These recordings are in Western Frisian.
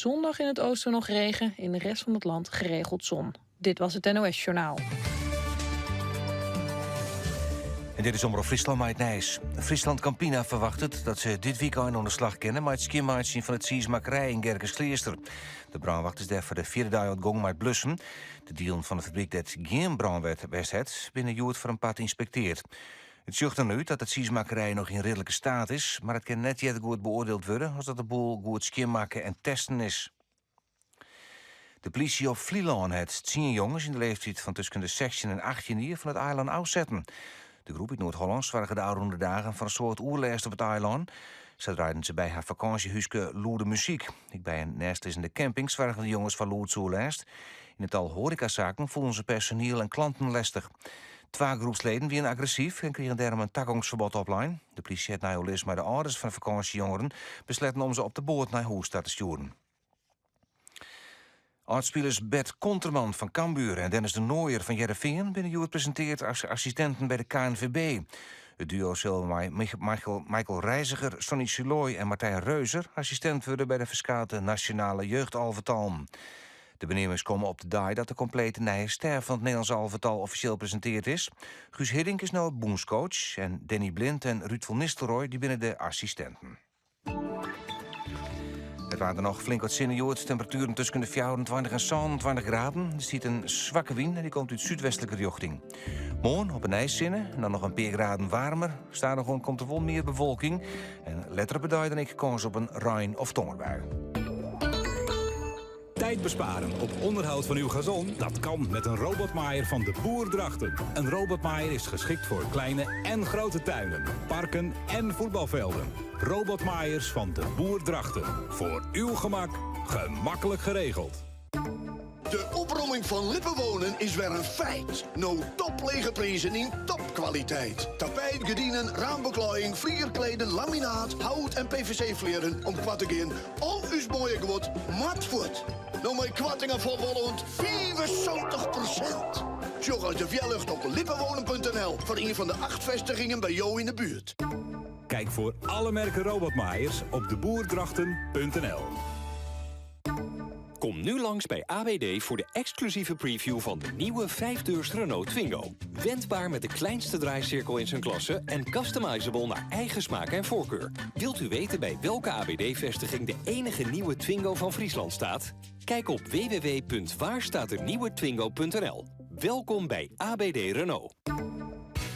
Zondag in het oosten nog regen, in de rest van het land geregeld zon. Dit was het NOS Journaal. En dit is Omrop Fryslân mei it nijs. Friesland Campina ferwachtet dat se dit wykein oan de slach kinne mei it skjinmeitsjen fan it tsiismakkerij yn Gerkeskleaster. De brânwacht is dêr foar de fjirde dei oan 't gong mei it blussen. De dielen fan de fabryk dêr't gjin brân west hat, binne hjoed foar in part ynspekteard. It sjocht der nei út dat de tsiismakkerij noch yn ridlike staat is, mar it kin net earder goed beoardield wurde as dat de boel goed skjinmakke en testen is. De plysje op Flylân hat tsien jonges yn de leeftyd fan tusken de 16 en 18 jier fan it eilân ôfsetten. De groep út Noard-Hollân soarge de ôfrûne dagen foar in soad oerlêst op it eilân. Sa draaiden se by har fakânsjehúske lûde muzyk. Ek by in neistlizzende camping soargen de jonges foar lûdsoerlêst. Yn in tal hoarekasaken foelen se personiel en klanten lestich. Twa groepsleden wiene agressyf en krigen dêrom in tagongsferbod oplein. De plysje hat nei oerlis mei de âlders fan de fakânsjejongeren besletten om se op de boat nei hûs ta te stjoeren. Ald-spilers Bert Konterman fan Cambuur en Dennis de Nooijer fan Hearrenfean binne hjoed presinteard as assistinten by de KNVB. It duo sil mei Michael Reiziger, Sonny Silooy en Martijn Reuser assistint wurde by de ferskate nasjonale jeugdalvetallen. De beneamings komme op de dei dat de komplete nije stêf fan it Nederlânsk alvetal offisjeel presinteard is. Guus Hiddink is no bûnscoach en Danny Blind en Ruud van Nistelrooy dy binne de assistinten. It waar der noch flink wat sinne hjoed. Temperatueren tusken de 24 en 27 graden. Der stiet in swakke wyn en dy komt út súdwestlike rjochting. Moarn op 'e nij sinne en dan noch in pear graden waarmer. Stadichoan komt der wol mear bewolking en letter op 'e dei dan ek kâns op in rein of tongerbui. Tijd besparen op onderhoud van uw gazon? Dat kan met een robotmaaier van de Boer Drachten. Een robotmaaier is geschikt voor kleine en grote tuinen, parken en voetbalvelden. Robotmaaiers van de Boer Drachten. Voor uw gemak, gemakkelijk geregeld. De opromming fan Lippenwonen is wer in feit. No toplege prizen yn topkwaliteit. Tapijt, gerdinen, raambeklaaiïng, flierkleden, laminaat, hout en PVC-flierren om koart te gean Al ús moaie guod moat fuort. No mei koartingen fan wol oant 75%. Sjoch as de wjerlucht op lippenwonen.nl foar ien fan de acht festigingen by jo yn de buert. Kijk voor alle merken robotmaaiers op deboerdrachten.nl. Kom nu langs bij AWD voor de exclusieve preview van de nieuwe 5-deurs Renault Twingo. Wendbaar met de kleinste draaicirkel in zijn klasse en customizable naar eigen smaak en voorkeur. Wilt u weten bij welke AWD-vestiging de enige nieuwe Twingo van Friesland staat? Kijk op www.waarstaatdenieuwetwingo.nl. Welkom bij ABD Renault.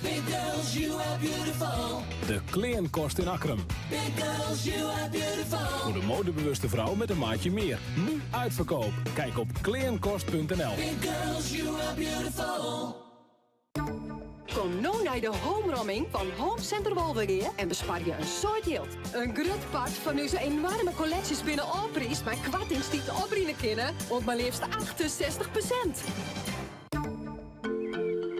Big girls, you are beautiful. De Kleankost in Akkrum. Big girls, you are beautiful. Voor de modebewuste vrouw met een maatje mear. Nu uitverkoop. Kijk op kleankost.nl. Big girls, you are beautiful. Kom no nei de homeromming fan Home Center Wolvegea en besparje in soad jild. In grut part fan ús enoarme kolleksjes binne ôfpriisd mei koartings dy't oprinne kinne oant mar leafst 68%.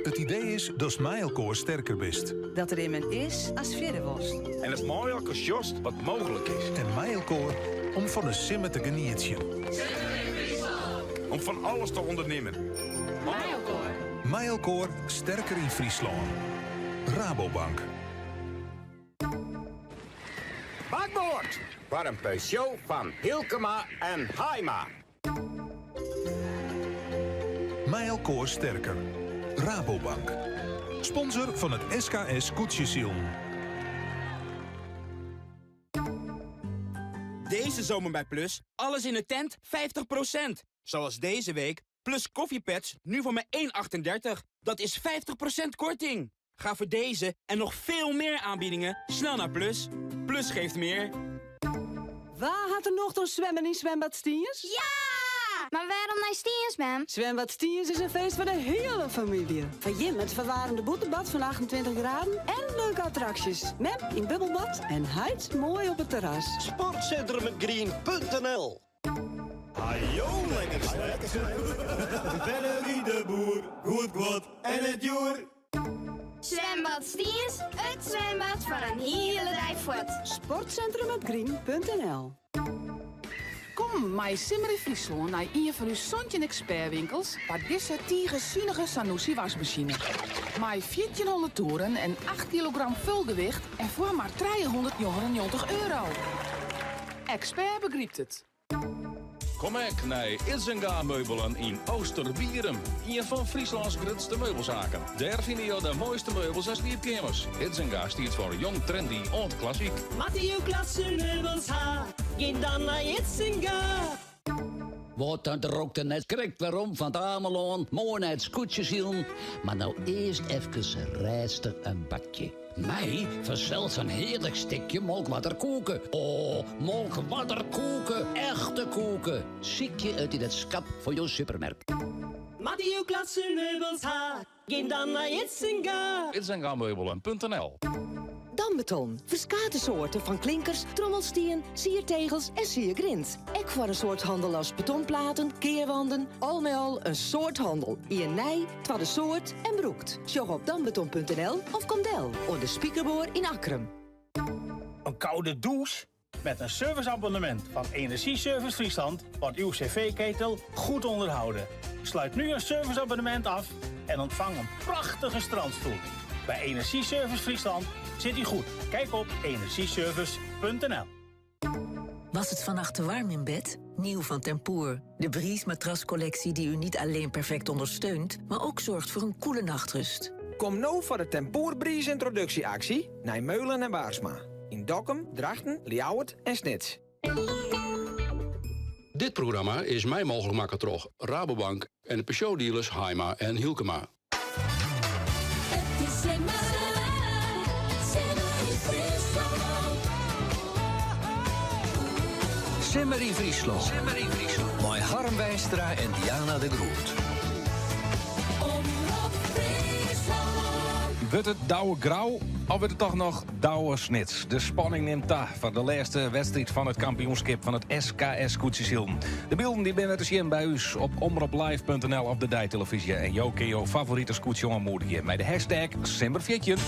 It idee is datst mei elkoar sterker bist. Dat der immen is ast fierder wolst. En datst mei elkoar sjochst wat mooglik is. En mei elkoar om fan de simmer te genietsjen. Simmer yn Fryslân! Om fan alles te ûndernimmen. Mei elkoar. Mei elkoar sterker yn Fryslân. Rabobank. Bakboard foar in Peugeot fan Hylkema en Haima. Mei elkoar sterker. Rabobank. Sponsor fan it SKS Skûtsjesilen. Deze zomer bij Plus, alles in de tent 50%. Zoals deze week, Plus koffiepads nu voor maar 1,38. Dat is 50% korting. Ga voor deze en nog veel meer aanbiedingen snel naar Plus. Plus geeft meer. Wa hat der nocht oan swimmen yn Zwembad Stiens? Ja! Mar wêrom nei Stiens, mem? Zwembad Stiens is in feest foar de hiele famylje. Foar jim it ferwaarmde bûtenbad fan 28 graden en leuke attraksjes. Mem yn bubbelbad en heit moai op it terras. Sportcentrumhetgreen.nl Hajo, lekker slet. Bennerie de Boer, goed guod en it djoer. Zwembad Stiens, it zwembad foar in hiele dei fuort. Sportcentrumhetgreen.nl Kom mei Simmer yn Fryslân nei ien fan ús 17 ekspertwinkels foar dizze tige sunige Zanussi wasmasine. Mei 1400 toeren en 8 kilogram fulgewicht en foar mar 399 euro. Expert begrypt it. Kom ek nei Idzenga Meubelen yn Oosterwierum, ien fan Fryslâns grutste meubelsaken. Dêr fine jo de moaiste meubels en sliepkeamers. Idzenga stiet foar jong, trendy oant klassyk. Moatte jo klasse meubels ha, gean dan nei Idzenga. Wat dat rokte net krekt werom fan it Amelân, moai nei it skûtsjesilen, mar no earst efkes rêstich in bakje. Mei fansels in hearlik stikje Molkwarder koeke. O, Molkwarder koeke, echte koeke. Sykje it yn it skap fan jo supermerk. Moatte jo klasse meubels ha, gean dan nei Idzenga. Idzengameubelen.nl Dambeton. Ferskate soarten fan klinkers, trommelstien, siertegels en siergrint. Ek foar in soad hannel as betonplaten, kearwanden, al mei al in soad hannel. Ien nij, twadde soart en brûkt. Sjoch op dambeton.nl of kom del oan de Spikerboar yn Akkrum. Een koude douche? Met een serviceabonnement van Energieservice Friesland wordt uw cv-ketel goed onderhouden. Sluit nu een serviceabonnement af en ontvang een prachtige strandstoel. Bij Energieservice Friesland zit u goed. Kijk op energieservice.nl. Was het vannacht te warm in bed? Nieuw van Tempoor. De Breeze matrascollectie die u niet alleen perfect ondersteunt, maar ook zorgt voor een koele nachtrust. Kom no foar de Tempoor Breeze introduksje-aksje nei Meulen en Baarsma. Yn Dokkum, Drachten, Ljouwert en Snits. Dit programma is mei mooglik makke troch Rabobank en de Peugeot-dealers Haima en Hylkema. It is simmer, simmer yn Fryslân. Simmer yn Fryslân. Simmer yn Fryslân. Mei Harm Weistra en Diana de Groot. Omrop Fryslân. Wurdt it Douwe Grou of wurdt it toch noch Douwe Snits? De spanning nimt ta foar de lêste wedstriid fan it kampioenskip fan it SKS Skûtsjesilen. De bylden dy binne wer te sjen by ús op omroplive.nl of de deitelevyzje. En jo kinne jo favorite skûtsje oanmoedigje mei de hashtag Simmer14.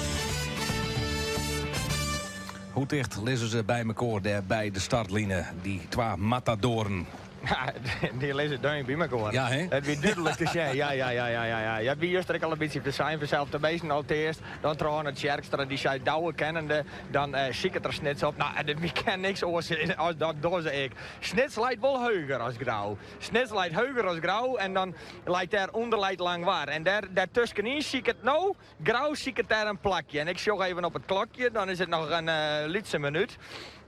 Hoe ticht lizze se by mekoar dêr by de startline, dy twa matadoren? Ja, dy lizze deun by mekoar. Ja, hè? It wie dúdlik te sjen. Ja, ja, ja, ja, ja, ja. Ja, it wie juster ek al in bytsje te sein fansels. Teminsten alteast, dan troch Tsjerkstra, dy sei Douwe kennende, dan eh, siket er Snits op. Nou, en wy kin niks oars as dat dogge se ek. Snits leit wol heger as Grou. Snits leit heger as Grou en dan leit dêr ûnder leit Langwar. En dêr, dêr tuskenyn siket no, Grou siket dêr in plakje. En ik sjoch even op it klokje, dan is it noch in uh, lytse minút.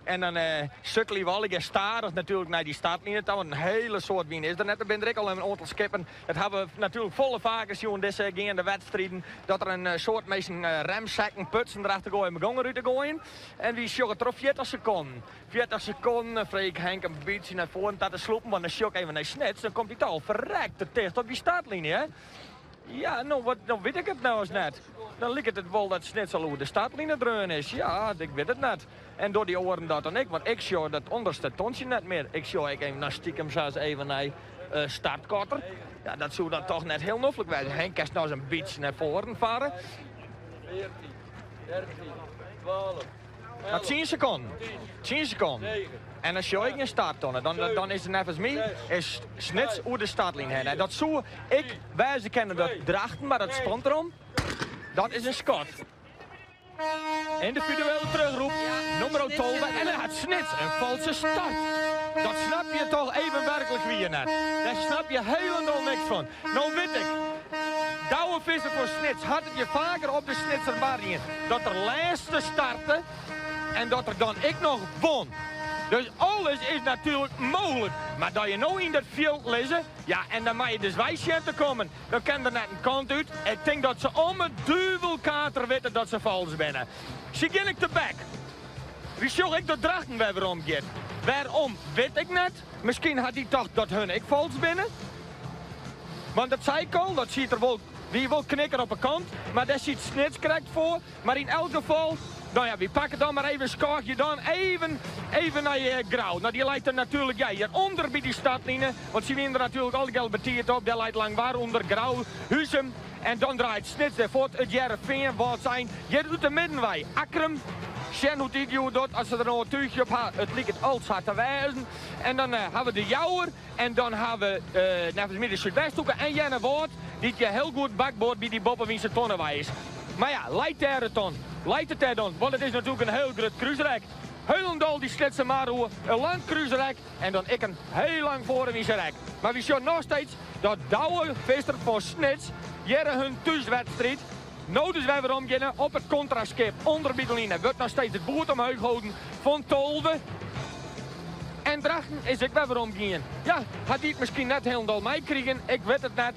En dan uh, sukkelje we allegear stadich natuerlik nei dy startline ta, want in hiele soad wyn is der net. Der binne der ek al in oantal skippen. Dat hawwe we natuerlik folle faker sjoen dizze geande wedstriden, dat der in eh, soad minsken uh, remsekken, putsen derachter goaie om de gong derút te goaien. En wy sjogge troch 40 sekonden. 40 sekonden, freegje ik Henk in bytsje nei foaren ta te slûpen, want dan sjoch ik even nei Snits, dan komt hy toch al ferrekte ticht op dy startline, hè? Ja, no, wat, no wit ik it no ris net. Dan liket it wol dat Snits al oer de startline dreaun is. Ja, ik wit it net. En dogge dy oaren dat dan ek? Want ik sjoch dat ûnderste tontsje net mear. Ik sjoch ek even, no stikem sa even nei uh, startkotter. Ja, dat soe dan toch net hiel noflik wêze. Henk, kinst noch ris in bytsje nei foaren farre? 14, 13, 12, No, 10 sekonden. 10 sekonden. En dan sjoch ik in starttonne. Dan, dan is it neffens my is Snits oer de startline hinne. En dat soe ek wêze kinne dat Drachten, mar dat spant derom. Dat is in skot. Yndividuele terugroep, nûmer 12. En dan hat Snits in falske start. Dat snap je toch even werklik wier net. Dêr snap je hielendal niks fan. No wit ik, Douwe Visser fan Snits hat it hjir faker op de Snitser Mar dien. Dat er lêste starte en dat er dan ek noch won. Dus alles is natuerlik mooglik. Mar dat je no yn dat fjild lizze, ja, en dan moatte je dus wei sjen te kommen. Dan kin der net in kant út. Ik tink dat se om 'e duvelkater witte dat se fals binne. Se gean ek tebek. Wy sjogge ek dat Drachten wer werom giet. Wêrom wit ik net. Miskien hat hy tocht dat hun ek fals binne. Want dat sei ik al, dat siet der wol, wie wol knikker op 'e kant. Mar dêr siet Snits krekt foar. Mar yn elk gefal, no ja, wy pakke dan mar even skôgje dan even, even nei eh, Grou. No, dy leit der natuerlik ja, hjirûnder by dy startline. Want sy wiene der natuerlik allegear betiid op. Dêr leit Langwar ûnder, Grou, Huzum. En dan draait Snits dêr fuort, It Hearrenfean, Wâldsein, hjir út de middenwei, Akkrum. Sjen hoe't dy it hjoed docht, as se der no in túchje op ha. It liket al sa te wêzen. En dan eh, ha we de Jouwer en dan ha we eh, neffens my de Súdwesthoeke en Earnewâld, dy't hjir hiel goed bakboard by dy boppewynse tonnewei is. Mar ja, leit dêr it dan? Leit it dêr dan? Want it is natuerlik in hiel grut krúsrek. Hielendal dy Snitsermar oer, in lang krúsrek en dan ek in hiel lang foarewynse rek. Mar wy sjogge noch steeds dat Douwe Visser fan Snits hjirre hun thúswedstriid no dus wer werom geane op it kontraskip ûnder by de line. Wurdt noch steeds it boerd omheech holden fan 12. En Drachten is ek wer werom gien. Ja, hat dy it miskien net hielendal meikrigen, ik wit it net.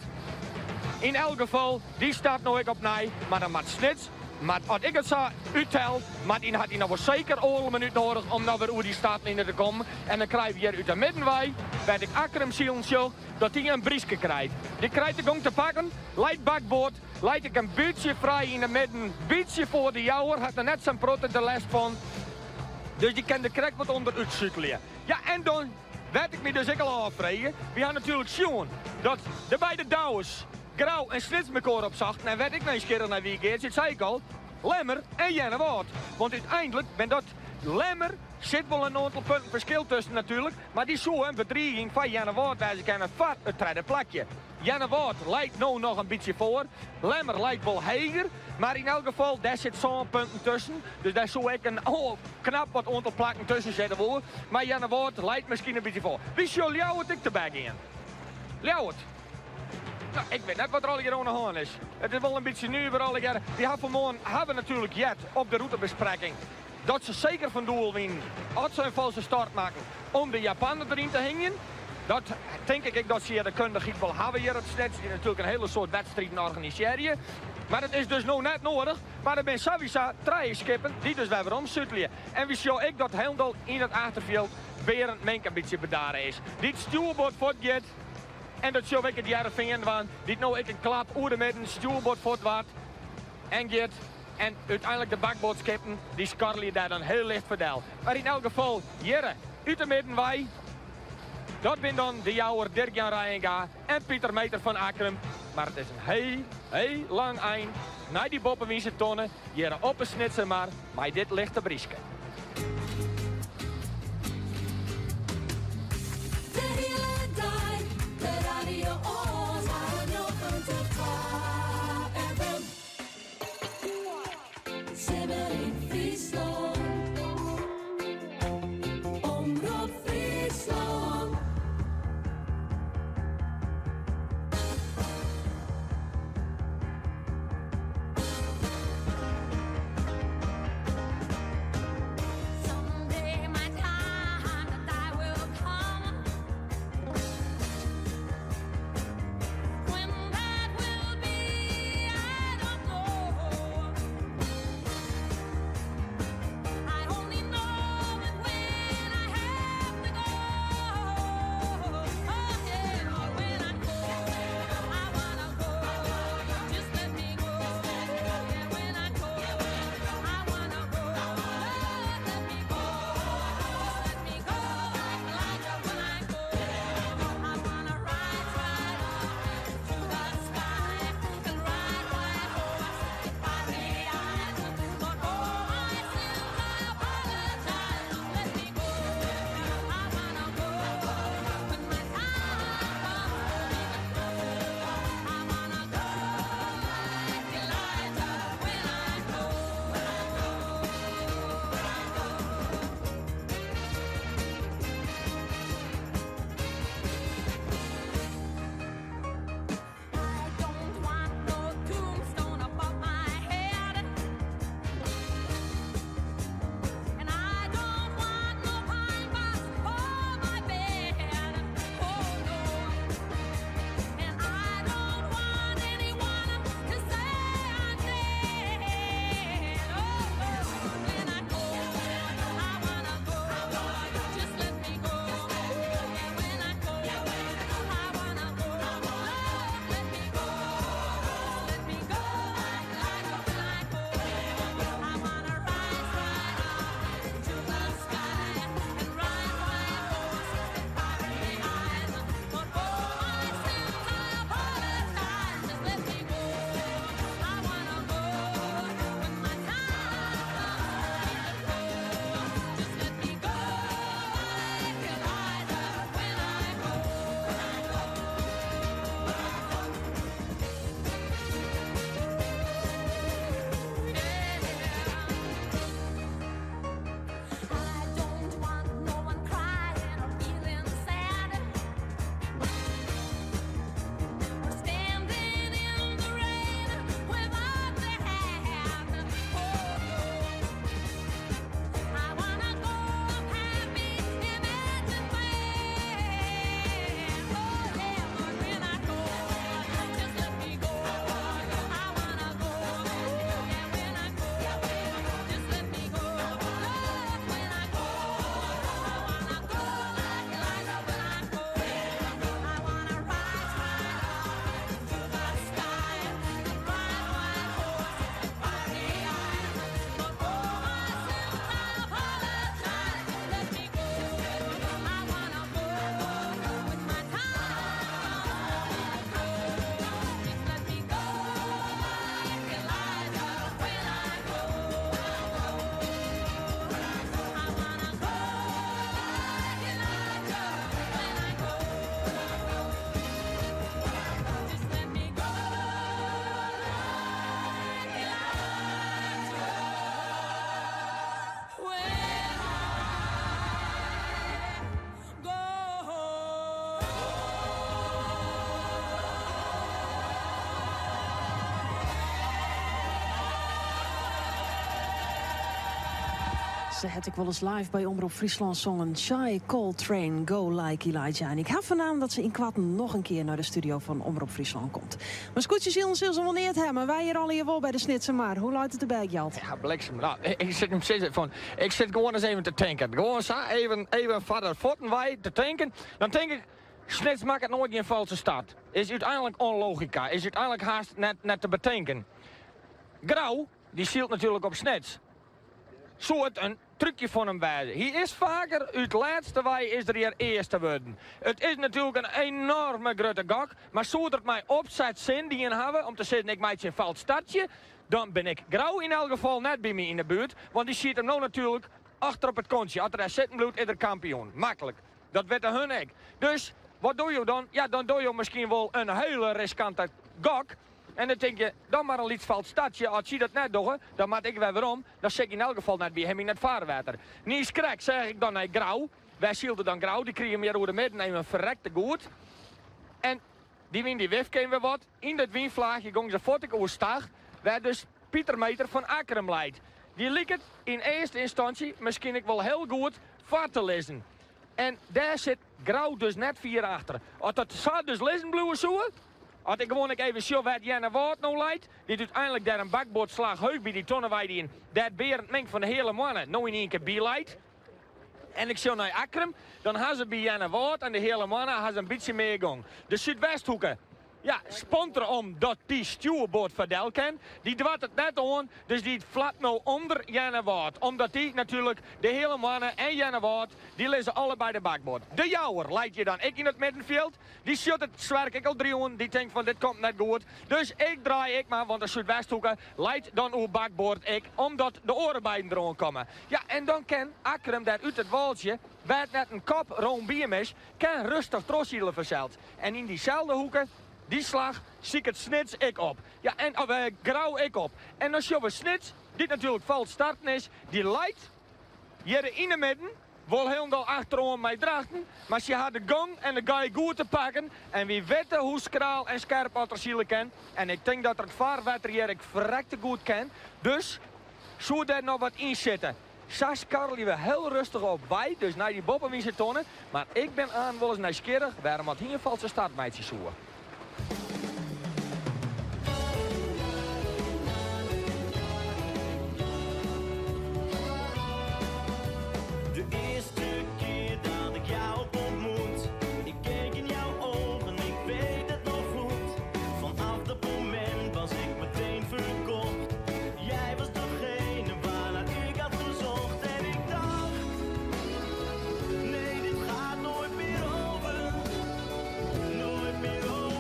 Yn elk gefal, dy start no ek opnij, mar dan moat Snits Mar as ik it sa úttel, moat yn hat hy noch wol seker oardel minút noadich om noch wer oer dy startline te kommen. En dan krije we hjir út de midden wei, wêr't ik Akkrum silen sjoch, dat dy in bryske krijt. Dy krijt de gong te pakken, leit bakboard, leit ek in bytsje frij yn de midden, bytsje foar de Jouwer, hat der net sa'n protte de lêst fan. Dus dy kin der krekt wat ûnder útsutelje. Ja, en dan, wêr't ik my dus ek al ôffreegje, wy ha natuerlik sjoen dat de beide Douwes, Grou en Snits mekoar opsochten en wêr't ik nijsgjirrich nei wie Geartsje, it sei ik al, Lemmer en Earnewâld. Want úteinlik bin dat Lemmer sit wol in oantal punten ferskil tusken natuerlik, mar dy soe in bedriging foar Earnewâld wêze kinne foar it tredde plakje. Earnewâld leit no noch in bytsje foar, Lemmer leit wol heger, mar yn elk gefal dêr sit sân punten tusken, dus dêr soe ek in oh, knap wat oantal plakken tusken sitte wolle. Mar Earnewâld leit miskien in bytsje foar. Wy sjogge Ljouwert ek tebek gean. Ljouwert. No, ik wit net wat der allegear oan de hân is. It is wol in bytsje nuver allegear. Wy ha fanmoarn hawwe natuerlik heard op de rûtebesprekking dat se seker fan doel wienen, as se in false start makken, om de Japanner deryn te hingjen. Dat tink ik ek dat se hjir de kundichheid wol hawwe hjir op Snits, dy't natuerlik in hiele soad wedstriden organisearje. Mar it is dus no net noadich. Mar der binne sawiesa trije skippen dy't dus wer werom sutelje. En wy sjogge ek dat hielendal yn it achterfjild Berend Mink in bytsje bedare is. Dy't stjoerboard fuortgiet. En dat sjoch ik it Hearrenfean dwaan, dy't no ek in klap oer de midden, stjoerboard fuortwaard en giet. En úteinlik de bakboardskippen, dy skarrelje dêr dan hiel licht foar del. Mar yn elk gefal, hjirre út de midden wei, dat bin dan de Jouwer Dirk-Jan Reijenga en Pieter Meeter fan Akkrum. Mar it is in hiel, hiel lang ein nei dy boppewynse tonne hjirre op 'e Snitsermar mei dit lichte bryske. De hiele dei, de radio oan, 92 FM. Simmer yn Fryslân. Omrop Fryslân. Se hat ek wolris live by Omrop Fryslân songen Chi Coltrane, Go Like Elijah. En ik ha fernaam dat se ynkoarten noch in kear nei de studio fan Omrop Fryslân komt. Mar skûtsjesilen sil se wol neat ha, mar wy hjir allegear wol by de Snitsermar. Hoe leit it derby, Gjalt? Ja, bliksem. Nou, ik sit him sizzen fan, ik sit gewoan ris even te tinken. Gewoan sa, even, even foar de fuotten wei te tinken. Dan tink ik, Snits makket noait gjin falske start. Is úteinlik ûnlogika, is úteinlik haast net, net te betinken. Grou, dy sylt natuerlik op Snits. Soe it in trúkje fan him wêze? Hy is faker út lêste wei is er hjir earste wurden. It is natuerlik in enoarme grutte gok, mar soe er it mei opset sin dien hawwe om te sizzen ik meitsje in falsk startsje, dan bin ik Grou yn elk gefal net by my yn de buert, want dy siet him no natuerlik achter op it kontsje. As er dêr sitten bliuwt is er kampioen. Maklik. Dat witte hun ek. Dus wat dogge jo dan? Ja, dan dogge jo miskien wol in hiele riskante gok. En dan tink je, dan mar in lyts falsk startsje. As sy dat net dogge, dan moat ik wer werom. Dan sit ik yn elk gefal net by him yn it farwetter. Niiskrekt seach ik dan nei Grou. Wêr sylde dan Grou? Dy krige him hjir oer de midden even ferrekte goed. En dy wyn dy wifke even wer wat. Yn dat wynflaachje gong se fuort ek oerstach, wêr dus Pieter Meeter fan Akkrum leit. Dy liket yn earste ynstânsje miskien ek wol hiel goed foar te lizzen. En dêr sit Grou dus net fier achter. As dat sa dus lizzen bliuwe soe, as ik gewoan ek even sjoch wêr't Earnewâld no leit, dy't úteinlik dêr in bakboardslach heech by dy tonnewei dien, dêr't Berend Mink fan de Heale Moanne no yn ien kear by leit. En ik sjoch nei Akkrum, dan ha se by Earnewâld en de Heale Moanne ha se in bytsje mear gong. De Súdwesthoeke Ja, spant der om dat dy stjoerboard foardel kin. Dy doart it net oan, dus dy flapt no ûnder Earnewâld. Omdat dy natuerlik de Heale Moanne en Earnewâld, dy lizze allebei de bakboard. De Jouwer leit hjir dan ek yn it middenfjild. Dy sjocht it swerk ek al driuwen. Dy tinkt fan dit komt net goed. Dus ik draai ek mar, want de Súdwesthoeke leit dan oer bakboard ek, omdat de oare beiden deroan komme. Ja, en dan kin Akkrum dêr út it wâltsje, wêr't net in kop room by him is, kin rêstich trochsile fansels. En yn dyselde hoeke, dy slach, siket Snits ek op. Ja, en, of, Grou ek op. En dan sjogge we Snits, dy't natuerlik falsk starten is, dy leit hjir yn 'e midden, wol hielendal achteroan mei Drachten, mar sy ha de gong en de gei goed te pakken en wy witte hoe skraal en skerp oft er sile kin. En ik tink dat er it farwetter hjir ek ferrekte goed ken. Dus soe dêr noch wat yn sitte. Sa skarrelje we hiel rêstich op wei, dus nei dy boppewynse tonne. Mar ik bin aanst wolris nijsgjirrich wêrom oft hy in falske start meitsje soe. De earste kear dat ik jou ontmoet, ik keek in jouw ogen, ik weet het nog goed. Vanaf dat moment was ik meteen verkocht. Jij was degene waarnaar ik had gezocht en ik dacht, nee, dit gaat nooit meer over, nooit meer over.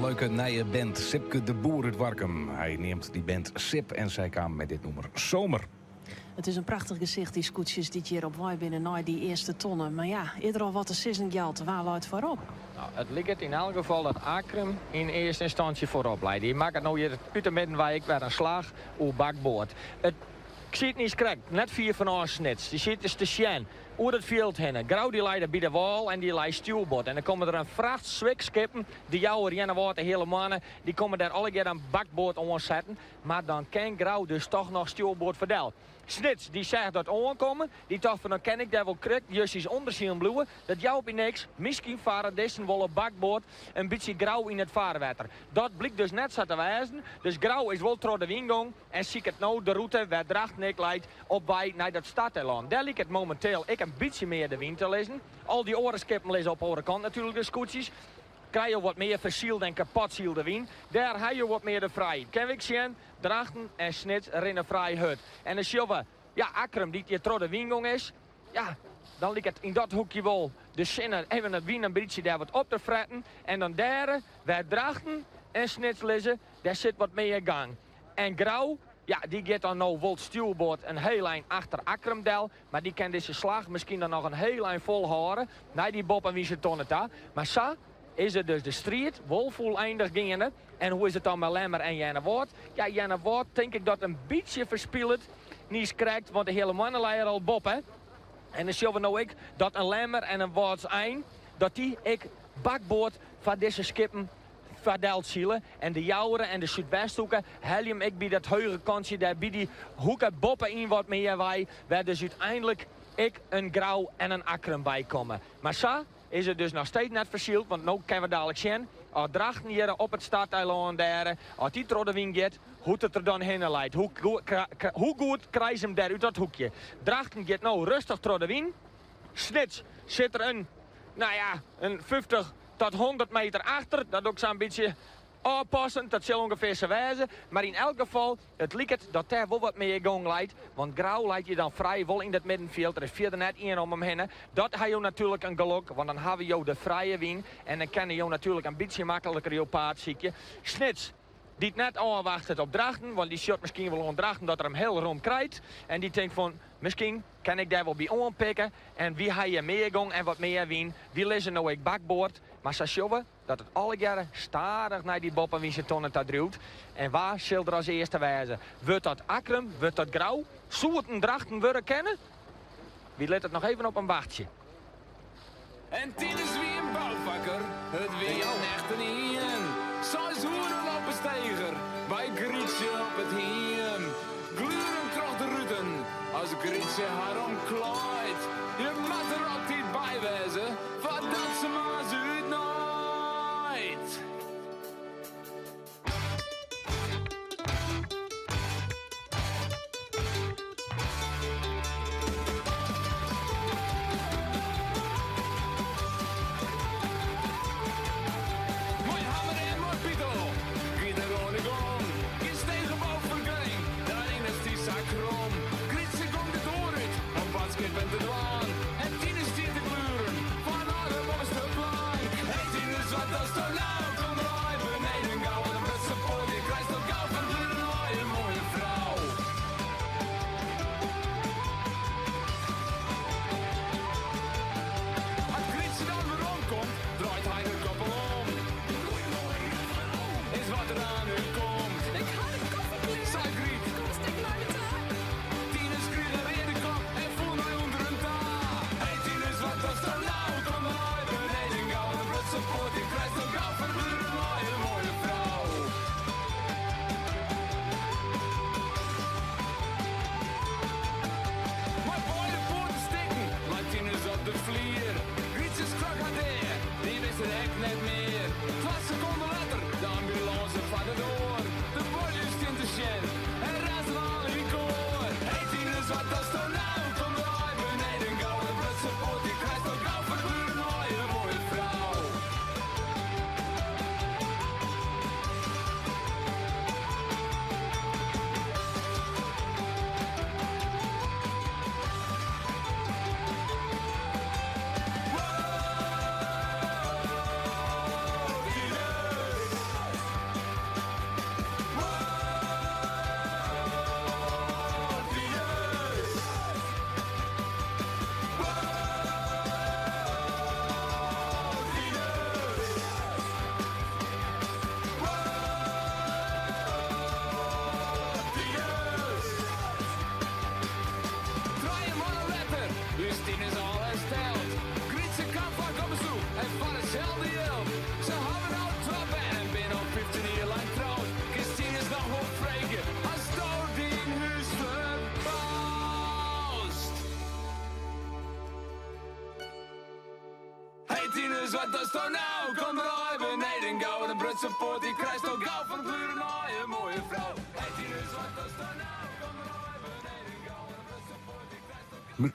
leuke nije band, Sipke de Boer út Warkum. Hy neamt dy band Sip en sy kamen mei dit nûmer Zomer. It is in prachtich gesicht, dy skûtsjes dy't hjir op wei binne nei dy earste tonne. Mar ja, is der al wat te sizzen, Gjalt, wa leit foarop? No, it liket yn elk gefal dat Akkrum yn earste ynstânsje foarop leit. Dy makket no hjir út de middenwei ek wer in slach oer bakboard. It siet niis krekt net fier fanôf Snits. Dy siet dus te sjen oer it fjild hinne. Grou dy lei der by de wâl en dy lei stjoerboard. En dan komme der in fracht swikskippen, De Jouwer, Earnewâld, de Heale Moanne, dy komme dêr allegear in bakboard oansetten. Mar dan kin Grou dus toch noch stjoerboard foardel. Snits, dy seach dat oankommen. Dy tocht fan dan kin ik dêr wol krekt justjes ûnder silen bliuwe. Dat jout my niks. Miskien farre dizzen wol op bakboard in bytsje Grou yn it farwetter. Dat blykt dus net sa te wêzen. Dus Grou is wol troch de wyn gong en siket no de rûte wêr't Drachten ek leit op wei nei dat starteilân. Dêr liket mominteel ek in bytsje mear de wyn te lizzen. Al dy oare skippen lizze op oare kant natuerlik de skûtsjes. Krije jo wat mear fersielde en kapotsielde wyn. Dêr ha jo wat mear de frijheid. Kinne we ek sjen, Drachten en Snits rinne frij hurd. En dan sjogge we, ja, Akkrum dy't hjir troch de wyn gong is. Ja, dan liket yn dat hoekje wol de sinne even de wyn in bytsje dêr wat op te fretten. En dan dêr, wêr't Drachten en Snits lizze, dêr sit wat mear gang. En Grou, ja, dy giet dan no wol stjoerboard in heel ein achter Akkrum del. Mar dy kin dizze slach miskien dan noch in heel ein folhâlde nei dy boppewynse tonne ta. Mar sa is it dus de striid wol fûleindich geande. En hoe is it dan mei Lemmer en Earnewâld? Ja, Earnewâld tink ik dat in bytsje ferspilet. Niis krekt, want de Heale Moanne lei er al boppe. En dan sjogge we no ek dat in Lemmer en in Wâldsein, dat dy ek bakboard foar dizze skippen foardel sile. En de Jouwer en de Súdwesthoeke helje him ek by dat heuge kantsje dêr by dy hoeke boppe yn wat mear wei, wêr dus úteinlik ek in Grou en in Akkrum by komme. Mar sa is it dus noch steeds net fersyld, want no kinne we dalik sjen, as Drachten hjir op it starteilân dêr, as dy troch de wyn giet, hoe't it der dan hinne leit. Hoe, hoe goed krije se him dêr út dat hoekje? Drachten giet no rêstich troch de wyn. Snits sit der in, nou ja, in 50 tot 100 meter achter. Dat doch ik sa'n bytsje ôfpassend, dat sil ûngefear sa wêze. Mar yn elk gefal, it liket dat dêr wol wat mear gong leit. Want Grou leit hjir dan frij wol yn dat middenfjild. Der is fierder net ien om him hinne. Dat ha jo natuerlik in gelok, want dan hawwe jo de frije wyn. En dan kinne jo natuerlik in bytsje makliker jo paad sykje. Snits dy't net ôfwachtet op Drachten, want dy sjocht miskien wol oan Drachten dat er him hiel rom krijt. En dy tinkt fan, miskien kin ik dêr wol by oanpikke. En wy ha hjir mear gong en wat mear wyn. Wy lizze no ek bakboard. Mar sa sjogge we dat it allegearre stadich nei dy boppewynse tonne ta driuwt. En wa sil der as earste wêze? Wurdt dat Akkrum? Wurdt dat Grou? Soe it in Drachten wurde kinne? Wy litte it noch even op in wachtsje. En Tinus wie in boufakker, it wie in echtenien. Seis oeren op 'e steger, by Grytsje op it hiem. Gluren troch de ruten, as Grytsje har omklaait. Je moat der altyd by wêze, foardat se moarns útnaait. Mei hammer en mei bitel giet er oan de gong. Gjin stegerboufergunning, de rinne stie sa krom. Grytsje gong de doar út om boadskippen te dwaan. Tinus, wat dochsto no? Kom draai beneden gau. In brutsen poat dy krijsto gau fan gluren nei in moaie frou. Hey Tinus, wat dochsto no? Kom draai beneden gau. In brutsen poat dy krijsto gau.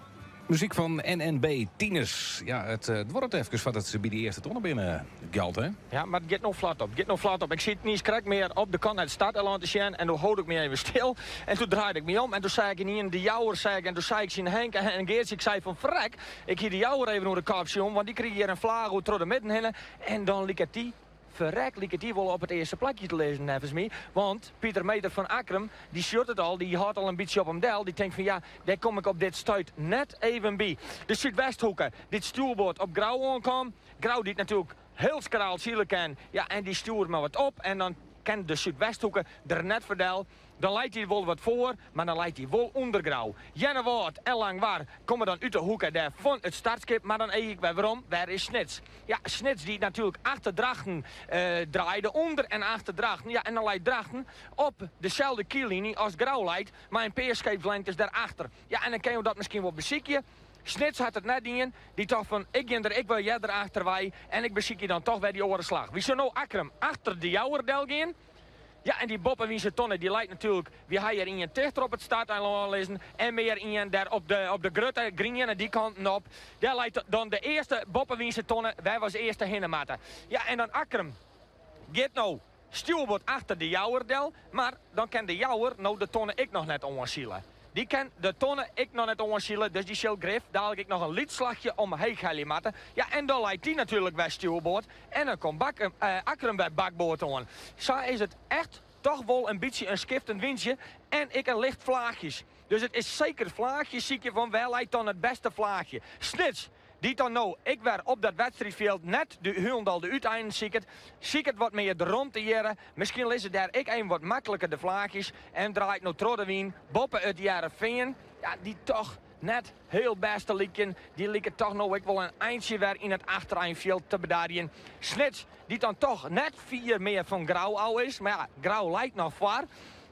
Muzyk fan NNB Tinus. Ja, it duorret efkes foardat se by de earste tonne binne, Gjalt, hè? Ja, mar it giet no flot op. It giet no flot op. Ik siet niis krekt mear op de kant nei it starteilân te sjen en doe hold ik my even stil en toen draaide ik my om en toen sei ik ynienen de Jouwer, sei ik, en toen sei ik tsjin Henk en Geartsje, ik sei fan frek, ik hie de Jouwer even oer de kop sjoen, want dy krige hjir in flaach oer troch de midden hinne en dan liket dy, ferrek, liket dy wol op it earste plakje te lizzen neffens my, want Pieter Meeter fan Akkrum, dy sjocht it al, dy hâldt al in bytsje op him del, dy tinkt fan ja, dêr kom ik op dit stuit net even by. De Súdwesthoeke, dy't stjoerboard op Grou oankaam, Grou dy't natuerlik Hiel skraal sile kin, ja, en dy stjoert mar wat op en dan kin de Súdwesthoeke der net foar del. Dan leit hy wol wat foar, mar dan leit hy wol ûnder Grou. Earnewâld en Langwar komme dan út de hoeke dêr fan it startskip, mar dan each ik wer werom, wêr is Snits? Ja, Snits dy't natuerlik achter Drachten draaide, ûnder en achter Drachten, ja, en dan leit Drachten op deselde kyliny as Grou leit, mei in pear skeepslengtes dêrachter. Ja, en dan kinne jo dat miskien wol besykje. Snits hat it net dien. Dy tocht fan, ik gean der ek wer earder achterwei en ik besykje dan toch wer dy oare slach. Wy sjogge no Akkrum achter de Jouwer delgean. Ja, en dy boppewynse tonne dy leit natuerlik, wy ha hjir ien tichter op it starteilân lizzen en mear ien dêr op de, op de grutte griene dy kanten op. Dêr leit dan de earste boppewynse tonne wêr we as earste hinne moatte. Ja, en dan Akkrum giet no Stjoerboard achter de Jouwer del, mar dan kin de Jouwer no de tonne ek noch net oansile. Dy kin de tonne ek noch net oansile, dus dy sil grif dalik ek noch in lyts slachje omheech helje moatte. Ja, en dan leit dy natuerlik wer stjoerboard en dan komt Akkrum wer bakboard oan. Sa is it echt toch wol in bytsje in skiftend wyntsje en ek in licht flaachjes. Dus it is seker flaachjes sykje fan wêr leit dan it bêste flaachje. Snits Dy't dan no ek wer op dat wedstriidfjild net de hielendal de úteinen siket, siket wat mear de romte hjirre. Miskien lizze dêr ek even wat makliker de flaachjes en draait no troch de wyn boppe it Hearrenfean. Ja, dy't toch net hiel bêst te lykjen. Dy liket toch no ek wol in eintsje wer yn it achtereinfjild te bedarjen. Snits, dy't dan toch net fier mear fan Grou ôf is, mar ja, Grou leit noch foar.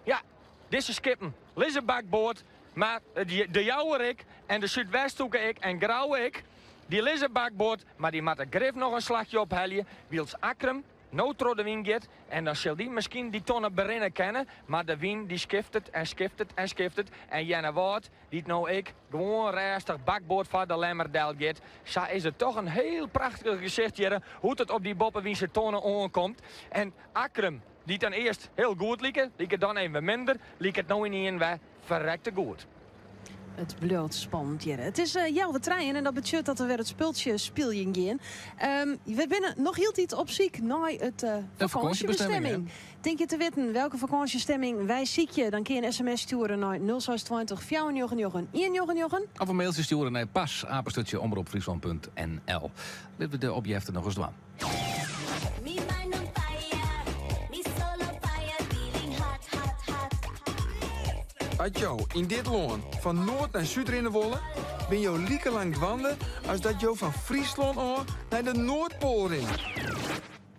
Ja, dizze skippen lizze bakboard. Mar de Jouwer ek en de Súdwesthoeke ek en Grou ek, dy lizze bakboard, mar dy moatte grif noch in slachje ophelje, wylst Akkrum no troch de wyn giet en dan sil dy miskien dy tonne berinne kinne, mar de wyn dy skiftet en skiftet en skiftet en Earnewâld dy't no ek gewoan rêstich bakboard foar de Lemmer del giet. Sa is it toch in hiel prachtich gesicht hjirre hoe't it op dy boppewynse tonne oankomt en Akkrum dy't dan earst hiel goed like, liket dan even minder, liket no ynienen wer Ferrekte goed. It bliuwt spannend hjir. It is healwei trijen en dat betsjut dat we wer it spultsje spyljen gean. We binne noch hieltyd op syk nei it fakânsjebestimming. Tink je te witten welke fakânsjestimming wy sykje, dan kin je in sms stjoere nei 0620 499 199. Of in mailtsje stjoere nei pas apenstaartje omropfriesland.nl. Litte we de opjefte noch ris dwaan. As jo yn dit lân fan noard nei súd rinne wolle, bin jo like lang dwaande as dat jo fan Fryslân ôf nei de Noardpoal rinne.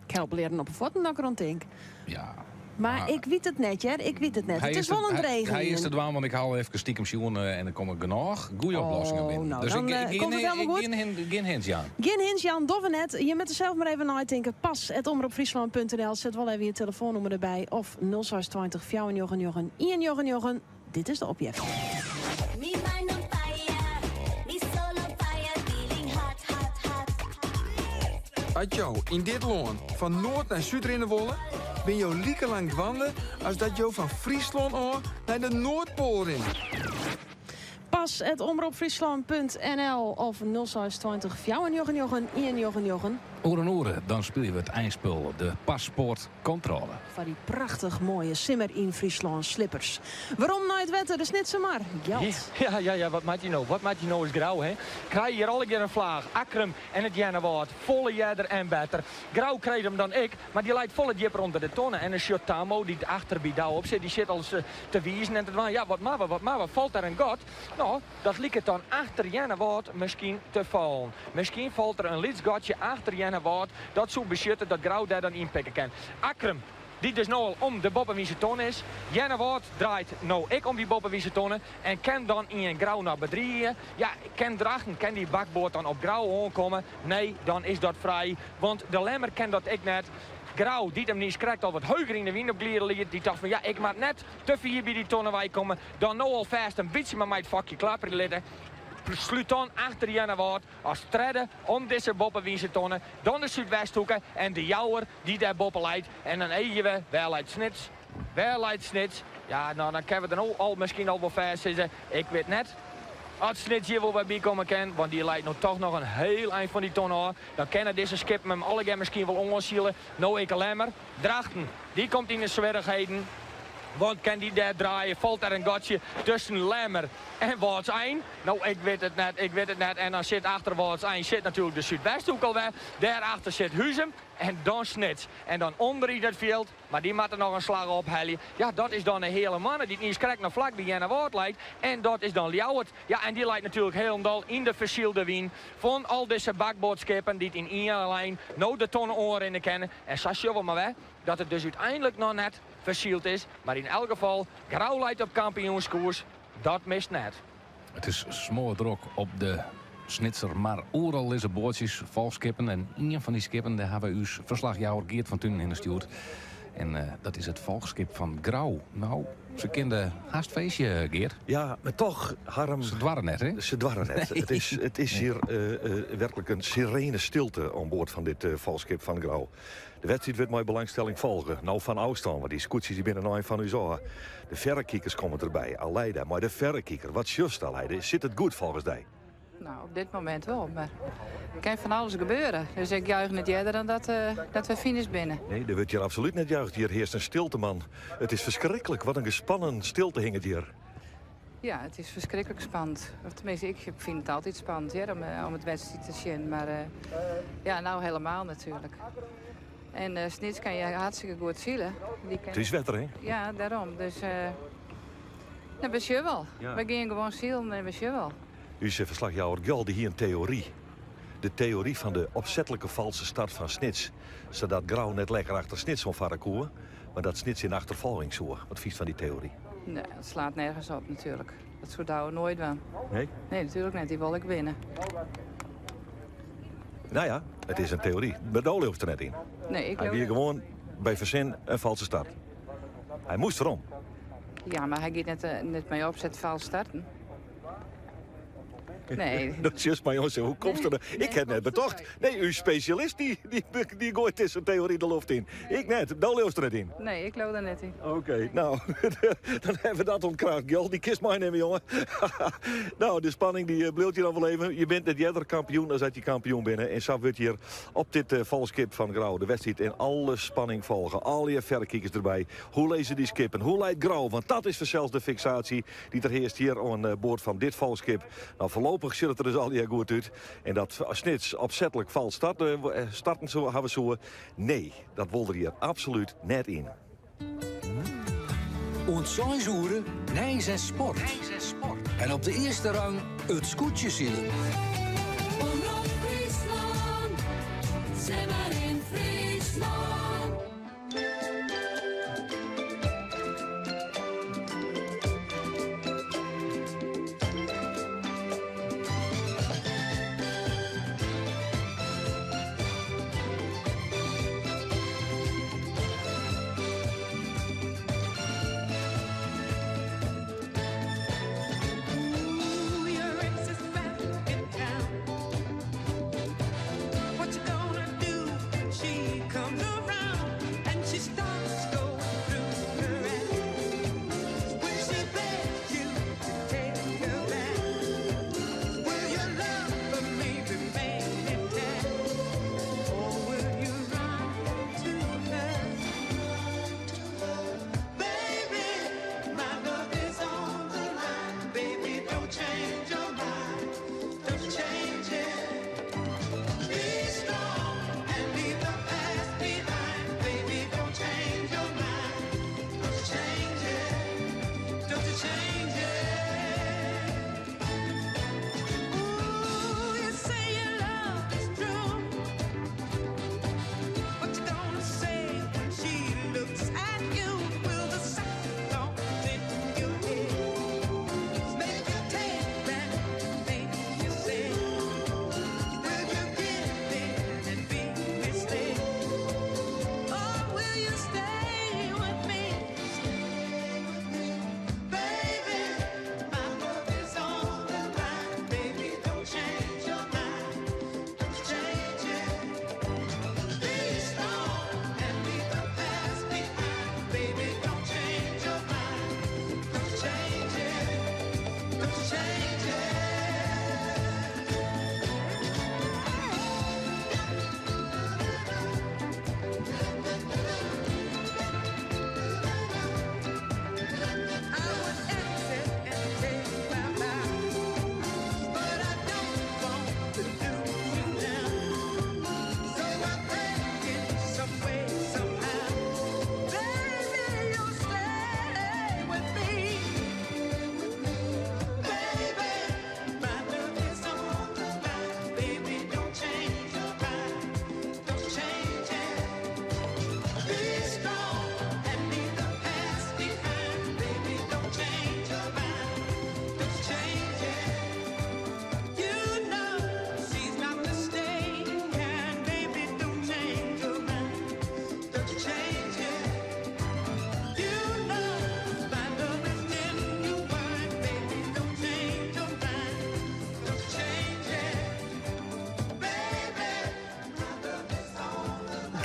Ik ha blierren op 'e fuotten dat ik deroan tink. Ja. Mar ik wit it net hear, ik wit it net. It is wol in drege. Hy is te dwaan, want ik ha al efkes stikem sjoen en der komme genôch goede oplossingen binnen. Nou, dus dan, ik komt it helemaal goed. Gjin hints jaan. Gjin hints jaan, dogge we net. Je moatte sels mar even neitinke. Pas@omropfryslan.nl. Set wol even je telefoannûmer derby. Of 0620 499 199. Dit is de opjefte. As jo yn dit lân fan noard nei súd rinne wolle, bin jo like lang dwaande as dat jo fan Fryslân ôf nei de Noardpoal rinne. Pas@omropfryslan.nl of 0620 499 199. Oer in oere dan spylje we it einspul, de paspoartkontrôle. Foar dy prachtich moaie Simmer yn Fryslân slippers. Werom nei it wetter, de Snitsermar. Gjalt. Ja, ja, ja, wat moat je no? Wat moat je no as Grou, hè? Krije hjir allegear in flaach. Akkrum en it Earnewâld, folle earder en better. Grou krijt him dan ek, mar dy leit folle djipper ûnder de tonne. En dan sjocht Tamo, dy't achter by Douwe op sit, dy sit al te wizen en te dwaan. Ja, wat moatte we, wat moatte we? Falt der in gat? No, dat liket dan achter Earnewâld miskien te fallen. Miskien falt der in lyts gatsje achter Earnewâld. Dat soe betsjutte dat Grou dêr dan ynpikke kin. Akkrum. Dy't dus no al om de boppewynse tonne is. Earnewâld draait no ek om dy boppewynse tonne en kin dan ien Grou noch bedriigje. Ja, kin Drachten, kin dy bakboard dan op Grou oankomme? Nee, dan is dat frij, want de Lemmer kin dat ek net. Grou, dy't him niiskrekt al wat heuger yn de wyn opgliede liet, dy tocht fan ja, ik moat net te fier by dy tonne wei komme. Dan no alfêst in bytsje mar mei it fokje klapperje litte. Slút dan achter Earnewâld as tredde om dizze boppewynse tonne. Dan de Súdwesthoeke en de Jouwer dy't dêr boppe leit. En dan eagje we, wêr leit Snits? Wêr leit Snits? Ja, no dan kinne we der no al miskien al wol fêst sizze. Ik wit net oft Snits hjir wol wer by komme kin, want dy leit no toch noch in hiel ein fan dy tonne ôf. Dan kinne dizze skippen him allegear miskien wol oansile. No ek Lemmer. Drachten, dy komt yn de swierrichheden. Want kin dy dêr draaie, falt der in gatsje tusken Lemmer en Wâldsein. No, ik wit it net, ik wit it net. En dan sit achter Wâldsein sit natuerlik de Súdwesthoek alwer. Dêrachter sit Huzum en dan Snits. En dan ûnder yn it fjild, mar dy moatte noch in slach ophelje. Ja, dat is dan de Heale Moanne dy't niiskrekt noch flak by Earnewâld leit. En dat is dan Ljouwert. Ja, en dy leit natuerlik hielendal yn de fersylde wyn fan al dizze bakboardskippen dy't yn ien lijn no de tonne oanrinne kinne. En sa sjogge we mar wer dat it dus úteinlik noch net fersyld is. Mar yn elk gefal, Grou leit op kampioenskoers. Dat mist net. It is smoardrok op de Snitser Mar. Oeral lizze boatsjes, folchskippen. En ien fan dy skippen, dêr hawwe wy ús ferslachjouwer Geert van Tunen hinne stjoerd. En eh, dat is it folchskip fan Grou. No, se kinne hast feestje, Geert. Ja, mar toch, Harm... Se doarre net, hè? Se doarre net. Het is, het is hier eh, eh, werkelijk een serene stilte aan boord van dit uh, valschip van Grou. De wedstriid wurdt mei belangstelling folge. No fan ôfstân, want dy skûtsjes dy binne in ein fan ús ôf. De ferrekikers komme derby. Aleida, mei de ferrekiker. Wat sjochst, Aleida? Sit it goed folgens dy? Nou, op dit momint wol, mar der kin fan alles gebeure. Dus ik juich net earder dan dat, uh, dat we finish binne. Nee, der wurdt hjir absolút net juicht. Hjir hearst in stilte, man. It is ferskriklik. Wat in gespannen stilte hinget hjir. Ja, it is ferskriklik spannend. Of teminsten, ik fyn it altyd spannend hear, om, eh, om it wedstriid te sjen. Mar uh, ja, no hielendal natuerlik. En uh, Snits kin hjir hartstikke goed sile. Dy kin... It is wetter, hè? Ja, dêrom. Dus uh, nou, we sjogge wol. Ja. We gean gewoan silen en we sjogge wol. Us ferslachjouwer Gjal dy hie in teory. De teory fan de opsetlike falske start fan Snits. Sadat Grou net lekker achter Snits oanfarre koe, mar dat Snits yn achterfolging soe. Wat fynst fan dy teory? Nee, dat slaat nergens op natuerlik. Dat soe Douwe noait dwaan. Nee? Nee, natuerlik net. Dy wol ek winne. Nou ja, it is in teory. Mar do leaust der net yn. Nee, ik Hy leau wie net. gewoan by fersin in falske start. Hy moast werom. Ja, mar hy giet net, eh, net mei opset fals starten. Nee. Dat is maar jongens, hoe komst der? Ik ha it net betocht. Nee, ús spesjalist dy, dy, dy goait dizze teory de loft yn. Ik net, do leaust der net yn. Nee, ik leau der net yn. Oké, no, dan hawwe we dat ûntkracht. Gjal, dy kinst meinimme, jonge. No, de spanning dy eh, bliuwt hjir noch wol even. Je bent net earder kampioen as dat je kampioen binne. En sa wurdt hjir op dit uh, folchskip fan Grou de wedstriid yn alle spanning folge. Alle ferrekikers derby. Hoe lizze dy skippen? Hoe leit Grou? Want dat is fansels de fiksaasje dy't der hearst hjir oan eh, board fan dit folchskip. No, foarlopich sjocht it der dus allegear goed út. En dat Snits opsetlik fals start, eh, starten soe, hawwe soe, nee, dat wol der hjir absolút net yn. Oant 6 oere nijs en sport. En op de earste rang it skûtsjesilen. Omrop Fryslân, Simmer yn Fryslân.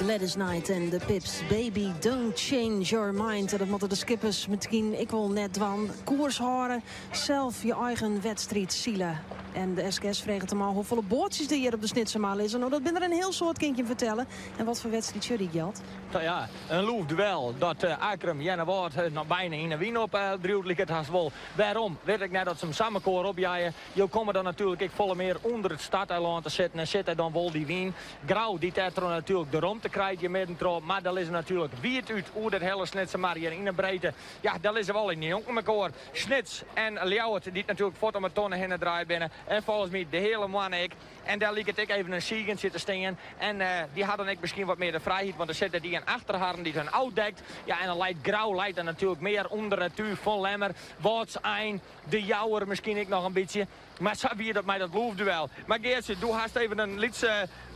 Gladys Knight en de Pips. Baby, don't change your mind. En dat moatte de skippers miskien ek wol net dwaan. Koers hâlde, sels je eigen wedstriid sile. En de SKS freget him ôf hoefolle boatsjes der hjir op de Snitsermar lizze. No, dat binne der in hiel soad, kin ik jim fertelle. En wat foar wedstriid sjoch ik, Gjalt? No ja, in loefduel dat Akkrum Earnewâld noch byna yn 'e wyn opdriuwt, liket hast wol. Wêrom, wit ik net, dat se him sa mekoar opjeie. Jo komme dan natuerlik ek folle mear ûnder it starteilân te sitten en sit der dan wol dy wyn. Grou dy't dêrtroch natuerlik de romte krijt hjir middentroch, mar der lizze natuerlik wiid út oer dat hiele Snitsermar hjir yn 'e breedte. Ja, dêr lizze we al njonken mekoar. Snits en Ljouwert dy't natuerlik fuort om 'e tonne hinne draaid binne en folgens my de hiele moanne ek. En dêr liket ek even in sigentsje te stean. En dy ha dan ek miskien wat mear de frijheid, want der sit net ien achter harren dy't hun ôfdekt. Ja, en dan leit Grou leit dan natuerlik mear ûnder it túch fan Lemmer, Wâldsein. De Jouwer miskien ek noch in bytsje. Mar sa wie dat mei dat loefduel. Mar Geartsje, do hast even in lyts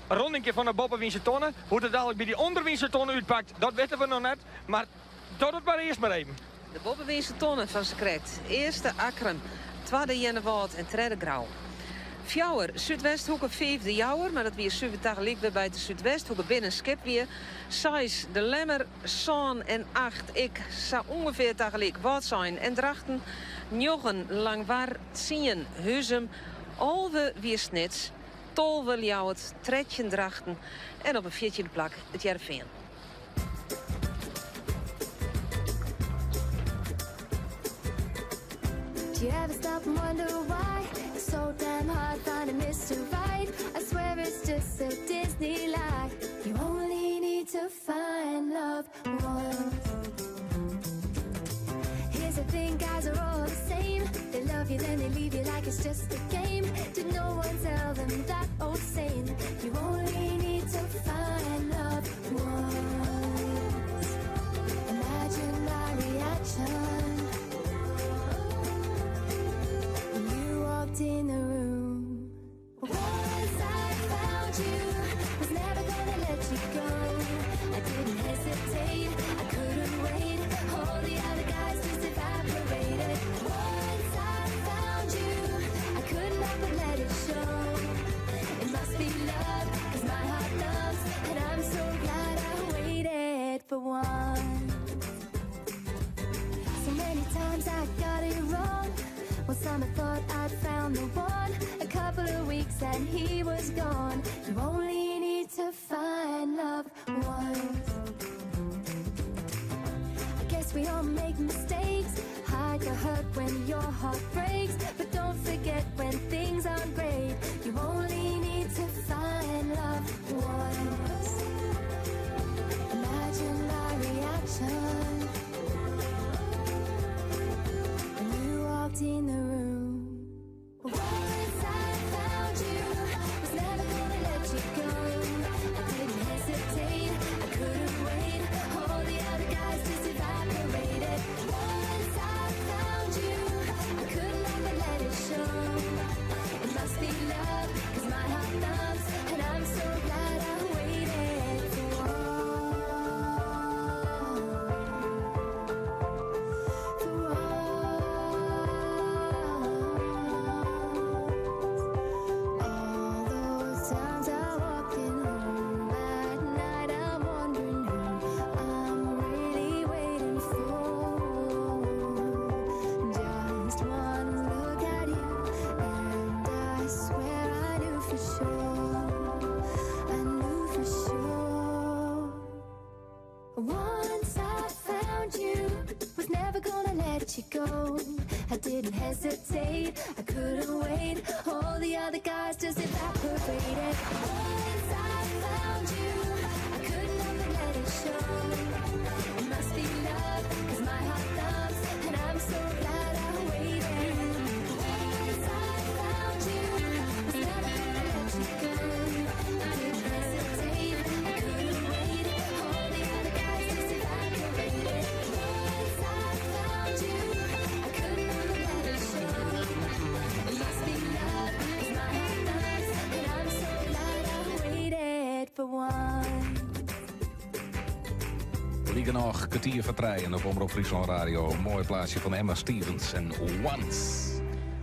rondinkje fan de boppewynse tonne. Hoe't it dalik by dy ûnderwynse tonne útpakt, dat witte we noch net. Mar doch dat mar earst mar even. De boppewynse tonne fan sakrekt. Earste Akkrum, twadde Earnewâld en tredde Grou. Fjouwer, Súdwesthoeke, fiif De Jouwer, mar dat wie suver tagelyk wêrby't de Súdwesthoeke binnenskip wie. Seis, De Lemmer, Sân en acht ek sa ûngefear tagelyk Wâldsein en Drachten, njoggen Langwar, tsien Huzum, 11 wie Snits, 12 Ljouwert, 13 Drachten en op it fjirtjinde plak it Hearrenfean. Do you ever stop and wonder why it's so damn hard finding Mr. Right? I swear it's just a Disney lie. You only need to find love once. Here's the thing, guys are all the same. They love you, then they leave you like it's just a game. Did no one tell them that old saying? You only need to find love once. Imagine my reaction. When you walked in the room. Once I found you, was never gonna let you go. I didn't hesitate, I couldn't wait. All the other guys just evaporated. Once I found you, I couldn't help but let it show. It must be love, 'cause my heart loves, and I'm so glad I waited for one. So many times I got it wrong. One time I thought I'd found the one. A couple of weeks and he was gone. You only need to find love once. I guess we all make mistakes. Hide the hurt when your heart breaks. But don't forget when things aren't great. You only need to find love once. Imagine my reaction when you walked in the room. Once I found you, was never gonna let you go. I didn't hesitate, I couldn't wait. All the other guys just evaporated. Once I found you, I couldn't help but let it show. It must be love, 'cause my heart thumps, and I'm so glad I waited for one. For once. All those times I'm walking home at night, I'm wondering who I'm really waiting for. Just one look at you, and I swear I knew for sure. I knew for sure. Once I found you, was never gonna let you go. I didn't hesitate, I couldn't wait. All the other guys just evaporated. Once I found you, I couldn't help but let it show. It must be love, 'cause my heart thumps, and I'm so glad I waited. Once I found you, was never gonna let you go. I didn't hesitate, I couldn't wait. All the other guys just evaporated. Once I found you, I couldn't help but let it show. It must be love, 'cause my heart thumps, and I'm so glad I waited for one. Likernôch kertier foar trijen op Omrop Fryslân Radio. Moai plaatsje fan Emma Stevens en Once.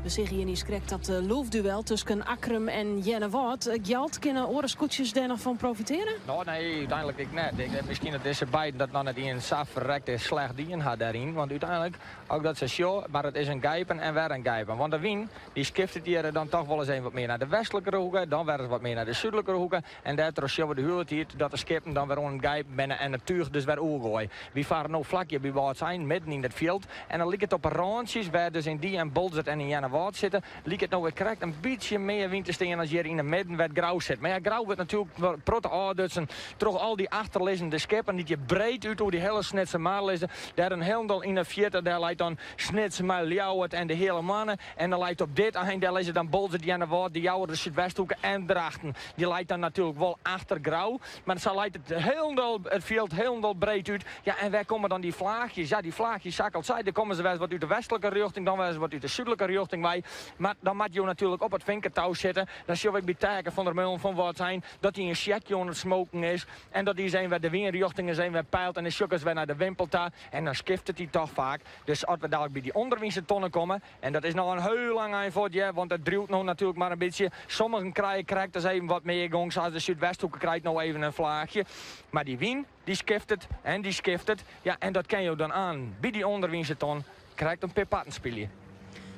We sjogge hjir niiskrekt dat loefduel tusken Akkrum en Earnewâld. Gjalt, kinne oare skûtsjes dêr noch fan profitearje? No, nee, úteinlik ek net. Ik, miskien dat dizze beiden dat noch net ien sa ferrekte slecht dien ha dêryn. Want úteinlik, ook dat se sjo, mar it is in gijpen en wer in gijpen. Want de wyn, dy skiftet hjir dan toch wol ris even wat mear nei de westlikere hoeke, dan wer ris wat mear nei de súdlikere hoeke. En dêrtroch sjogge we de hiele tiid dat de skippen dan wer oan it gijpen binne en it túch dus wer oergoaie. Wy farre no flak hjir by Wâldsein, midden yn it fjild. En dan liket op de rântsjes, wêr dus yn dy en Boalsert en yn Earnewâld sitte, liket no wer krekt in bytsje mear wyn te stean as hjir yn 'e midden wêr't Grou sit. Mar ja, Grou wurdt natuerlik in protte ôfdutsen troch al dy achterlizzende skippen dy't hjir breed út oer dy hiele Snitsermar lizze. Dêr in hielendal yn 'e fierte, dêr leit dan Snits mei Ljouwert en de Heale Moanne. En dan leit op dit ein, dêr lizze dan Boalsert, Earnewâld, De Jouwer, de Súdwesthoeke en Drachten. Dy leit dan natuerlik wol achter Grou, mar sa leit it hielendal, it fjild hielendal breed út. Ja, en wêr komme dan dy flaachjes? Ja, dy flaachjes, sa ik al sei, der komme se wer wat út de westlike rjochting, dan wer wat út de súdlike rjochting wei. Mar dan moat jo natuerlik op it finketou sitte. Dan sjoch ik by Taeke van der Meulen fan Wâldsein dat hy in sjekje oan it smoken is en dat hy ris even wer de wynrjochting ris even wer peilt en dan sjoch ik ris wer nei de wimpel ta en dan skiftet hy toch faak. Dus as we dadlik by dy ûnderwynse tonne komme, en dat is noch in hiel lang ein fuort hear, want it driuwt no natuerlik mar in bytsje. Sommigen krije krekt ris even wat mear gong, sa as de Súdwesthoeke krijt no even in flaachje. Mar dy wyn, dy skiftet en dy skiftet. Ja, en dat kin jo dan aan by dy ûnderwynse ton krekt in pear parten spylje.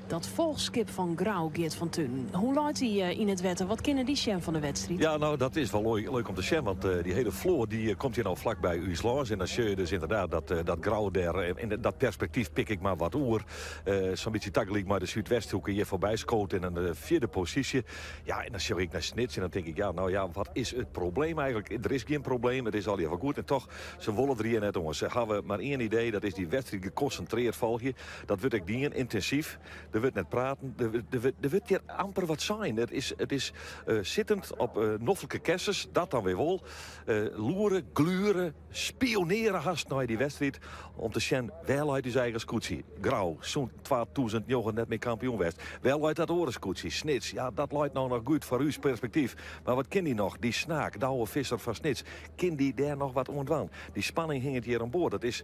Dat folchskip fan Grou, Geert van Tunen, hoe leit dy yn it wetter? Wat kinne dy sjen fan de wedstriid? Ja, no, dat is wol leuk om te sjen, want dy hiele float dy komt hjir no flak by ús lâns. En dan sjoch je dus ynderdaad dat Grou dêr, en dat perspektyf pik ik mar wat oer, sa'n bytsje tagelyk mei de Súdwesthoeke hjir foarby skoot yn in fjirde posysje. Ja, en dan sjoch ik nei Snits en dan tink ik, ja, no ja, wat is it probleem eigentlik? Der is gjin probleem, it is allegear wol goed. En toch, se wolle der hjir net oan. Se hawwe mar ien idee, dat is dy wedstriid gekonsintreard folgje. Dat wurdt ek dien, yntinsyf. Der wurdt net praten, der wurdt hjir amper wat sein. It is, it is sittend op noflike kessens, dat dan wer wol. Loere, gluere, spioneare hast nei dy wedstriid om te sjen wêr leit ús eigen skûtsje. Grou, sûnt 2009 net mear kampioen west. Wêr leit dat oare skûtsje? Snits, ja dat leit no noch goed foar ús perspektyf. Mar wat kin dy noch? Dy snaak, Douwe Visser fan Snits, kin dy dêr noch wat oan dwaan? Dy spanning hinget hjir oan board. Dat is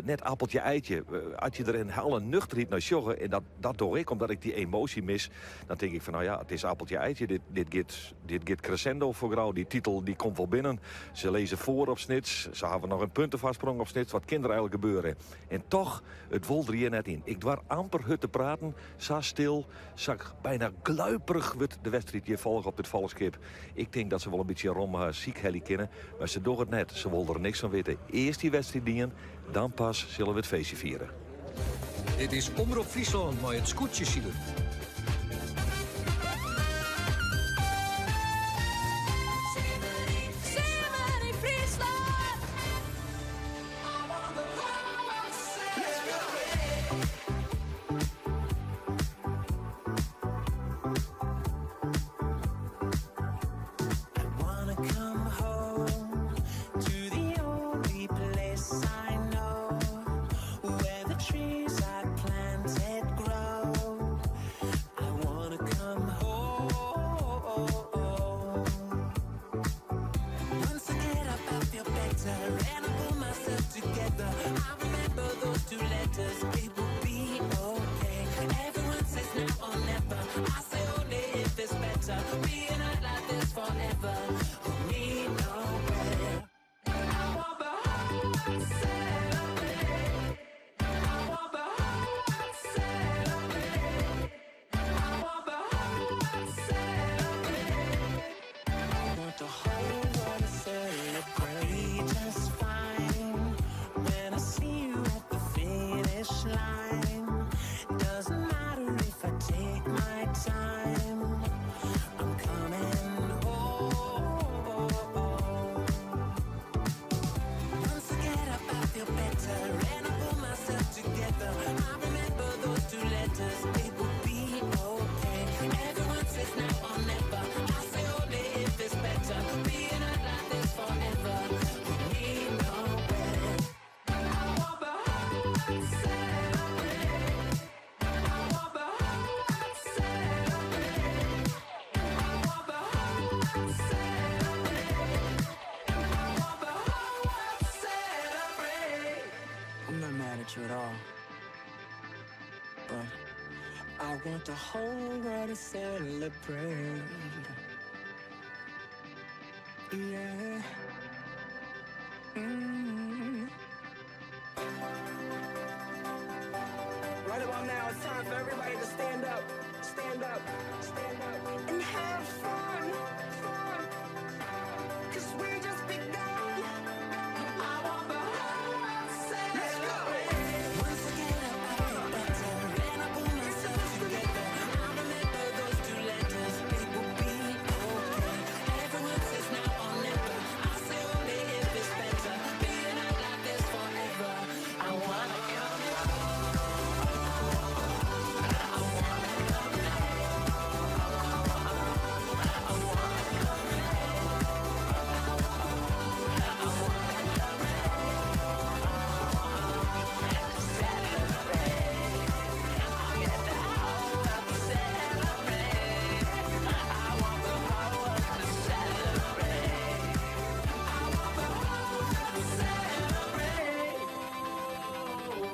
net appeltje eitje. As je der in alle nuchterheid nei sjogge, en dat, dat doch ik omdat ik dy emoasje mis, dan tink ik fan no ja, it is appeltje eitje. Dit, dit giet, dit giet crescendo foar Grou. Dy titel dy komt wol binnen. Se lizze foar op Snits. Se hawwe noch in puntefoarsprong op Snits. Wat kin der eigentlik gebeure? En toch, it wol der hjir net yn. Ik doar amper hurd te praten. Sa stil, sa byna gluiperich wurdt de wedstriid hjir folge op dit folchskip. Ik tink dat se wol in bytsje rom har sykhelje kinne, mar se dogge it net. Se wolle der niks fan witte. Earst dy wedstriid dien, dan pas sille we it feestje fiere. Dit is Omrop Fryslân mei it skûtsjesilen. Simmer yn Fryslân. want the whole world to celebrate. Yeah. Right about now, it's time for everybody to stand up, stand up, stand up, and have fun. Fun. 'Cause we just begun. I want the whole world to Let's go. Once again, I feel better, and I pull myself together. I remember those two letters, it will be okay. Everyone says now or never. I say only if it's better. Being out like this forever. I wanna come I wanna come I wanna come I wanna come Celebrate. I get the whole world to celebrate. I want the whole world to celebrate. I want the whole world to celebrate.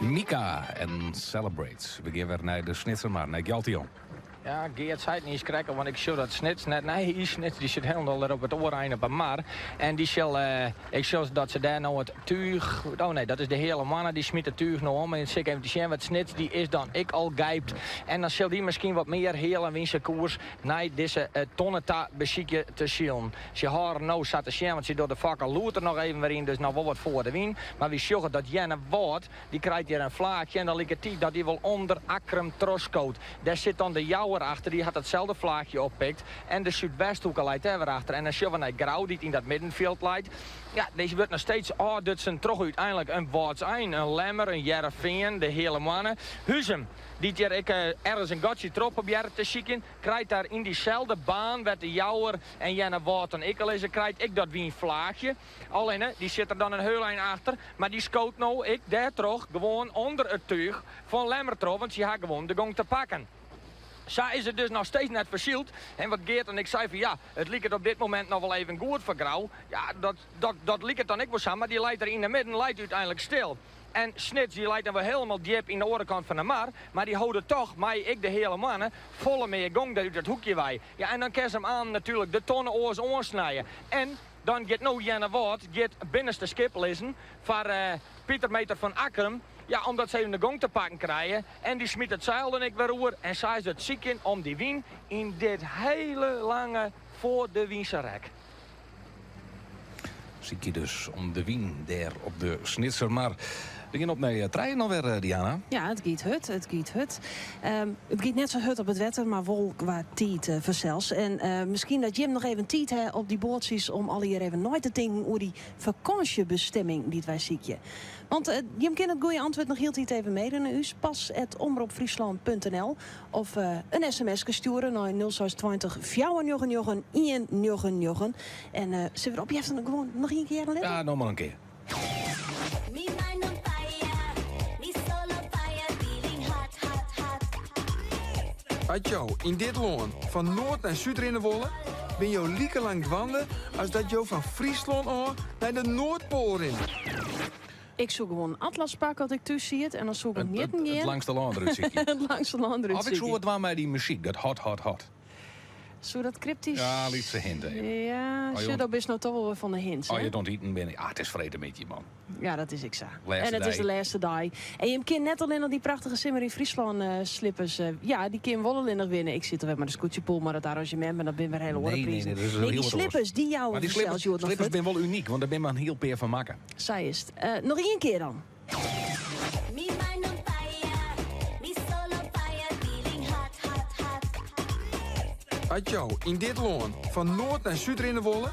Mika en Celebrate. We gean wer nei de Snitsermar, nei Gjalt de Jong. Ja, Geert sei it niet skrekken, want ik sjoch dat Snits net. Nee, Snits dy sit hielendal op it oare ein op 'e mar. En dy sil, ik sjoch dat se dêr no it túch. Oh nee, dat is de Heale Moanne, dy smyt it túch no om. En sit ik even te sjen, want Snits dy is dan ek al gypt. En dan sil dy miskien wat mear heal en wynse koers nei dizze tonne ta besykje te silen. Se hâlde no sa te sjen, want se docht de fokke loert der noch even wer yn, dus noch wol wat foar de wyn. Mar wy sjogge dat Earnewâld, dy krijt hjir in flaachje en dan liket it dat dy wol ûnder Akkrum trochskoot. Dêr sit dan de Jouwer achter, dy hat datselde flaachje oppikt. En de Súdwesthoeke leit dêr wer achter. En dan sjogge we nei Grou, dy't yn dat middenfjild leit. Ja, dizze wurdt noch steeds ôfdutsen troch úteinlik in Wâldsein, in Lemmer, in Hearrenfean, de Heale Moanne. Huzum, dy't hjir ek ergens in gatsje troch probearret te sykjen, krijt daar yn dyselde baan wêr't de Jouwer en Earnewâld dan ek al lizze, krijt ek dat wynflaachje. Allinne, dy sit der dan in hiel ein achter, mar dy skoot no ek dêrtroch gewoan ûnder it túch fan Lemmer troch, want sy ha gewoan de gong te pakken. Sa is it dus noch steeds net fersyld. En wat Geert en ik sei fan ja, it liket op dit momint noch wol even goed foar Grou. Ja, dat, dat, dat liket dan ek wol sa, mar dy leit der yn de midden, leit úteinlik stil. En Snits dy leit dan wol hielendal djip yn de oare kant fan de mar, mar dy holde toch, mei ek de Heale Moanne, folle mear gong dêr út dat hoekje wei. Ja, en dan kin se him aan natuerlik de tonne oars oansnije. En dan giet no Earnewâld giet binnenste skip lizzen foar Pieter Meter fan Akkrum. Ja, omdat se even de gong te pakken krije. En dy smyt it seil dan ek wer oer. En sa is it sykjen om dy wyn yn dit hiele lange foar de wynse rek. Sykje dus om de wyn dêr op de Snitsermar. We gean op nei trijen alwer, Diana. Ja, it giet hurd, it giet hurd. It giet net sa hurd op it wetter, mar wol kwa tiid fansels. En miskien dat jim noch even tiid ha op dy boatsjes om allegear even nei te tinken oer dy fakânsjebestimming dy't wy sykje. Want jim kinne it goede antwurd noch hieltyd even maile nei ús, pas@omropfryslan.nl of in sms stjoere nei 0620 499 199. En sille we de opjefte dan gewoan noch ien kear hearre litte? Ja, noch mar in kear. Me mind on fire, me soul on fire, feeling hot, hot, hot. As jo yn dit lân fan noard nei súd rinne wolle, bin jo like lang dwaande as dat jo fan Fryslân ôf nei de Noardpoal rinne. Ik soe gewoan in atlas pakke as ik thús siet en dan soe ik op mjitten It gean. langste lân derút sykje. It langste lân derút Of ik soe sykje. wat dwaan mei dy muzyk, dat hot, hot, hot. Soe dat kryptysk? Ja, lytse hint even. Ja, Oh, sjoch, joh. do bist no toch wol wer fan de hints, As hè? je it oan it iten binne. Ah, it is freedtemiddei, man. Ja, dat is ek sa. Lêste En it is dei. de lêste dei. En jim kin net allinnich dy prachtige Simmer yn Fryslân slippers. Ja, dy kin wol allinnich winne. Ik sit der wer mei de skûtsjepool, mar it arranzjemint, mar dat binne wer hiele oare Nee, nee, prizen. nee, dat is Nee, dy hiel wat oars. slippers, dy jouwe Maar dy we slippers, sels hjoed noch slippers fuort. binne wol unyk, want dêr binne mar in hiel pear fan makke. Sa is it. Noch ien kear dan. Me mind on fire, me soul on fire, feeling hot, hot, hot. As jo yn dit lân fan noard nei súd rinne wolle,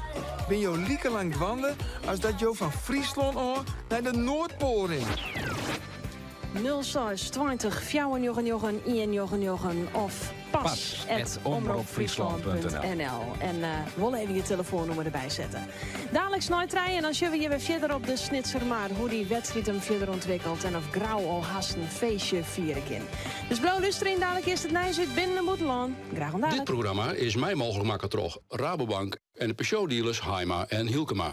bin jo like lang dwaande as dat jo fan Fryslân ôf nei de Noardpoal rinne. 06 20 499 199 of pas Pas omropfryslan.nl. En wol even je telefoannûmer derby sette. Daliks nei trijen en dan sjogge we hjir wer fierder op de Snitsermar hoe dy wedstriid him fierder ûntwikkelt en of Grou al hast in feestje fiere kin. Dus bliuw lústerjen, dalik earst it nijs út binnen- en bûtenlân. Graach oant Dit dalik. programma is mei mooglik makke troch Rabobank en de Peugeot-dealers Haima en Hielkema.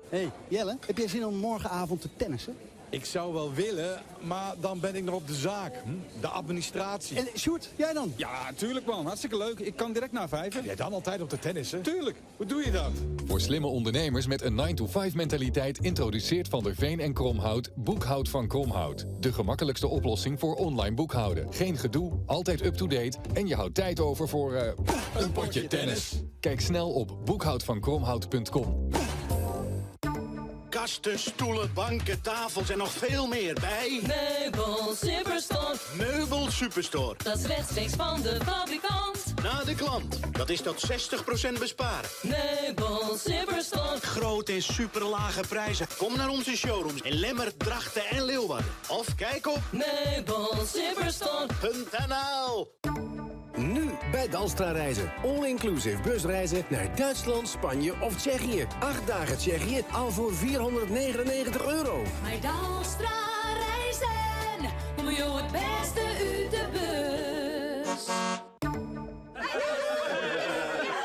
Hey Jelle, heb jij zin om morgenavond te tennissen? Ik zou wel willen, maar dan ben ik nog op de zaak. Hm? De administratie. En Sjoerd, jij dan? Ja, tuurlijk man. Hartstikke leuk. Ik kan direct na vijven. Jij dan altijd op de tennis, hè? Tuurlijk. Hoe doe je dat? Voor slimme ondernemers met een 9-to-5 mentaliteit introduceert Van der Veen en Kromhout Boekhoud van Kromhout. De gemakkelijkste oplossing voor online boekhouden. Geen gedoe, altijd up-to-date en je houdt tijd over voor een potje tennis. Kijk snel op boekhoudvankromhout.com. Kasten, stoelen, banken, tafels en nog veel meer bij... Meubel Superstore. Meubel Superstore. Dat is rechtstreeks van de fabrikant. Naar de klant. Dat is tot 60% besparen. Meubel Superstore. Grote en superlage prijzen. Kom naar onze showrooms in Lemmer, Drachten en Leeuwarden. Of kijk op... Meubelsuperstore.nl Nu bij Dalstra Reizen. All-inclusive busreizen naar Duitsland, Spanje of Tsjechië. 8 dagen Tsjechië al voor 499 euro. Maar Dalstra Reizen. Kom je het beste uit de bus.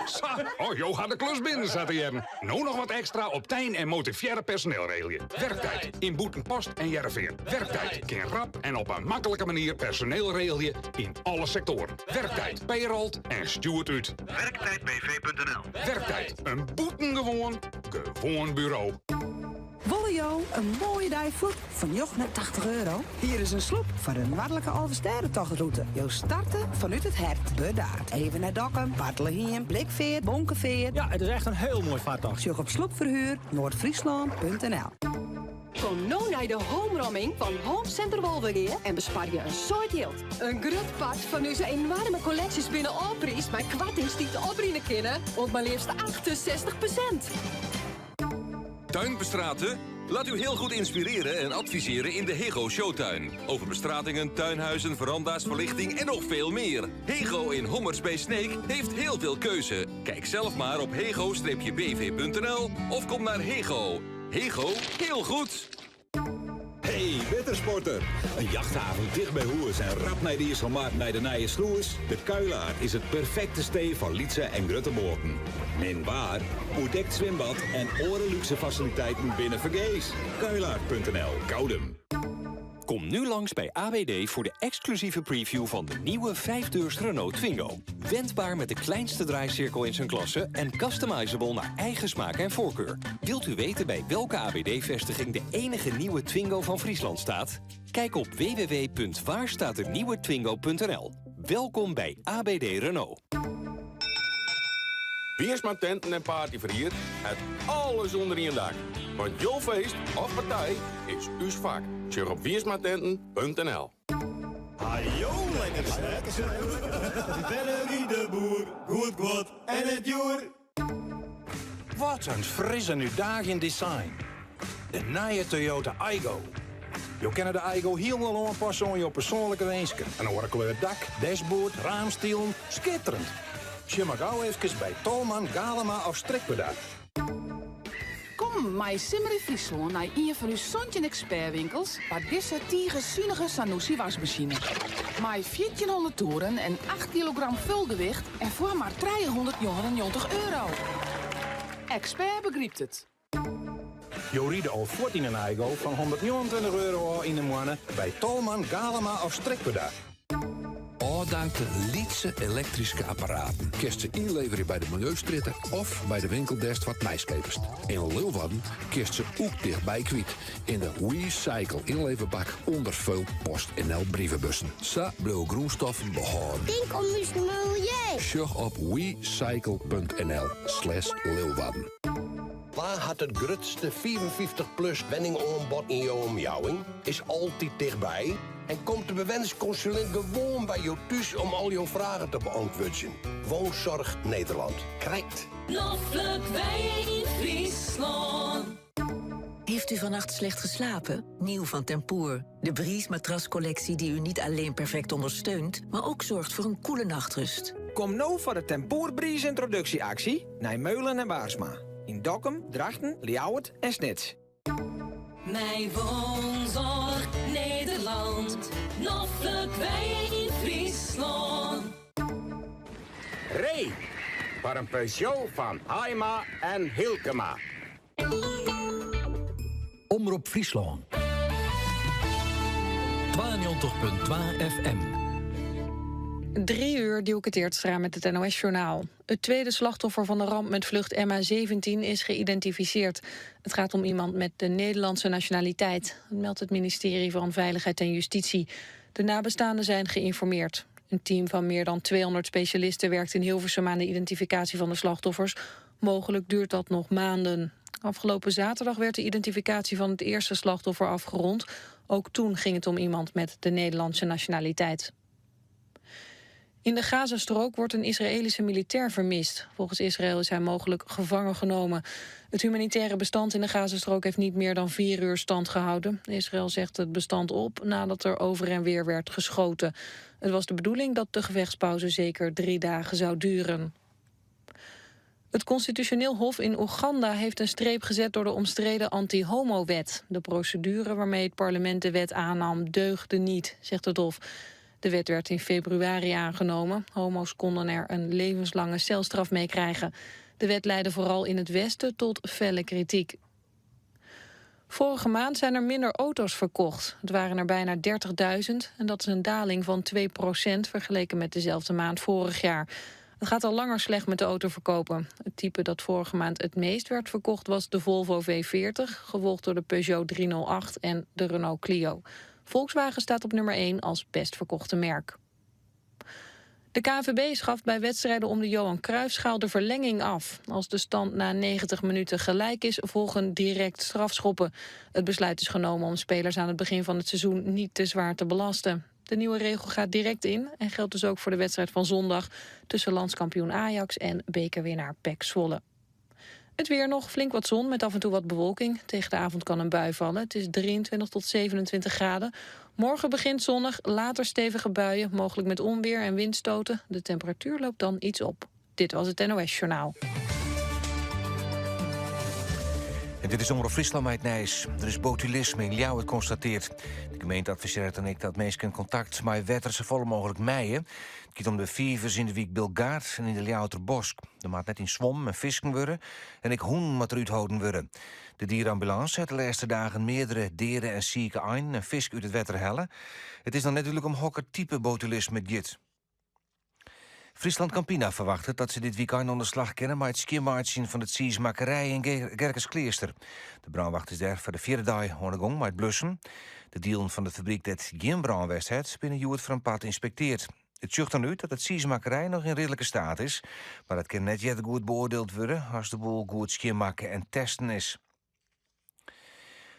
Sa, oh, jo gaat de klus binnen, zat hier. Nou nog wat extra op tijn en motiveerde personeel regelen. Werktijd in Boetenpost en Jereveen. Werktijd kan rap en op een makkelijke manier personeel regelen in alle sectoren. Werktijd payrolt en stuurt uit. Werktijdbv.nl Werktijd, een boetengewoon, gewoon bureau. Wolle jo, een mooie dijvloed van joch naar 80 euro. Hier is een sloep voor de Noordelijke Alversterrentochtroute. Jo starten vanuit het Hert, Bedaard. Even naar Dokkum, Bartlehiem, Blikveer, Bonkeveer. Ja, het is echt een heel mooi vaartuig. Zoek op sloepverhuur noordfriesland.nl. Kom nou naar de homeromming van Home Center Wolvegea en bespaar je een soort geld. Een groot part van onze enorme collecties binnen Opries, maar kwartings die te oprienen kunnen, want maar liefst 68%. Tuinbestraten? Laat u heel goed inspireren en adviseren in de Hego Showtuin. Over bestratingen, tuinhuizen, veranda's, verlichting en nog veel meer. Hego in Hommers bij Sneek heeft heel veel keuze. Kijk zelf maar op hego-bv.nl of kom naar Hego. Hego, heel goed! Hey, wettersporter! Een jachthaven dicht bij Hoers en rap naar de Ierselmarkt naar de Nije Sloes. De Kuilaar is het perfecte stee van Lietse en Grutteboorten. Min waar, oerdekt zwembad en orenluxe faciliteiten binnen Vergees. Kuilaar.nl, Koudum. Kom nu langs bij AWD voor de exclusieve preview van de nieuwe 5-deurs Renault Twingo. Wendbaar met de kleinste draaicirkel in zijn klasse en customizable naar eigen smaak en voorkeur. Wilt u weten bij welke AWD-vestiging de enige nieuwe Twingo van Friesland staat? Kijk op www.waarstaatdenieuwetwingo.nl. Welkom bij ABD Renault. Wiersma Tenten en Party verhiert het alles onder één dak. Want jouw feest of partij is uw vak. Check op wiersmatenten.nl. Hajo, lekker snel. Bennerie de boer, goed goed en het joer. Wat een frisse uitdaging design. De nieuwe Toyota Aygo. Je kennen de Aygo helemaal aanpassen aan je persoonlijke wensen. Een orenkleur dak, dashboard, raamstielen, schitterend. Je mag gauw even bij Tolman, Galema of Strikbedak. Kom, mij Simmer in Friesland naar een van uw Sontje expertwinkels waar deze tigerzunnige Sanusi wasmachine. Mij 1400 toeren en 8 kilogram vulgewicht en voor maar 399 euro. Expert begrijpt het. Joride al 14 een Aygo van 129 euro in de maand bij Tolman, Galema of Strikbedak. Afdankte Lietse elektrische apparaten. Kerst ze inleveren bij de milieustritten of bij de winkeldest wat mijskepers. In Leeuwarden kerst ze ook dichtbij kwiet. In de WeCycle inleverbak onder veel PostNL brievenbussen. Sa blauw groenstoffen behouden. Denk om uw milieu. Sjug op wecycle.nl slash Leeuwarden. Waar had het grootste 54-plus wenningaanbod in jouw omjouwing? Is altijd dichtbij. En komt de bewennersconsulent gewoon bij jou thuis om al jouw vragen te beantwoorden. Woonzorg Nederland. Krijgt. Noflik wij in Friesland. Heeft u vannacht slecht geslapen? Nieuw van Tempoor. De Breeze matrascollectie die u niet alleen perfect ondersteunt, maar ook zorgt voor een koele nachtrust. Kom nou voor de Tempoor Breeze introductieactie naar Meulen en Baarsma. In Dokkum, Drachten, Ljouwert en Snits. Mijn woonzorg Nederland. Noflik wij in Friesland. Ray, voor een Peugeot van Haima en Hilkema. Omroep Friesland. 92.2 FM. 3 uur, Dielke Teertstra met het NOS-journaal. Het tweede slachtoffer van de ramp met vlucht MH17 is geïdentificeerd. Het gaat om iemand met de Nederlandse nationaliteit. Dat meldt het ministerie van Veiligheid en Justitie. De nabestaanden zijn geïnformeerd. Een team van meer dan 200 specialisten werkt in Hilversum aan de identificatie van de slachtoffers. Mogelijk duurt dat nog maanden. Afgelopen zaterdag werd de identificatie van het eerste slachtoffer afgerond. Ook toen ging het om iemand met de Nederlandse nationaliteit. In de Gazastrook wordt een Israëlische militair vermist. Volgens Israël is hij mogelijk gevangen genomen. Het humanitaire bestand in de Gazastrook heeft niet meer dan vier uur stand gehouden. Israël zegt het bestand op nadat er over en weer werd geschoten. Het was de bedoeling dat de gevechtspauze zeker drie dagen zou duren. Het Constitutioneel Hof in Oeganda heeft een streep gezet door de omstreden anti-homo-wet. De procedure waarmee het parlement de wet aannam deugde niet, zegt het Hof. De wet werd in februari aangenomen. Homo's konden er een levenslange celstraf mee krijgen. De wet leidde vooral in het Westen tot felle kritiek. Vorige maand zijn er minder auto's verkocht. Het waren er bijna 30.000 en dat is een daling van 2 vergeleken met dezelfde maand vorig jaar. Het gaat al langer slecht met de autoverkopen. Het type dat vorige maand het meest werd verkocht was de Volvo V40, gevolgd door de Peugeot 308 en de Renault Clio. Volkswagen staat op nummer 1 als best verkochte merk. De KNVB schaft bij wedstrijden om de Johan Cruijffschaal de verlenging af. Als de stand na 90 minuten gelijk is, volgen direct strafschoppen. Het besluit is genomen om spelers aan het begin van het seizoen niet te zwaar te belasten. De nieuwe regel gaat direct in en geldt dus ook voor de wedstrijd van zondag tussen landskampioen Ajax en bekerwinnaar PEC Zwolle. Het weer nog, flink wat zon met af en toe wat bewolking. Tegen de avond kan een bui vallen. Het is 23 tot 27 graden. Morgen begint zonnig, later stevige buien, mogelijk met onweer en windstoten. De temperatuur loopt dan iets op. Dit was het NOS Journaal. En dit is Omroep Friesland met Nijs. Er is botulisme in Ljouwert constateerd. De gemeente adviseert en ik dat mensen contact met wetter zo volle mogelijk mijen. Het gaat om de vivers in de wijk Bilgaard en in de Ljouwerter Bosk. Er maakt net in zwom en fisken worden en ik hoen moet eruit houden worden. De dierenambulance heeft de laatste dagen meerdere dieren en zieke ein en fisk uit het wetter hellen. Het is dan natuurlijk om hokker type botulisme het gaat. Friesland Campina verwacht dat ze dit weekend onder slag kennen... maar het skiermaatje van het Siesmakerij in Gerkeskleester. De brandwacht is daar voor de vierde dag aan de gong met het blussen. De dealen van de fabriek dat geen brandwest heeft... binnen Joert van pad inspecteerd. Het zucht dan uit dat het Siesmakerij nog in redelijke staat is... maar dat kan net jet goed beoordeeld worden... als de boel goed skiermaken en testen is.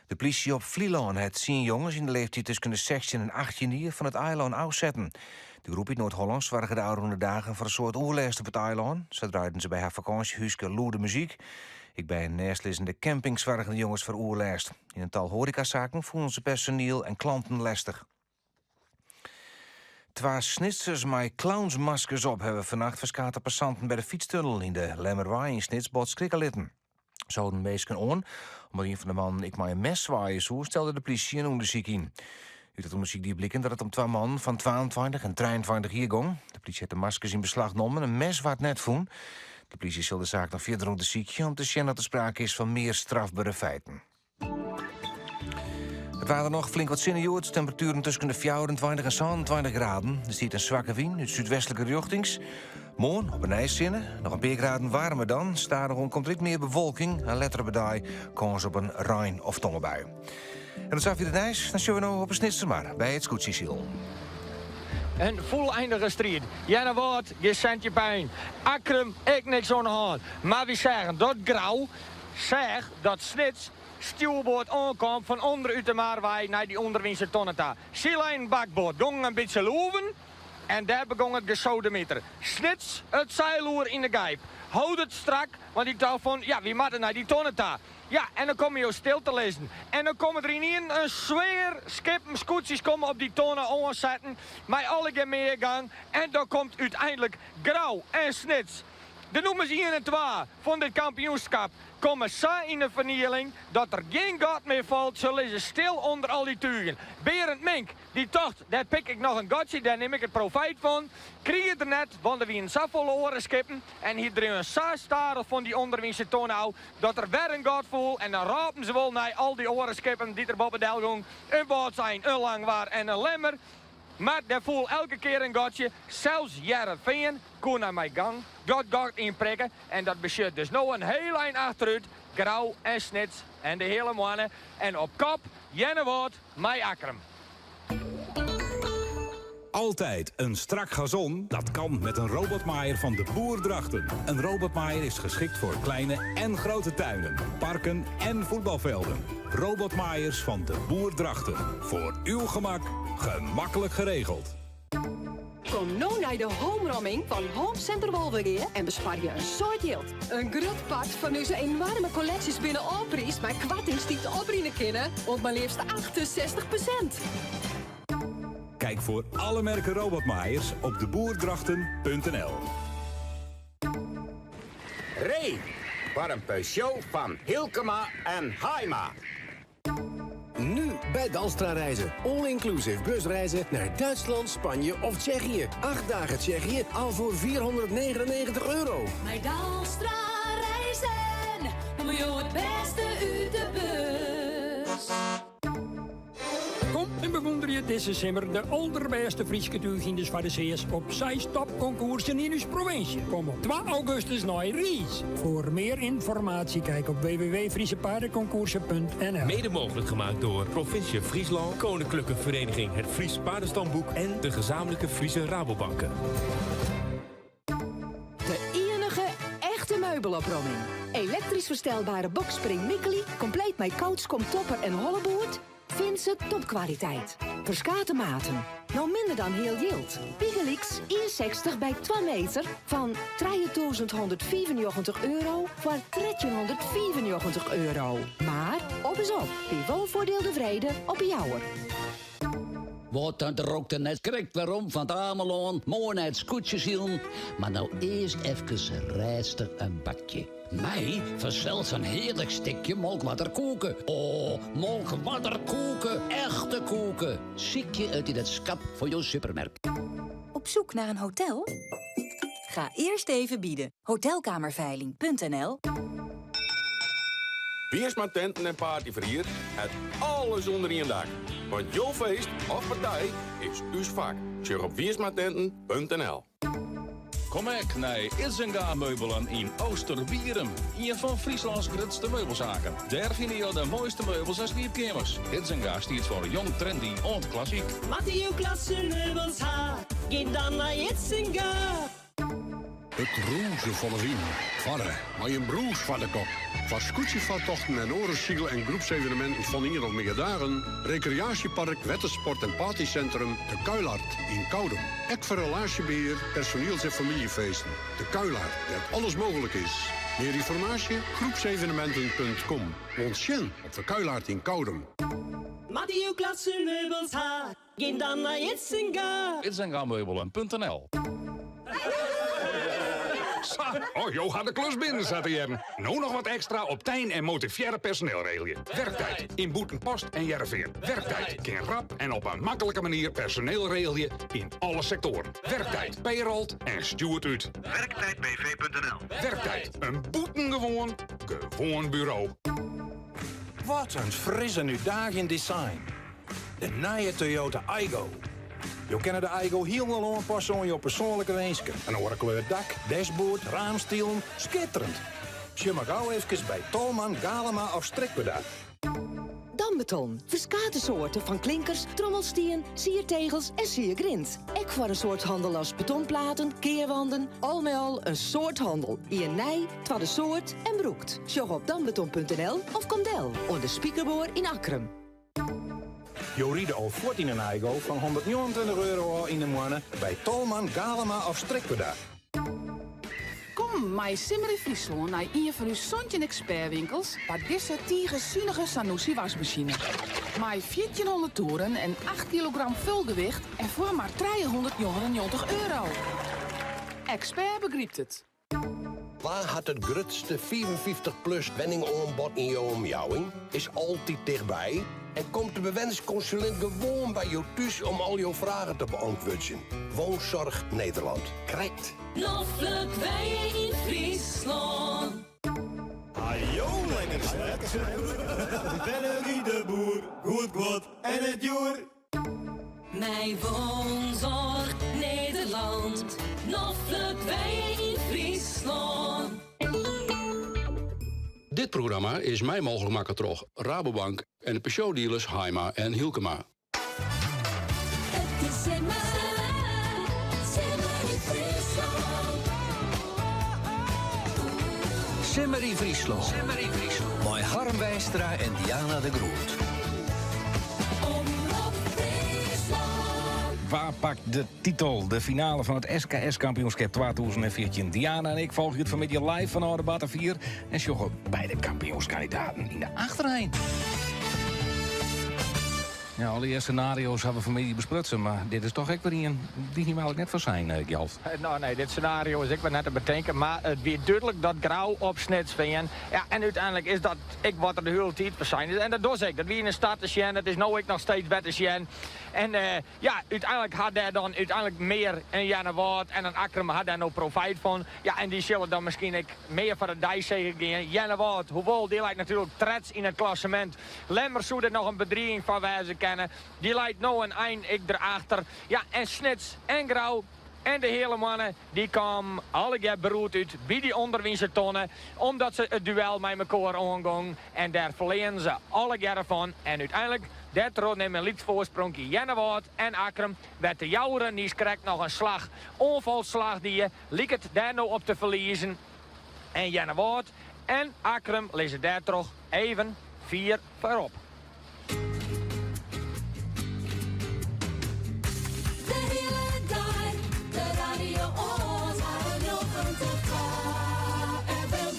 De politie op Vlieland het zien jongens in de leeftijd tussen de 16 en 18 jaar van het eiland afzetten. De groep uit Noord-Holland zwargen de oude dagen voor een soort oerlijst op het eiland. Zo draaiden ze bij haar vakantiehuiske loerde muziek. Ik bij een neerslissende camping zwargen de jongens voor oerlijst. In een tal horecazaken voelen ze personeel en klanten lastig. Twa snitsers met clownsmaskers op hebben vannacht verskate passanten bij de fietstunnel in de Lemmerwaai in Snitsbot skrikkelitten. Zouden meesken on, omdat een van de mannen ik maar een mes zwaaien zo, stelde de politie een onderzoek in. Uit het onderzoek die blikken dat het om twee mannen van 22 en 23 jaar ging. De politie had de maskers in beslag genomen, een mes waard net voen. De politie zal de zaak nog verder onderzoeken om te zien dat er sprake is van meer strafbare feiten. Het waren nog flink wat zinnen, Temperaturen tussen de 24 en 27 graden. Er zit een zwakke wind uit zuidwestelijke richtings. Morgen op een ijszinnen, nog een paar graden warmer dan. Stadig komt er meer bewolking en letter bedaai kans op een rein of tongenbui. En dat zag je het ijs, dan zullen we nog op een snitser maar bij het Scootsie Een voleindige strijd. Jenne je zendt je pijn. Akrum, ik niks aan de hand. Maar we zeggen dat Grauw zegt dat Snits stuurboord aankomt van onder uit de Maarwij naar die onderwinse tonneta. Silijn bakboord, gong een beetje loeven. En daar begon het gesodemieter. Snits het zeiloer in de gijp. Houd het strak, want ik dacht van, ja, wie moet er naar die tonneta? Ja, en dan kom je stil te lezen. En dan komen er in een zweer skippen, scootjes komen op die tonnen omzetten. Maar alle keer meer gang. En dan komt uiteindelijk Grauw en Snits. De nûmers ien en twa fan dit kampioenskap komme sa yn de fernieling dat der gjin gat mear falt. Se lizze stil ûnder al dy tugen. Berend Mink, dy't tocht, dêr pik ik noch in gatsje, dêr nim ik it profijt fan, krige er net, want der wienen safolle oare skippen en hy dreaun sa stadich fan dy ûnderwynse tonne ôf dat der wer in gat foel en dan rôpen se wol nei al dy oare skippen dy't der boppe del gongen, in Wâldsein, in Langwar en in Lemmer. Mar der foel elke kear in gatsje, sels Hearrenfean koe nei mei gang dat gat ynprikke en dat besjut dus no in heel ein achterút, Grou en Snits en de Heale Moanne en op kop Earnewâld mei Akkrum. Altijd een strak gazon? Dat kan met een robotmaaier van de Boer Drachten. Een robotmaaier is geschikt voor kleine en grote tuinen, parken en voetbalvelden. Robotmaaiers van de Boer Drachten. Voor uw gemak, gemakkelijk geregeld. Kom no nei de homeromming fan Home Center Wolvegea en besparje in soad jild. In grut part fan ús enoarme kolleksjes binne ôfpriisd mei koartings dy't oprinne kinne oant mar leafst 68%. Kijk voor alle merken robotmaaiers op deboerdrachten.nl. Ree foar in Peugeot fan Hylkema en Haima. Nu bij Dalstra Reizen. All-inclusive busreizen naar Duitsland, Spanje of Tsjechië. 8 dagen Tsjechië al voor 499 euro. Mei Dalstra Reizen komme jo it bêste út de bus. Kom en bewûnderje dizze simmer de alderbêste Fryske túchhynders foar de seas op seis topkonkoersen yn ús provinsje. Kom op 2 augustus nei Riis. Voor meer informatie kijk op www.friesepaardenconcoursen.nl. Mede mogelijk gemaakt door Provincie Fryslân, Koninklijke Vereniging Het Fries Paardenstamboek en de gezamenlijke Friese Rabobanken. De iennige echte meubelopgromming. Elektrysk ferstelbere boxspring Mikkeli, kompleet mei couch topper en holleboerd. Fynt se topkwaliteit. Ferskate maten. No minder dan heal jild. Bygelyks 61 by 2 meter fan 3195 euro foar 1395 euro. Mar op is op by Woonvoordeel de Vrede op 'e Jouwer. Wat dan rokte net krekt werom fan it Amelân, moai nei it skûtsjesilen, mar no earst efkes rêstich in bakje. Mei fansels in hearlik stikje Molkwarder koeke. O, Molkwarder koeke, echte koeke. Sykje it yn it skap fan jo supermerk. Op zoek naar een hotel? Ga eerst even bieden. Hotelkamerveiling.nl Wiersma Tenten en Partyverhier hat alles ûnder ien dak. Want jo feest of partij is ús fak. Sjoch op wiersmatenten.nl. Kom ek nei Idzenga Meubelen yn Oosterbierum. Ien fan Fryslâns grutste meubelsaken. Dêr fine jo de moaiste meubels en sliepkeamers. Idzenga stiet foar jong, trendy oant klassyk. Moatte jo klasse meubels ha, gean dan nei Idzenga. It rûzen fan 'e wyn, farre mei in brûs foar de kop. Foar skûtsjefartochten en oare syl- en groepseveneminten fan ien of mear dagen, rekreaasjepark, wettersport en partysintrum De Kuilart yn Koudum. Ek foar relaasjebehear, personiels- en famyljefeesten. De Kuilart, dêr't alles mooglik is. Mear ynformaasje? Groepsevenementen.com. Oant sjen op De Kuilart yn Koudum. Moatte jo klasse meubels ha, gean dan nei Idzenga. Idzengameubelen.nl Sa, oh, jo ha de klus binnen, sa te hearren. No noch wat ekstra op tyn en motivearre personeel regelje. Werktijd yn Bûtenpost en Hearrenfean. Werktijd kin rap en op in maklike manier personeel regelje yn alle sektoaren. Werktijd payrolt en stjoert út. Werktijdbv.nl Werktijd, in bûtengewoan, gewoan buro. Wat in frisse útdaging design. De nije Toyota Aygo. Jo kinne de Aygo hielendal oanpasse oan jo persoanlike winsken. In oare kleur dak, dashboard, raamstilen, skitterend. Sjoch mar gau efkes by Tolman, Galema of Strikwerda. Dambeton. Ferskate soarten fan klinkers, trommelstien, siertegels en siergrint. Ek foar in soad hannel as betonplaten, kearwanden, al mei al in soad hannel. Ien nij, twadde soart en brûkt. Sjoch op dambeton.nl of kom del oan de Spikerboar yn Akkrum. Jo ride al fuort yn in Aygo fan 129 euro ôf yn 'e moanne by Tolman, Galema of Strikwerda. Kom mei Simmer yn Fryslân nei ien fan ús 17 ekspertwinkels foar dizze tige sunige Sanusi wasmasine. Mei 1400 toeren en 8 kilogram fulgewicht en foar mar 399 euro. Expert begrypt it. Wa hat it grutste 55 plus wenningoanbod yn jo omjouwing, is altyd tichtby en komt de bewennerskonsulint gewoan by jo thús om al jo fragen te beantwurdzjen? Woonzorg Nederland. Krekt. Noflik wenje yn Fryslân. Hajo lekker snert. Bennerie de Boer, goed guod en net djoer. Mei Woonzorg Nederland, noflik wenje yn Fryslân. Dit programma is mei mooglik makke troch Rabobank en de Peugeot-dealers Haaima en Hylkema. It is simmer, simmer yn Fryslân. Simmer yn Fryslân. Simmer yn Fryslân. Mei Harm Weistra en Diana de Groot. Omrop Fryslân. Wa pakt de titel? De finale fan it SKS-kampioenskip 2014. Diana en ik folgje it fanmiddei live fanôf de Batavier en sjogge by de kampioenskandidaten yn de achterein. Ja, alle scenario's hawwe we fanmiddei besprutsen, mar dit is toch ek wer ien dy't hiene we eigentlik net foarsein, eh, Gjalt. Eh, no, nee, dit scenario is ek wer net te betinken, mar it wie dúdlik dat Grou op Snits fearn. Ja, en úteinlik is dat ek wat der de hiele tiid foarsein is. En dat docht ek. Dat wie yn de start te sjen, dat is no ek noch steeds wer te sjen. En eh, ja, úteinlik hat dêr dan úteinlik mear in Earnewâld en in Akkrum hat dêr no profijt fan. Ja, en dy sille dan miskien ek mear foar de deisege gean. Earnewâld, hoewol, dy leit natuerlik treds yn it klassemint. Lemmer soe der noch in bedriging foar wêze kinne. Dy leit no in ein ek derachter. Ja, en Snits en Grou en de Heale Moanne, dy kamen allegear beroerd út by dy ûnderwynse tonne, omdat se it duel mei mekoar oangongen. En dêr ferlearen se allegearre fan. En úteinlik, dêrtroch nimme in lyts foarspronkje Earnewâld en Akkrum, wêr't de Jouwer niiskrekt noch in slach oanfalsslach die, liket dêr no op te ferliezen. En Earnewâld en Akkrum lizze dêrtroch even fier foarop. De hiele dei, de radio oan, 92 FM.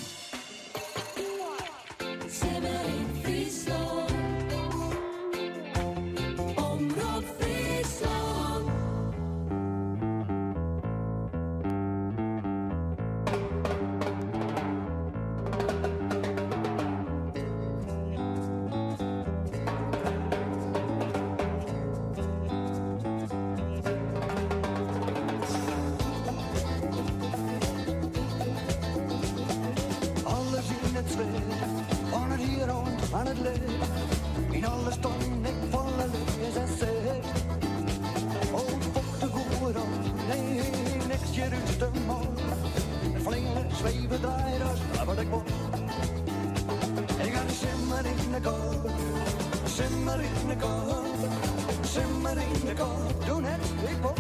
Simmer yn Fryslân. Omrop Fryslân. Alles yn it sweet, fan it hier oant oan it lead. Yn alle stannen ik folle leas en set. Oh, focht de goed op, nee, niks hjir út de man. Fleane, sweven, draaien, dat is wat ik wol. Ik ha de simmer yn de kop, simmer yn de kop, simmer yn de kop. Doe net, ik wol.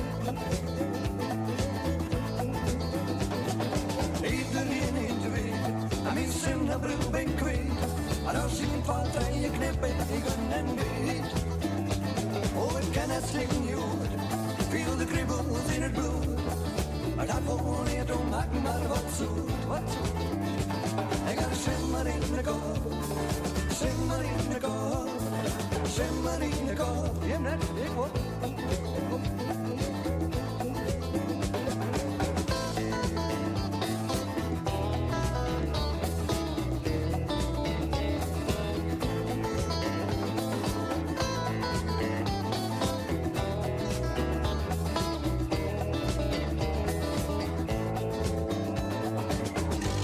Iedereen in de weet, en myn sinnebril bin kwyt. En as ik twa, trije knipeagen en weet. Oh, ik kin net sliepen hjoed, fiel de kriebels yn it bloed. Maar dat wol neat útmeitsje, mar wat soe, wat soe. Ik ha de simmer yn de kop, simmer yn de kop, simmer yn de kop. Jim net, ik wol.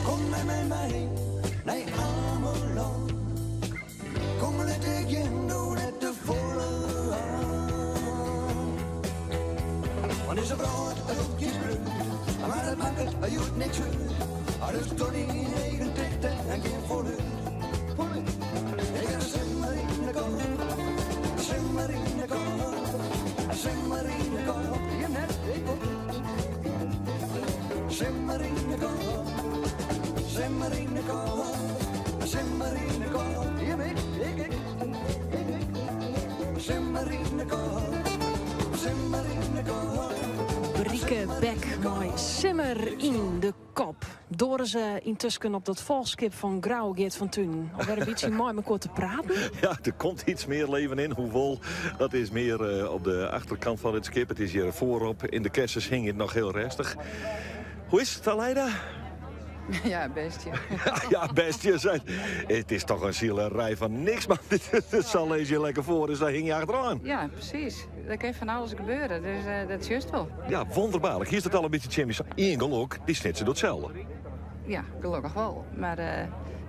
Kom mei my mei nei Amelân. Kom lit ik jin no net te folle aan. Want dizze wrâld rûkt jins grut, mar it makket hjoed niks út. Dus doch dyn eagen ticht en gean folút. Folút. Ik ha de simmer yn de kop, simmer yn de kop, simmer yn de kop. Jim net, ik wol. Simmer yn de kop, simmer yn de kop, simmer yn de kop. Jim ik, ik, ik, ik, ik. Simmer yn de kop, simmer yn de kop. Berieke Bek mei Simmer yn de Kop. Doare se yntusken op dat folchskip fan Grou Geert van Tuinen alwer in bytsje mei mekoar te praten? Ja, der komt iets mear leven yn, hoewol dat is mear eh, op de achterkant fan it skip. It is hjir foarop yn de kessens hingje it noch hiel rêstich. Hoe is it, Aleida? Ja, best, ja. Ja, best. Je zei, het is toch een zielerij van niks, man. Dat zal lees je lekker voor, dus daar hing je achteraan. Ja, precies. Er kan van alles gebeuren, dus dat is juist wel. Ja, wonderbaarlijk. Hier staat al een beetje Jimmy. Ingel ook, die snitsen doet hetzelfde. Ja, gelukkig wel. Maar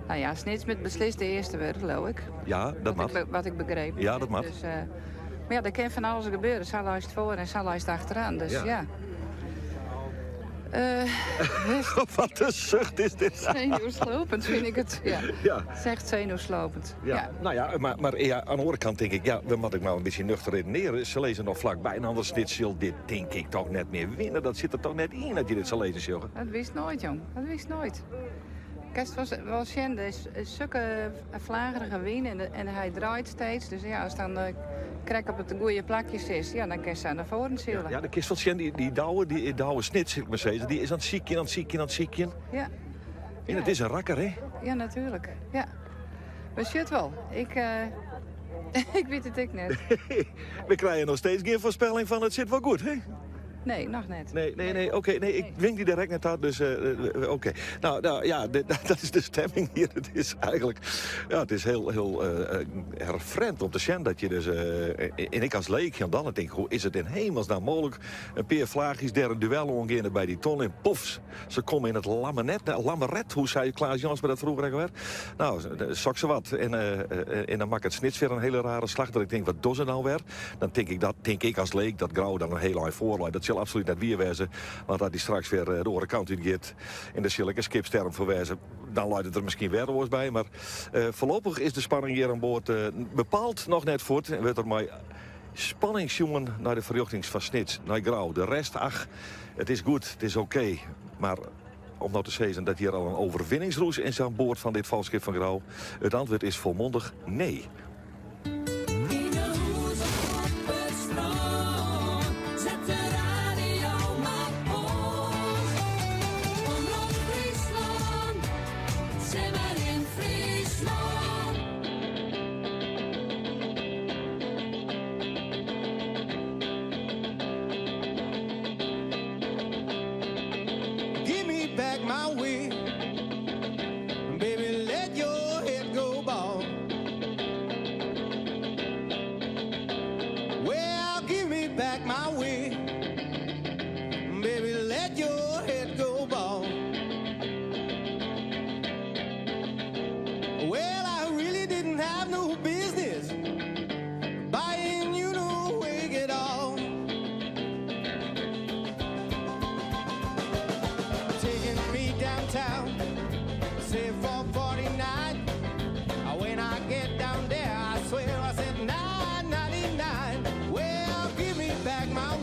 nou ja, Snits met beslist de eerste werd, geloof ik. Ja, dat Wat mag. ik, wat ik begreep. Ja, dat mag. Dus, maar ja, er kan van alles gebeuren. Zal luistert voor en zal luistert achteraan. Dus Ja. ja. Wat een zucht is dit. Zenuwslopend vind ik het. Ja. Ja. Het is echt zenuwslopend. Ja, nou ja, maar ja, aan de andere kant denk ik, ja, we moeten ik nou een beetje nuchter redeneren. Ze lezen nog vlakbij en anders dit zal dit denk ik toch net meer winnen. Dat zit er toch net in dat je dit zal lezen, Sjogge. Dat wist nooit, jong. Dat wist nooit. Kerst was wel Sjen, is zulke vlagerige wien en hij draait steeds. Dus ja, als dan de krek op het goede plakjes is, ja, dan kan ze aan de voren zullen. Ja, de kist van Sjen, die douwe, die douwe snit, zeg ik maar zeggen, die is aan het ziekje, aan het ziekje, aan het ziekje. Ja. En het is een rakker, hè? Ja, natuurlijk. Ja. Maar shit wel. Ik weet het ik net. We krijgen nog steeds geen voorspelling van het zit wel goed, hè? Nee, nog net. Nee, nee, nee, oké. nee, ik wink die direct net uit, dus oké. Nou ja, dat is de stemming hier. Het is eigenlijk, ja, het is heel, heel erg vreemd om te zien dat je dus... en ik als leek, en dan denk ik, hoe is het in hemelsnaam mogelijk? Een paar vlaagjes der een duel omgaan bij die ton en pof, ze komen in het lammenet, nou, lammeret, hoe zei Klaas Jans bij dat vroeger ook weer? Nou, zak ze wat. En dan maakt het snits weer een hele rare slag, dat ik denk, wat doen ze nou weer? Dan denk ik als leek dat Grauw dan een heel eind voorloopt. Dat zal absoluut net weer wezen. Want dat die straks weer de andere kant uit gaat en de zal ik een skipsterm verwijzen, dan luidt het er misschien weer oors bij. Maar voorlopig is de spanning hier aan boord bepaald nog net voort. En werd er maar spanningsjongen naar de verjochtings van Snits, naar Grauw. De rest, ach, het is goed, het is oké. Maar om nou te zeggen dat hier al een overwinningsroes is aan boord van dit valschip van Grauw, het antwoord is volmondig nee. Zet de radio maar op. Omrop Fryslân, Simmer in Fryslân. Give me back my way. Baby, let your head go bald. Well, give me back my way. Baby, let your head go bald. Well, I really didn't have no business buying you no wig at all. Taking me downtown, say 449. When I get down there, I swear I said 999. Well, give me back my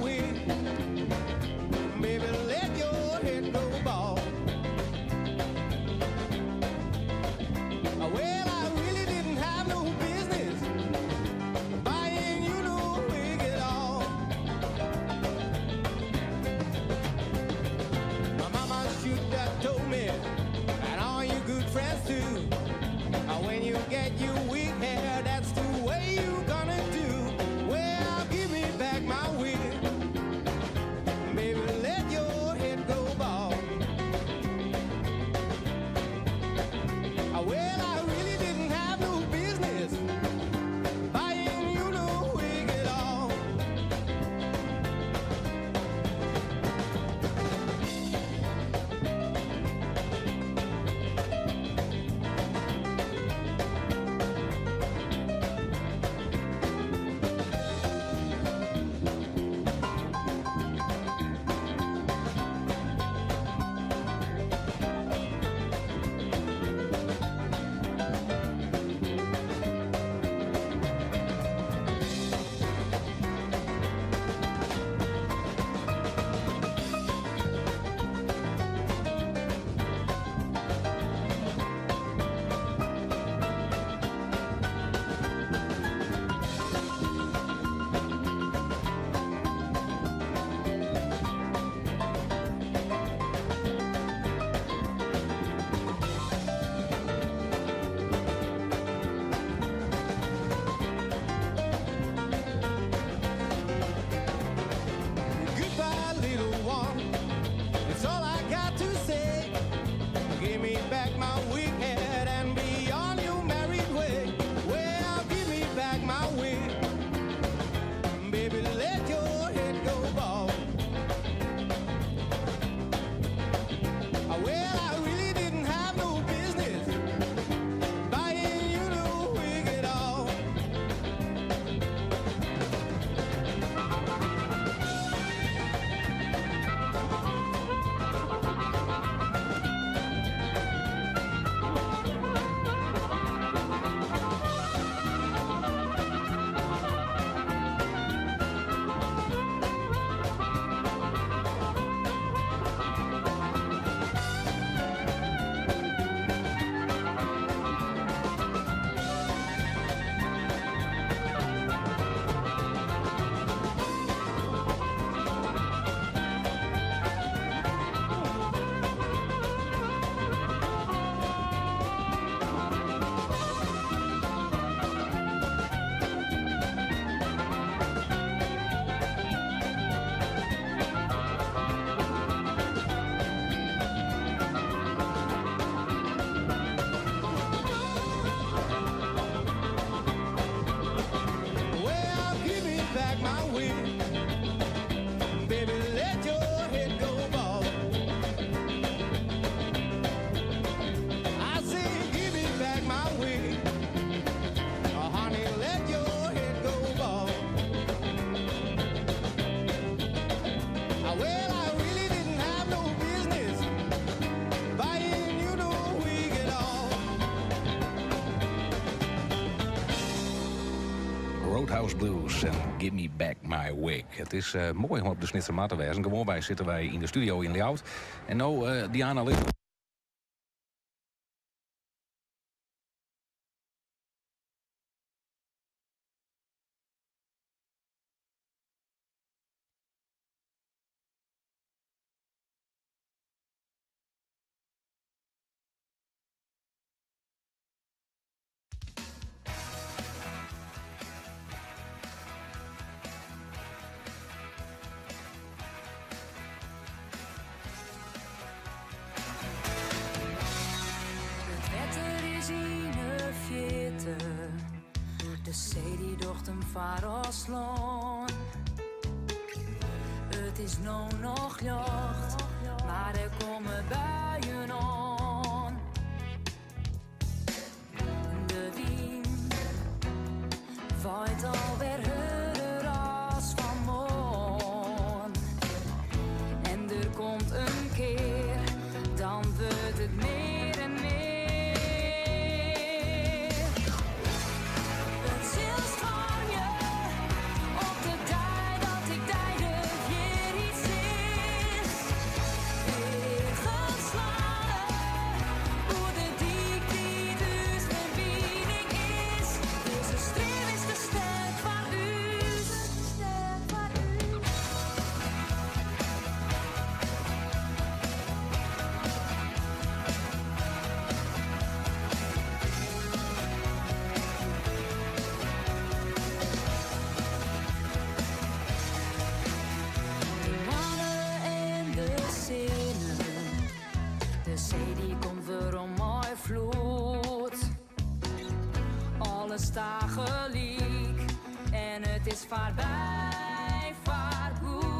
House Blues en Give Me Back My Wig. It is moai om op de Snitsermar te wêzen. Gewoanwei sitte wy yn de studio yn Ljouwert. En no, Diana lit. It wetter is yn 'e fierte, de see dy docht him foar as lân. It is no noch ljocht, mar der komme buien oan. De wyn waait alwer hurder as fan moarn. En der komt in kear, dan wurdt it mear en mear. It sil stoarmje op de dei dat ik dy de wierheid sis. Weagen slane oer de dyk dy't ús ferbining is. Dizze stream is te sterk foar ús. De moanne en de sinne, de see dy komt werom mei floed. Alles tagelyk en it is foarby foargoed.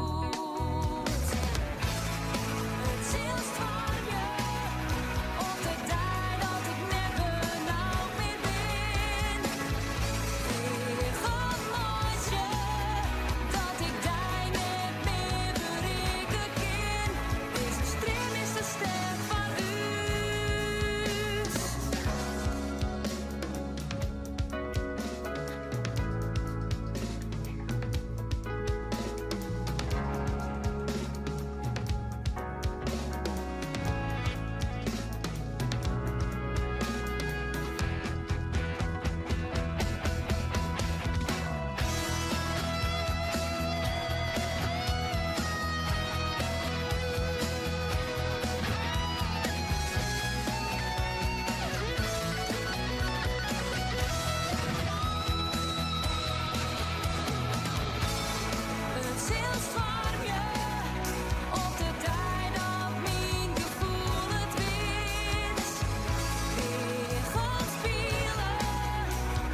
It sil stoarmje op de dei dat ik net benaud mear bin. Weagen meitsje dat ik dy net mear berikke kin. Dizze stream is te sterk foar ús. It sil stoarmje op de dei dat myn gefoel it wit. Weagen spiele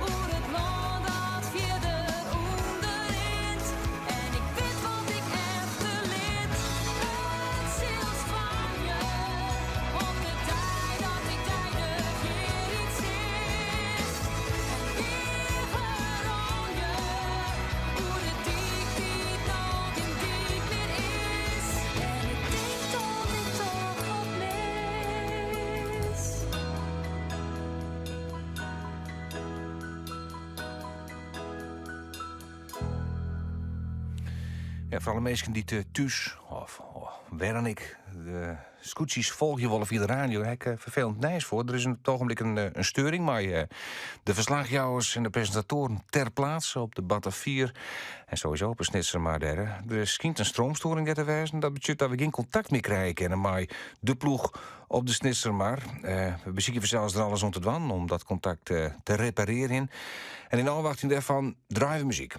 oer it lân dat fierder ûnderrint. En ik wit wat ik efterlit. It sil stoarmje op de dei dat ik dy de wierheid sis. En weagen rôlje oer de dyk dy't no gjin dyk mear is. En ik tink dat ik toch wat mis. Ja, foar alle minsken dy't eh, thús of, of wêr dan ek de skûtsjes folgje wolle fia de radio, ha ik eh, ferfelend nijs foar. Der is op it ogenblik in, eh, in steuring mei eh, de ferslachjouwers en de presintatoaren ter plaatse op de Batavier en sowieso op de Snitsermar dêr. Der skynt in stroomstoring dêr te wêzen. Dat betsjut dat we gjin kontakt mear krije kinne mei de ploech op de Snitsermar. We besykje fansels der alles oan te dwaan om dat kontakt te reparearjen. En yn ôfwachting dêrfan draaie we muzyk.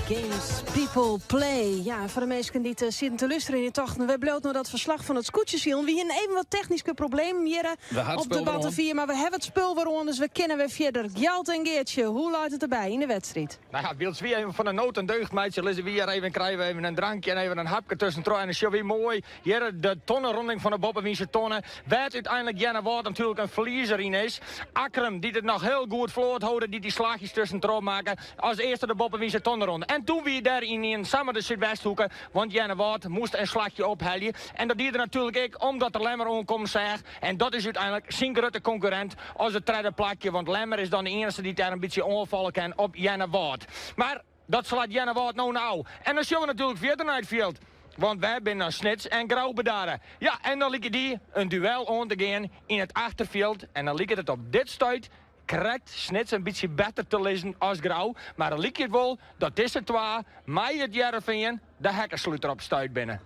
Games People Play. Ja, foar de minsken dy't eh, sieten te lústerjen en tochten, wêr bliuwt no dat ferslach fan it skûtsjesilen? Wy hiene even wat technyske problemen hjir eh, op de Battenvier, mar we hawwe it spul wer oan, dus we kinne wer fierder. Gjalt en Geartsje, hoe leit it derby yn de wedstriid? Nou ja, wylst wy even fan de nood in deugd meitsje, lizze wy hjir even, krije we even in drankje en even in hapke tuskentroch en dan sjogge wy moai hjir de tonneronding fan de boppewynse tonne, wêr't úteinlik Earnewâld natuerlik in ferliezer yn is. Akkrum, dy't it noch hiel goed float holde, dy't dy slachjes tuskentroch makke, as earste de boppewynse tonneronde. En toen wie dêr ynienen samar de Súdwesthoeke, want Earnewâld moast in slachje ophelje. En dat die er natuerlik ek omdat er Lemmer oankommen seach. En dat is úteinlik syn grutte konkurrint as it tredde plakje, want Lemmer is dan de iennichste dy't dêr in bytsje oanfalle kin op Earnewâld. Mar dat slacht Earnewâld no ôf. En dan sjogge we natuerlik fierder nei it fjild. Want wêr binne dan Snits en Grou bedarre? Ja, en dan liket dy in duel oan te gean yn it achterfjild. En dan liket it op dit stuit krekt Snits in bytsje better te lizzen as Grou. Mar dan liket it wol dat dizze twa mei it Hearrenfean de hekkensluter op stuit binne.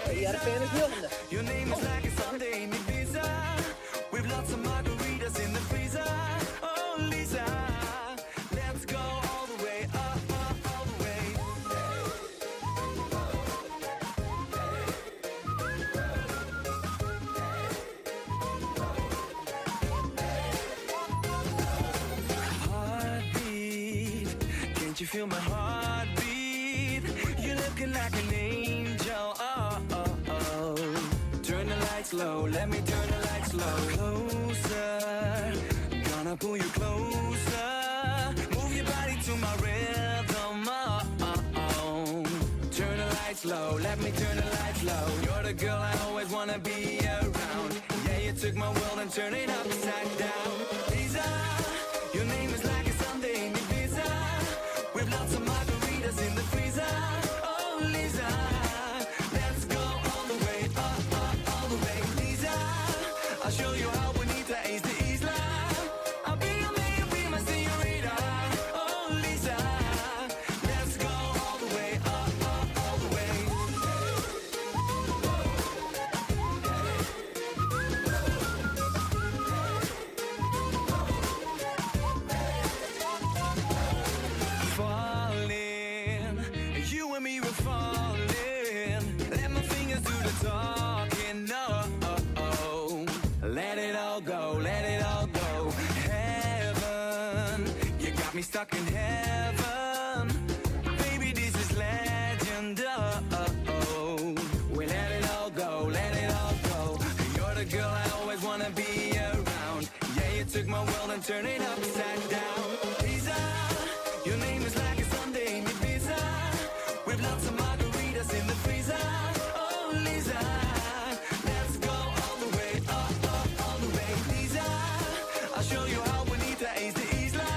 Hearrenfean is njoggende. Your name is like a Sunday in Ibiza With lots of margaritas in the freezer Oh Lisa, let's go all the way up, up, all the way Heartbeat, can't you feel my heartbeat? You're looking like an angel, oh, oh, oh Turn the lights low, let me turn the lights low Closer, gonna pull you closer Move your body to my rhythm, oh, oh, oh Turn the lights low, let me turn the lights low You're the girl I always wanna be around Yeah, you took my world and turned it upside down Lisa, your name is like a Sunday in Ibiza With lots of margaritas in the freezer Oh, Lisa, let's go all the way up, up, all the way Lisa, I'll show you how bonita is the isla I'll be your man, you'll be my señorita Oh, Lisa, let's go all the way up, up, all the way Falling, you and me were falling. Let my fingers do the talking. No, let it all go, let it all go. Heaven, you got me stuck in heaven. Baby, this is legend. Oh, we let it all go, let it all go. You're the girl I always wanna be around. Yeah, you took my world and turned it upside down. Lisa, your name is like a Sunday in Ibiza. With lots of margaritas in the freezer. Oh, Lisa, let's go all the way, up, up, all the way. Lisa, I'll show you how bonita is the isla.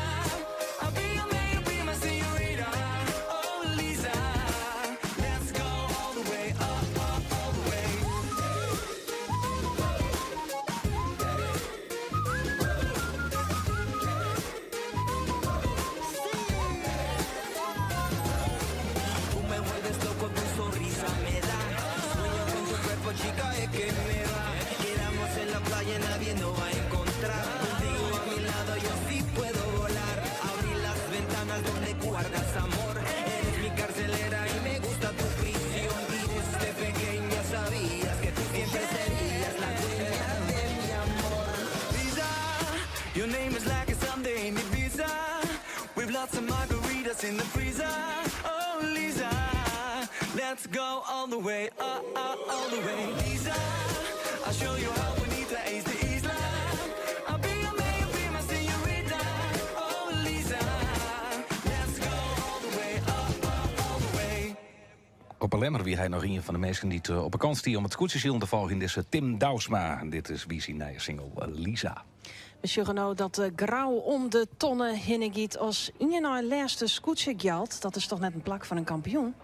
I'll be your man, you'll be my señorita. Oh, Lisa, let's go all the way, up, up, all the way. Tú me vuelves loco, tu sonrisa me da. Sueño con tu cuerpo, chica, es que me va. Quedamos en la playa, nadie nos va a encontrar. Contigo a mi lado, yo sí puedo volar. Abrir las ventanas donde guardas amor. Eres mi carcelera y me gusta tu prisión. Y desde pequeña sabías que tú siempre serías la dueña de mi amor. Lisa, your name is like a Sunday in Ibiza. With lots of margaritas in the freezer. Oh, Lisa, let's go all the way, up, up, all the way. Lisa, I'll show you how bonita is the isla. I'll be your man, you'll be my señorita. Oh, Lisa, let's go all the way, up, up, all the way. Op 'e Lemmer wie hy noch ien fan de minsken dy't op 'e kant stie om it skûtsjesilen te folgjen. Dizze Tim Douwsma. Dit is wie syn nije single Lisa. We sjogge no dat de Grou om de tonne hinne giet as ien nei lêste skûtsje Gjalt. Dat is toch net in plak foar in kampioen?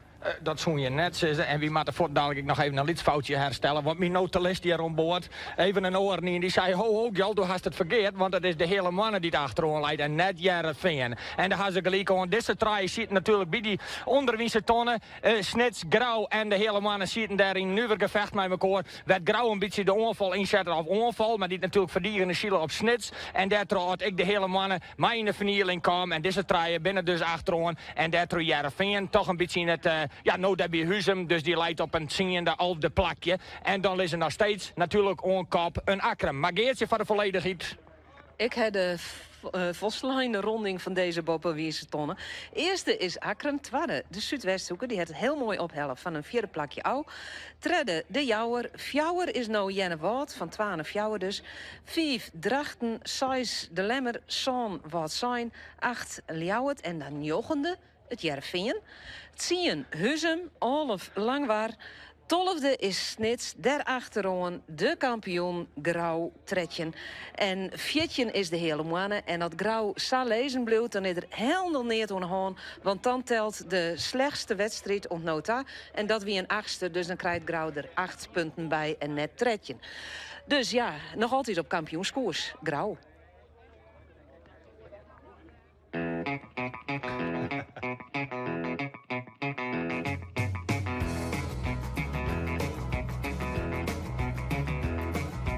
Dat soene je net sizze. En wy moatte fuortdalik ek noch even in lyts foutsje herstelle. Want myn notulist hjir oan board, even in oaren ien, dy sei, Ho, ho, Gjalt, do hast it ferkeard, want it is de Heale Moanne dy't achteroan leit en net Hearrenfean. En dêr ha se gelyk oan. Dizze trije sieten natuerlik by dy ûnderwynse tonne. Snits, Grou en de Heale Moanne sieten dêr yn nuver gefecht mei mekoar. Wêr't Grou in bytsje de oanfal ynsette, of oanfal, mar dy't natuerlik ferdigene sile op Snits. En dêrtroch at ek de Heale Moanne mei yn de fernieling kaam. En dizze trije binne dus achteroan. En dêrtroch Hearrenfean toch in bytsje yn it, ja, no dêr by Huzum, dus dy leit op in tsiende, alfde plakje. En dan lizze noch steeds natuerlik oan kop in Akkrum. Mar Geartsje foar de folledichheid. Ik ha de folsleine ronding fan dizze boppewize tonne. Earste is Akkrum, twadde de Súdwesthoeke, dy hat it hiel moai ophelle fan in fjirde plakje ôf. Tredde de Jouwer, fjouwer is no Earnewâld, fan twa nei fjouwer dus. Fiif Drachten, seis De Lemmer, sân Wâldsein, acht Ljouwert en dan njoggende it Hearrenfean. Tsien Huzum, 11 Langwar, tolfde is Snits, dêr achteroan de kampioen Grou, 13. En 14 is de Heale Moanne. En as Grou sa lizzen bliuwt, dan is der hielendal neat oan de hân, want dan telt de slechtste wedstriid oant no ta. En dat wie in achtste, dus dan krijt Grou der 8 punten by en net 13. Dus ja, noch altyd op kampioenskoers, Grou.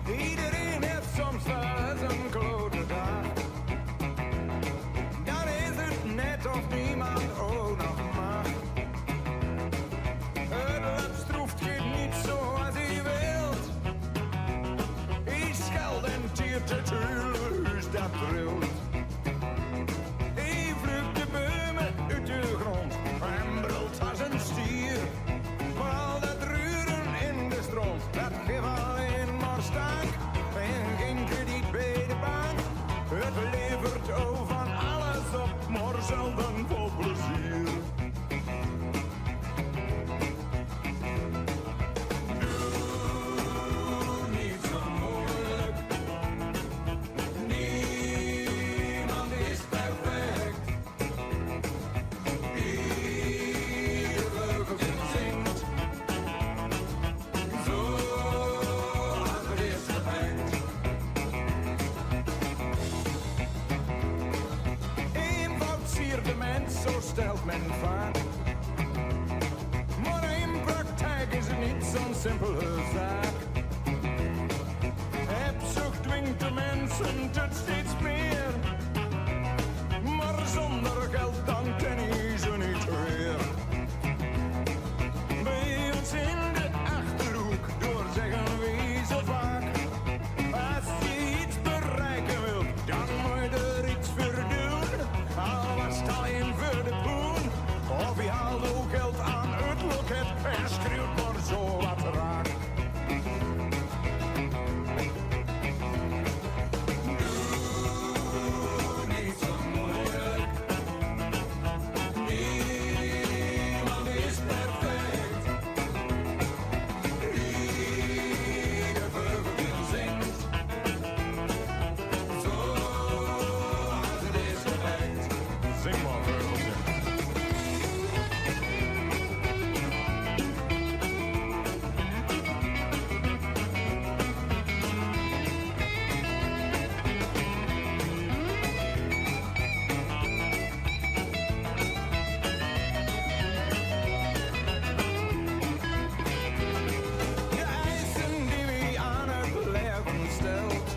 Iedereen heeft soms wel eens een klote dag. Dan is het net of niemand ook nog mag. Het lapstroeft gaat niet zoals hij wilt. Hij scheldt en tiert het hele huis dat trilt. Hij vlucht de bomen uit de grond en brult als een stier. Maar al dat ruren in de stront, dat geeft alleen maar stank. En geen krediet bij de bank. Het levert ook van alles op, maar zelden vol plezier. Doe niet zo moeilijk. Niemand is perfect. Ieder vogeltje zingt. Zoals het is gepland. Eenvoud siert de mens, zo stelt men vaak. Maar in praktijk is het niet zo'n simpele zaak. Hebzucht dwingt de mensen tot steeds meer. Maar zonder geld dan ken je ze niet weer. Bij ons in de Achterhoek, door zeggen we zo vaak. Als je iets bereiken wilt, dan moet je er iets voor doen. Al was het alleen voor de poen. Of je haalt ook geld aan het loket en schreeuwt maar zo wat raak. Doe niet zo moeilijk. Niemand is perfect. Ieder vogeltje zingt. Zoals het is gepland. Zing maar, vogeltje. De eisen die wie aan het leven stelt,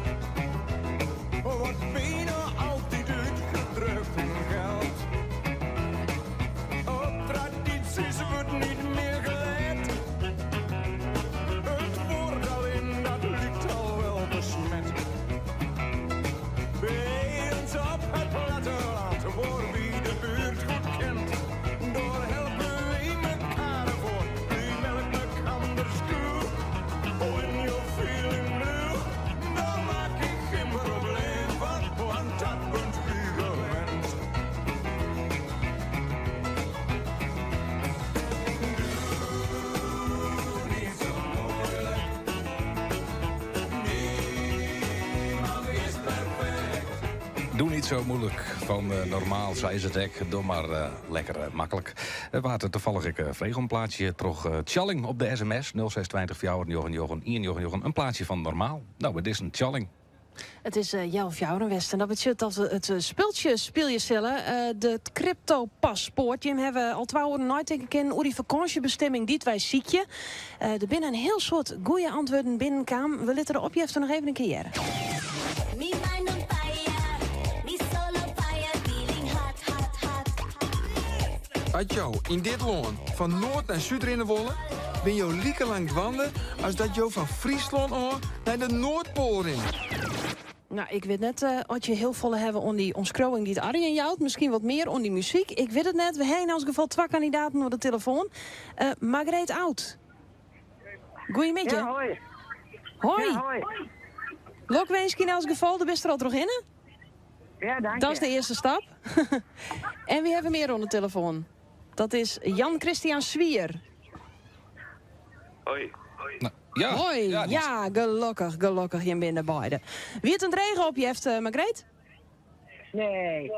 wordt bijna altijd uitgedrukt in geld. Op tradities wordt niet meer gelet. Het woord alleen, dat lijkt al wel besmet. Bij ons op het platteland, waar wie de buurt goed kent. Daar helpen wij mekaar voor, wie melkt mekanders koe. When you're feeling blue, daar maak ik geen probleem van, want dat bent u gewend. Doe niet zo moeilijk. Niemand is perfect. Doe niet zo moeilijk. Van normaal, zei ze het ek. Doe maar lekker makkelijk. Der waard tafallich ek frege om in plaatsje troch Tjalling op de sms 0620 499 199. In plaatsje fan Normaal. No, it is in Tjalling. It is healwei fjouweren west en dat betsjut dat we it spultsje spylje sille. De crypto-paspoart. Jim hawwe al twa oeren neitinke kinnen oer dy fakânsjebestimming dy't wy sykje. Der binne in hiel soad goede antwurden binnenkaam. We litte de opjefte noch even in kear hearre. As jo yn dit lân fan noard nei súd rinne wolle, bin jo like lang dwaande as dat jo fan Fryslân ôf nei de Noardpoal rinne. No, ik wit net oft je hiel folle hawwe oan dy omskriuwing dy't Arjen jout. Miskien wat mear oan dy muzyk. Ik wit it net. We ha yn elts gefal twa kandidaten oan de telefoan. Margreet Oud. Goeiemiddei. Ja, hoi. Hoi. Ja, hoi. Lokwinsk yn elts gefal, do bist der al trochhinne. Ja, dank Dat is de earste stap. En wy hawwe mear oan de telefoan. Dat is Jan Christian Zwier. Hoi. Ja. Hoi, Ja, ja, gelokkich, gelokkich, jim binne der beide. Wie it in drege opjefte, Margreet? Nee.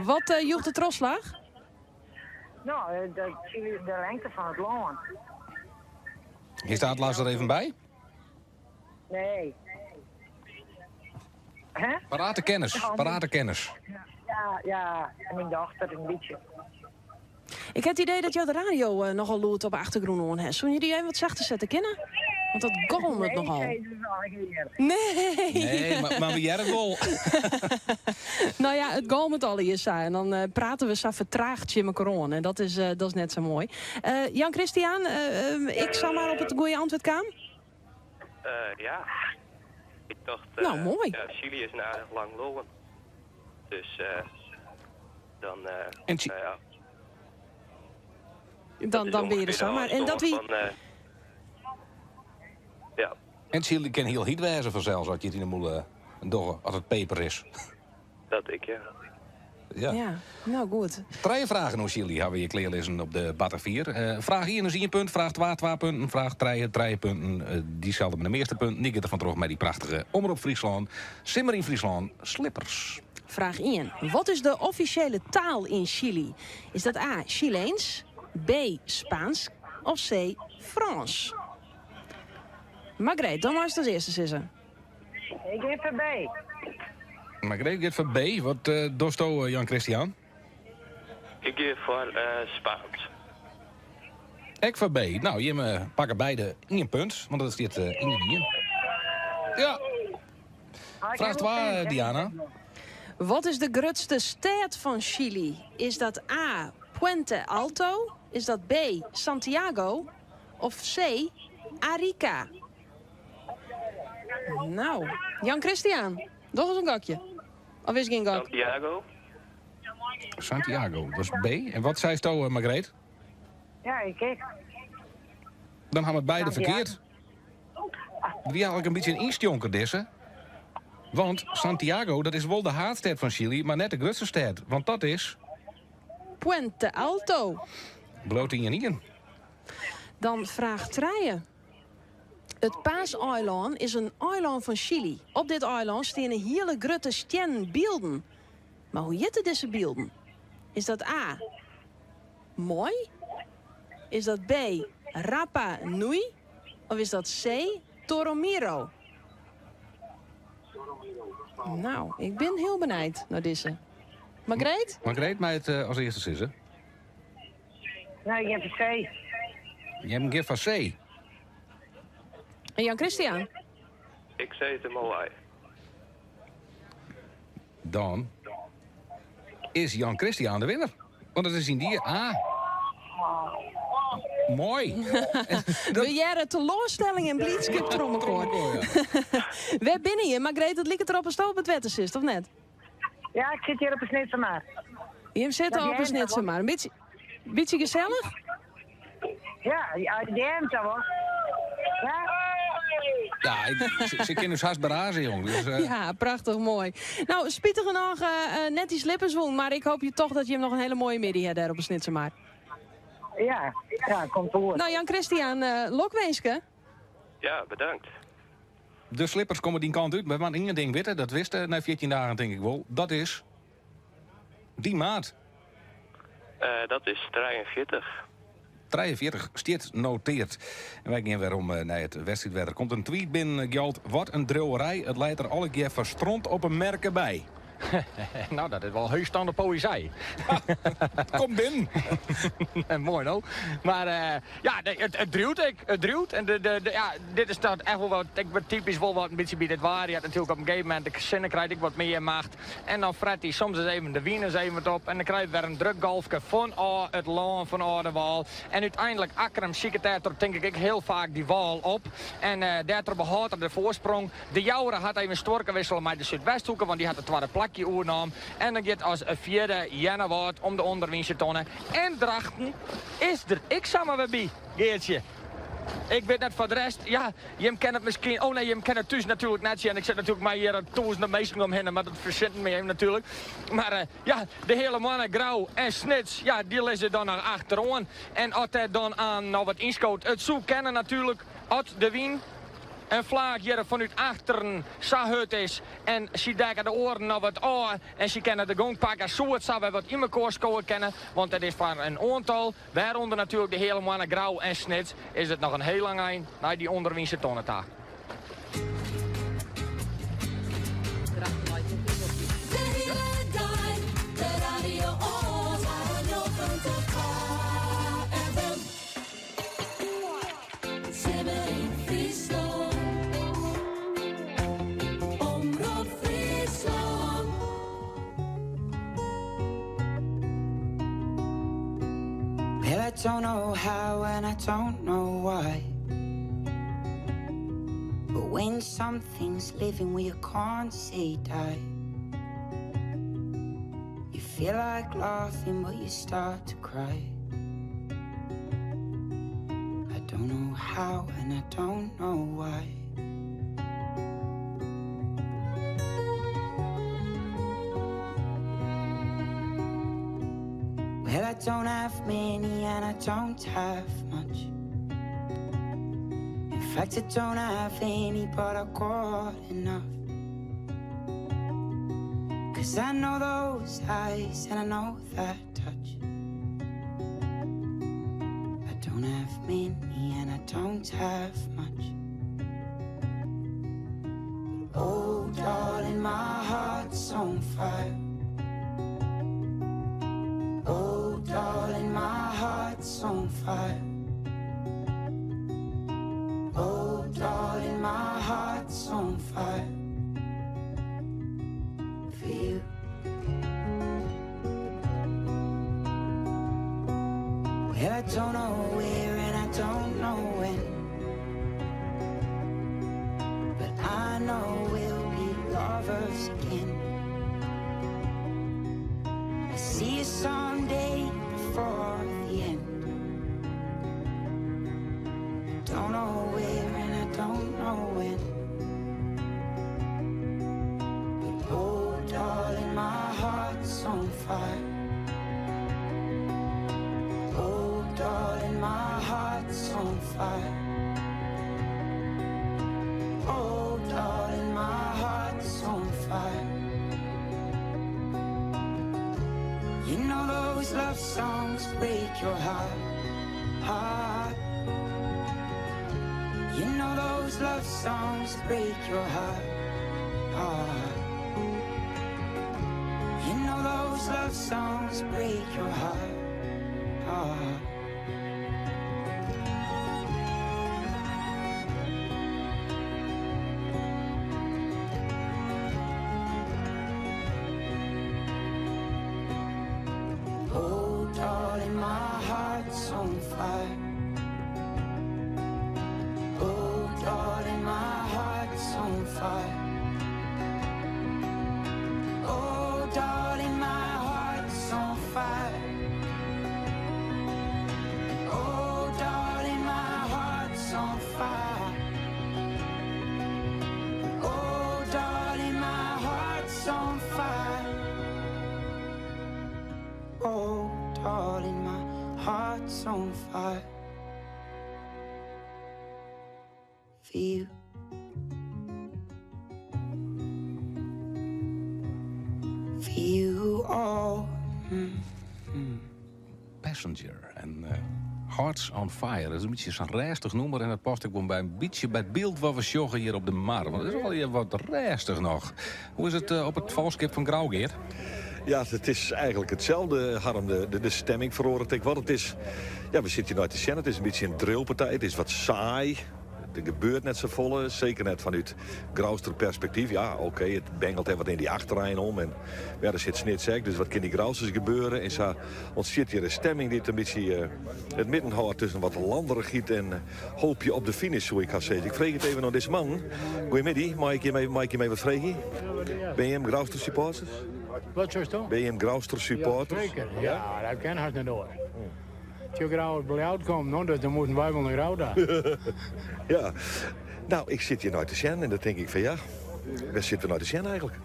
Wat uh, joech de trochslach? No, de, de lengte fan it lân. Is de atlas der even by? Nee. Hè? Parate kennis, parate kennis. Ja, ja, en myn dochter in bytsje. Ik ha it idee dat jo de radio eh, nochal lûd op 'e achtergrûn oan ha. Soene je dy even wat sachter sette kinne? Want dat galmet nochal. Nee, dat is allegear. Nee. Nee, mar we hearre it wol. No ja, it galmet allegear sa. En dan eh, prate we sa fertraagd tsjin mekoar oan. En dat is, eh, dat is net sa moai. Eh, Jan Christian, eh, ik sil mar op it goede antwurd kaam. Eh, ja. Ik tocht... No, moai. Ja, Chili is in aardich lang lân. Dus eh, dan... eh, En Chi- nou ja, Dan, dan bin je der samar. En dat wie... Van, eh, ja. En Chili kin hiel hyt wêze fansels as je it yn 'e mûle dogge, as it peper is. Dat ek, ja. Ja. Ja, no goed. Trije fragen oer Chili hawwe we hjir klearlizzen op de Batavier. Eh, fraach ien is ien punt, fraach twa twa punten, fraach trije trije punten. Eh, dyselde mei de measte punten, dy giet der fan troch mei dy prachtige Omrop Fryslân, Simmer yn Fryslân, slippers. Fraach ien. Wat is de offisjele taal yn Chili? Is dat A. Chileens, B. Spaansk of C. Frânsk? Margreet, dan meist as earste sizze. Ik gean foar B. Margreet giet foar B. Wat eh, dochsto, eh, Jan Christian? Ik gean foar eh, Spaans. Ek foar B. No, jimme pakke beide ien punt, want it stiet ien en ien. Ja. Fraach 2, Diana. Wat is de grutste stêd fan Chili? Is dat A. Puente Alto? Is dat B. Santiago? Of C. Arica? No, Jan Christian, doch ris in gokje. Of is it gjin gok? Santiago. Santiago, dat is B. En wat seisto, eh, Margreet? Ja, ik ek. Dan hawwe we it beide ferkeard. Wie eigentlik in bytsje in ynstjonker dizze. Want Santiago, dat is wol de haadstêd fan Chili, mar net de grutste stêd. Want dat is... Puente Alto. Bliuwt ien ien. Dan fraach trije. It Paaseilân is in eilân fan Chili. Op dit eilân steane hiele grutte stiennen bylden. Mar hoe hjitte dizze bylden? Is dat A. Moai? Is dat B. Rapa Nui? Of is dat C. Toromiro? No, ik bin hiel benijd nei dizze. Margreet? Margreet mei it eh, as earste sizze. No, ik gean foar C. Jim gean foar C. En Jan Christian? Ik sis de Moai. Dan is Jan Christian de winner. Want it is yndie A. Moai. We hearre teloarstelling en blydskip troch mekoar. Wêr binne je? Margreet, it liket derop asto op it wetter sitst, of net? Ja, ik sit hjir op 'e Snitsermar. Jim sitte op 'e Snitsermar. In bytsje, bytsje gesellich? Ja, ja, dêrom sa wol. Ja. Ja, ik, se, se kinne ús hast beraze, jong. Dus, eh, Ja, prachtich moai. No, spitigernôch eh, eh, net dy slippers wûn, mar ik hoopje toch dat jim noch in hiele moaie middei ha dêr op 'e Snitsermar. Ja, ja, komt goed. No, Jan Christian, eh lokwinske. Ja, bedankt. De slippers komme dyn kant út. Mar ien ding witte, dat witst nei 14 dagen tink ik wol. Dat is dyn maat. Dat is 43. 43 stiet noteard. En wy gean werom nei it wedstriidwetter. Komt in tweet binnen, Gjalt. Wat in driuwerij. It leit der allegear foar stront op 'e merke by. Nou, dat is wol heechsteande poëzy. Kom binnen. Moai no. Mar ja, it driuwt ek. It driuwt. En de, de, ja, dit is toch echt wol wat, ek wat typysk wol wat in bytsje by dit waar. Je hat natuerlik op in gegeven momint, de sinne krijt ek wat mear macht. En dan fret hy soms ris even de wyn ris even wat op. En dan krij je wer in drukgolfke fanôf it lân, fanôf de wâl. En úteinlik Akkrum siket dêrtroch tink ik ek hiel faak dy wâl op. En dêrtroch behâldt er de foarsprong. De Jouwer hat even stuorke wissele mei de Súdwesthoeke, want dy hat it twadde plakje oernaam. En dan giet as fjirde Earnewâld om de ûnderwynse tonne. En Drachten is der ek samar wer by, Geartsje. Ik wit net foar de rest, ja, jim kenne it miskien, oh nee, jim kenne it thús natuerlik net sjen. Ik sit natuerlik mei hjir tûzenen minsken omhinne, mar dat fersint my even natuerlik. Mar ja, de Heale Moanne, Grou en Snits, ja, dy lizze dan noch achteroan. En as dêr dan aan noch wat ynskoot, it soe kinne natuerlik, as de wyn in flaach hjir fanút achteren sa hurd is en sy dekke de oaren noch wat ôf en sy kinne de gong pakke, soe it sa wer wat yn mekoar skowe kinne, want it is foar in oantal, wêrûnder natuerlik de Heale Moanne, Grou en Snits, is it noch in hiel lang ein nei dy ûnderwynse tonne ta. De hiele dei, de radio op 92 FM. Simmer yn Fryslân. Omrop Fryslân. Well, I don't know how and I don't know why. But when something's living where you can't say die, you feel like laughing, but you start to cry. I don't know how and I don't know why. Well, I don't have many and I don't have much. In fact, I don't have any, but I got enough. Cause I know those eyes and I know that touch. I don't have many and I don't have much. But oh, darling, my heart's on fire. Oh, darling, my heart's on fire. Oh, darling, my heart's on fire. For you. Well, I don't know where and I don't know when. But I know we'll be lovers again. I'll see you someday before the end. I don't know where and I don't know when. But oh, darling, my heart's on fire. Oh, darling, my heart's on fire. Oh, darling, my heart's on fire. You know those love songs break your heart, heart. You know those love songs break your heart, heart. You know those love songs break your heart, heart. Oh, darling, my heart's on fire. Oh, darling, my heart's on fire. Oh, darling, my heart's on fire. Oh, darling, my heart's on fire. Oh, darling, my heart's on fire. Oh, darling, my heart's on fire. For you. For you all. Passenger. En Hearts on Fire, dat is in bytsje sa'n rêstich nûmer en dat past ek wol by in bytsje by it byld wat we sjogge hjir op de mar. Want it is allegear wat rêstich noch. Hoe is it op it folchskip fan Grou, Geert? Ja, it is eigenlik itselde, Harm. De stemming feroaret ek wat. It is, ja, we sitte hjir nei te sjen. It is in bytsje in drilpartij. It is wat saai. Der gebeurt net safolle, seker net fanút Grouster perspektyf. Ja, oké, it bengelt der wat yn dy achterein om en ja, der sit Snits ek, dus wat kin dy Grousters gebeure? En sa ûntstiet hjir in stemming dy't in bytsje it midden hâldt tusken wat landerichheid en hoopje op de finish, soe ik hast sizze. Ik freegje it even oan dizze man. Goeiemiddei, mei ik jim mei ik jim even wat freegje? Binne jim Grouster supporters? Wat seisto? Binne jim Grouster supporters? Ja, seker. Ja, dat kin hast net oars. Tsjok Grou út Ljouwert komt, no, dus dan moasten wy wol nei Grou ta. Ja, no, ik sit hjir nei te sjen en dan tink ik fan ja, wêr sitte we nei te sjen eigenlik?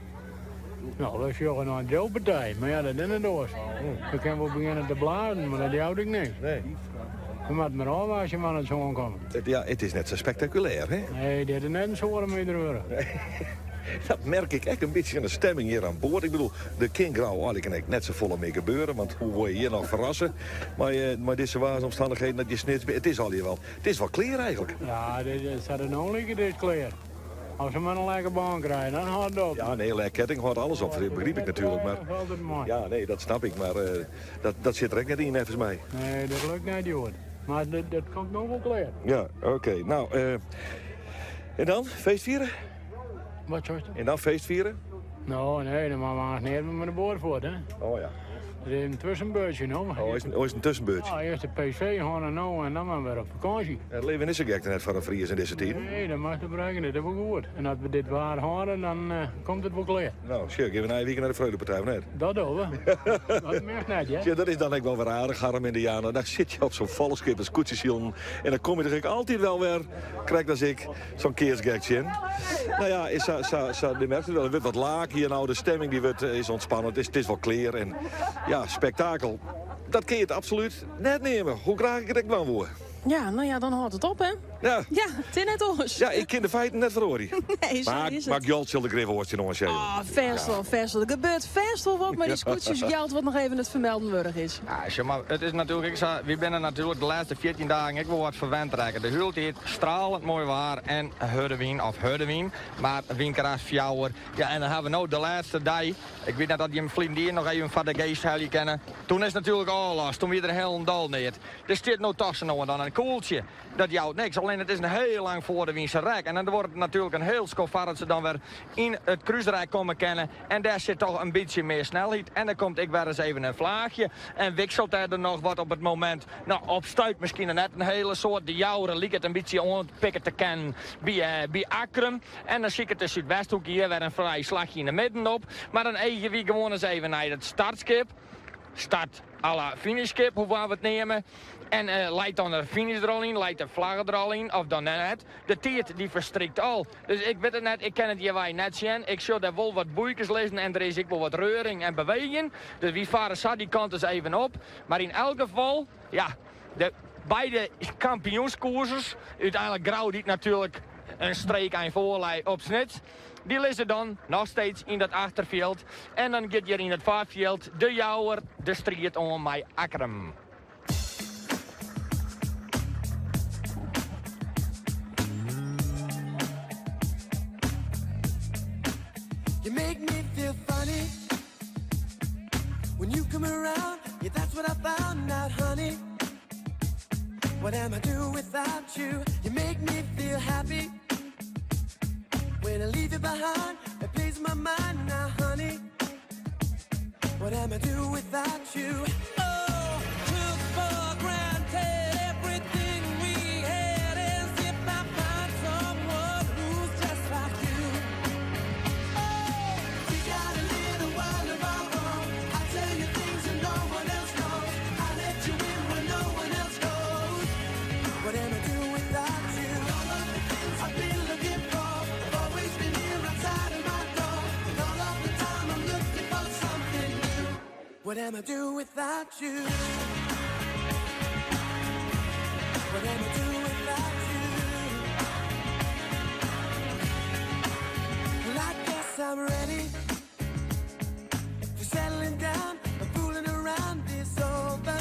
No, wy sjogge nei in drilpartij, mar ja, dat is net oars. We kinne wol begjinne te blazen, mar dat jout ek niks. Nee. We moatte mar ôfwachtsje wannear't se oankomme. Ja, it is net sa spektakulêr, hè? Nee, dit is net in soademiter wurdich. Dat merk ik ek in bytsje oan de stemming hjir oan board. Ik bedoel, der kin Grou eigenlik net safolle mear gebeure, want hoe wol je hjir noch ferrasse mei, mei dizze waarsomstannichheden dat je Snits It is al hjir wel, it is wel klear eigenlik. Ja, dit is, sa't it no liket is it klear. As se mar in lekke bân krije, dan hâldt it op. Ja, nee, lek ketting hâldt alles op, dat begryp ik natuerlik. Mar, Falt it mei. ja, nee, dat snap ik, mar dat, dat sit der ek net yn neffens my. Nee, dat lukt net hjoed. Mar dat, dat komt no wol klear. Ja, oké. No, en dan? Feest fiere? Wat seisto? En dan feest fiere? No, nee, dan moatte we aanst neat mear mei de boat fuort, hè. Oh ja. Het is in tussenbeurtje no. Oh, is, oh, is in tussenbeurtje? Ja, earst de PC hân no en dan mar wer op fakânsje. Het leven is sa gek net foar in Fries yn dizze tiid. Nee, dat moatst berekkenje, dat is wol goed. En as we dit waar hâlde, dan komt it wol klear. No, sjoch, gean we nije wike nei de Freulepartij, of net? Dat dogge we. Dat merkt net, hè? Sjoch, dat is dan ek wol wer aardich, Harm en Diana. Dan sit je op zo'n folchskip as skûtsjesilen en dan kom je der ek altyd wel wer, krekt as ik, Zo'n keatsgek tsjin. No ja, is sa, sa, sa, je merkt it wol, der wurdt wat laak hjir no, de stemming dy wurdt, is ûntspannen, it is wol klear. En ja, spektakel, dat kin je it absolút net neame, hoe graach ik it ek dwaan woe. Ja, no ja, dan hâldt it op, hè? Ja. Ja, it is net oars. Ja, ik kin de feiten net feroarje. Nee, sa Maar, is it. mar Gjalt sil der grif oars tsjinoan sizze. Ah, fêst wol, fêst wol. Der gebeurt fêst wol wat mei dy skûtsjes, Gjalt, wat noch even it fermelden wurdich is. Ja, sjoch, mar it is natuerlik ek sa, wy binne natuerlik de lêste 14 dagen ek wol wat ferwend rekke. De hiele tiid stralend moai waar en hurde wyn, of hurde wyn, mar wynkrêft fjouwer. Ja, en dan ha we no de lêste dei, ik wit net oft jim ferline jier noch even foar de geast helje kinne. Toen is natuerlik ôflast, toen wie der hielendal neat. Der stiet no toch sa no en dan in koeltsje. Dat jout niks, allinne it is in hiel lang foar de wyn se rek. En dan duorret it natuerlik in hiel skoft foardat se dan wer yn it krúsrek komme kinne. En dêr sit toch in bytsje mear snelheid. En dan komt ek wer ris even in flaachje. En wikselt der noch wat op it momint. No, op stuit miskien net in hiele soad. De Jouwer liket in bytsje oanpikke te kinnen by, by Akkrum. En dan siket de Súdwesthoek hjir wer in frij slachje yn de midden op. Mar dan eagje wy gewoan ris even nei it startskip. Start à la finishskip, hoe wolle we it neame. En leit dan de finish der al yn, leit de flagge der al yn of dan net. De tiid dy ferstrykt al. Dus ik wit it net, ik kin it hjirwei net sjen. Ik sjoch dêr wol wat boeikes lizzen en der is ek wol wat reuring en beweging. Dus wy farre sa dy kant ris even op. Mar yn elk gefal, ja, de beide kampioenskoersers, úteinlik Grou dy't natuerlik in streek ein foar lei op Snits, dy lizze dan noch steeds yn dat achterfjild. En dan giet hjir yn it foarfjild de Jouwer de striid oan mei Akkrum. You make me feel funny when you come around. Yeah, that's what I found out, honey. What am I do without you? You make me feel happy when I leave you behind. It plays my mind now, honey. What am I do without you? Oh, took for granted everything we had. As if I find someone who's just like you. Oh, we got a little world of our own. I tell you things that no one else knows. I let you in when no one else goes. What am I do without you? All of the things I've been looking for have always been here outside of my door. And all of the time I'm looking for something new. What am I do without you? What am I do without you? Well, I guess I'm ready for settling down and fooling around is over.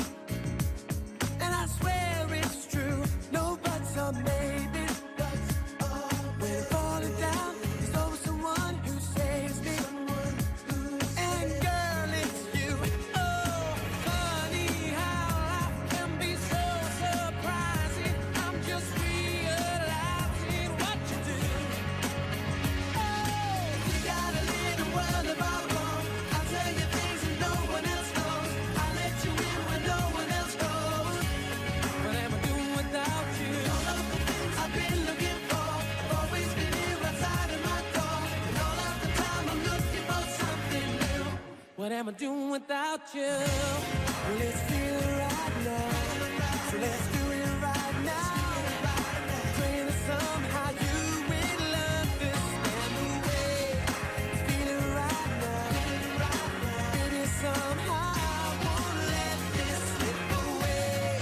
am I doing without you? Well, it's feeling right now. So let's do it right now. Praying that somehow you will understand the way it's feeling right now. Baby, somehow I won't let this slip away.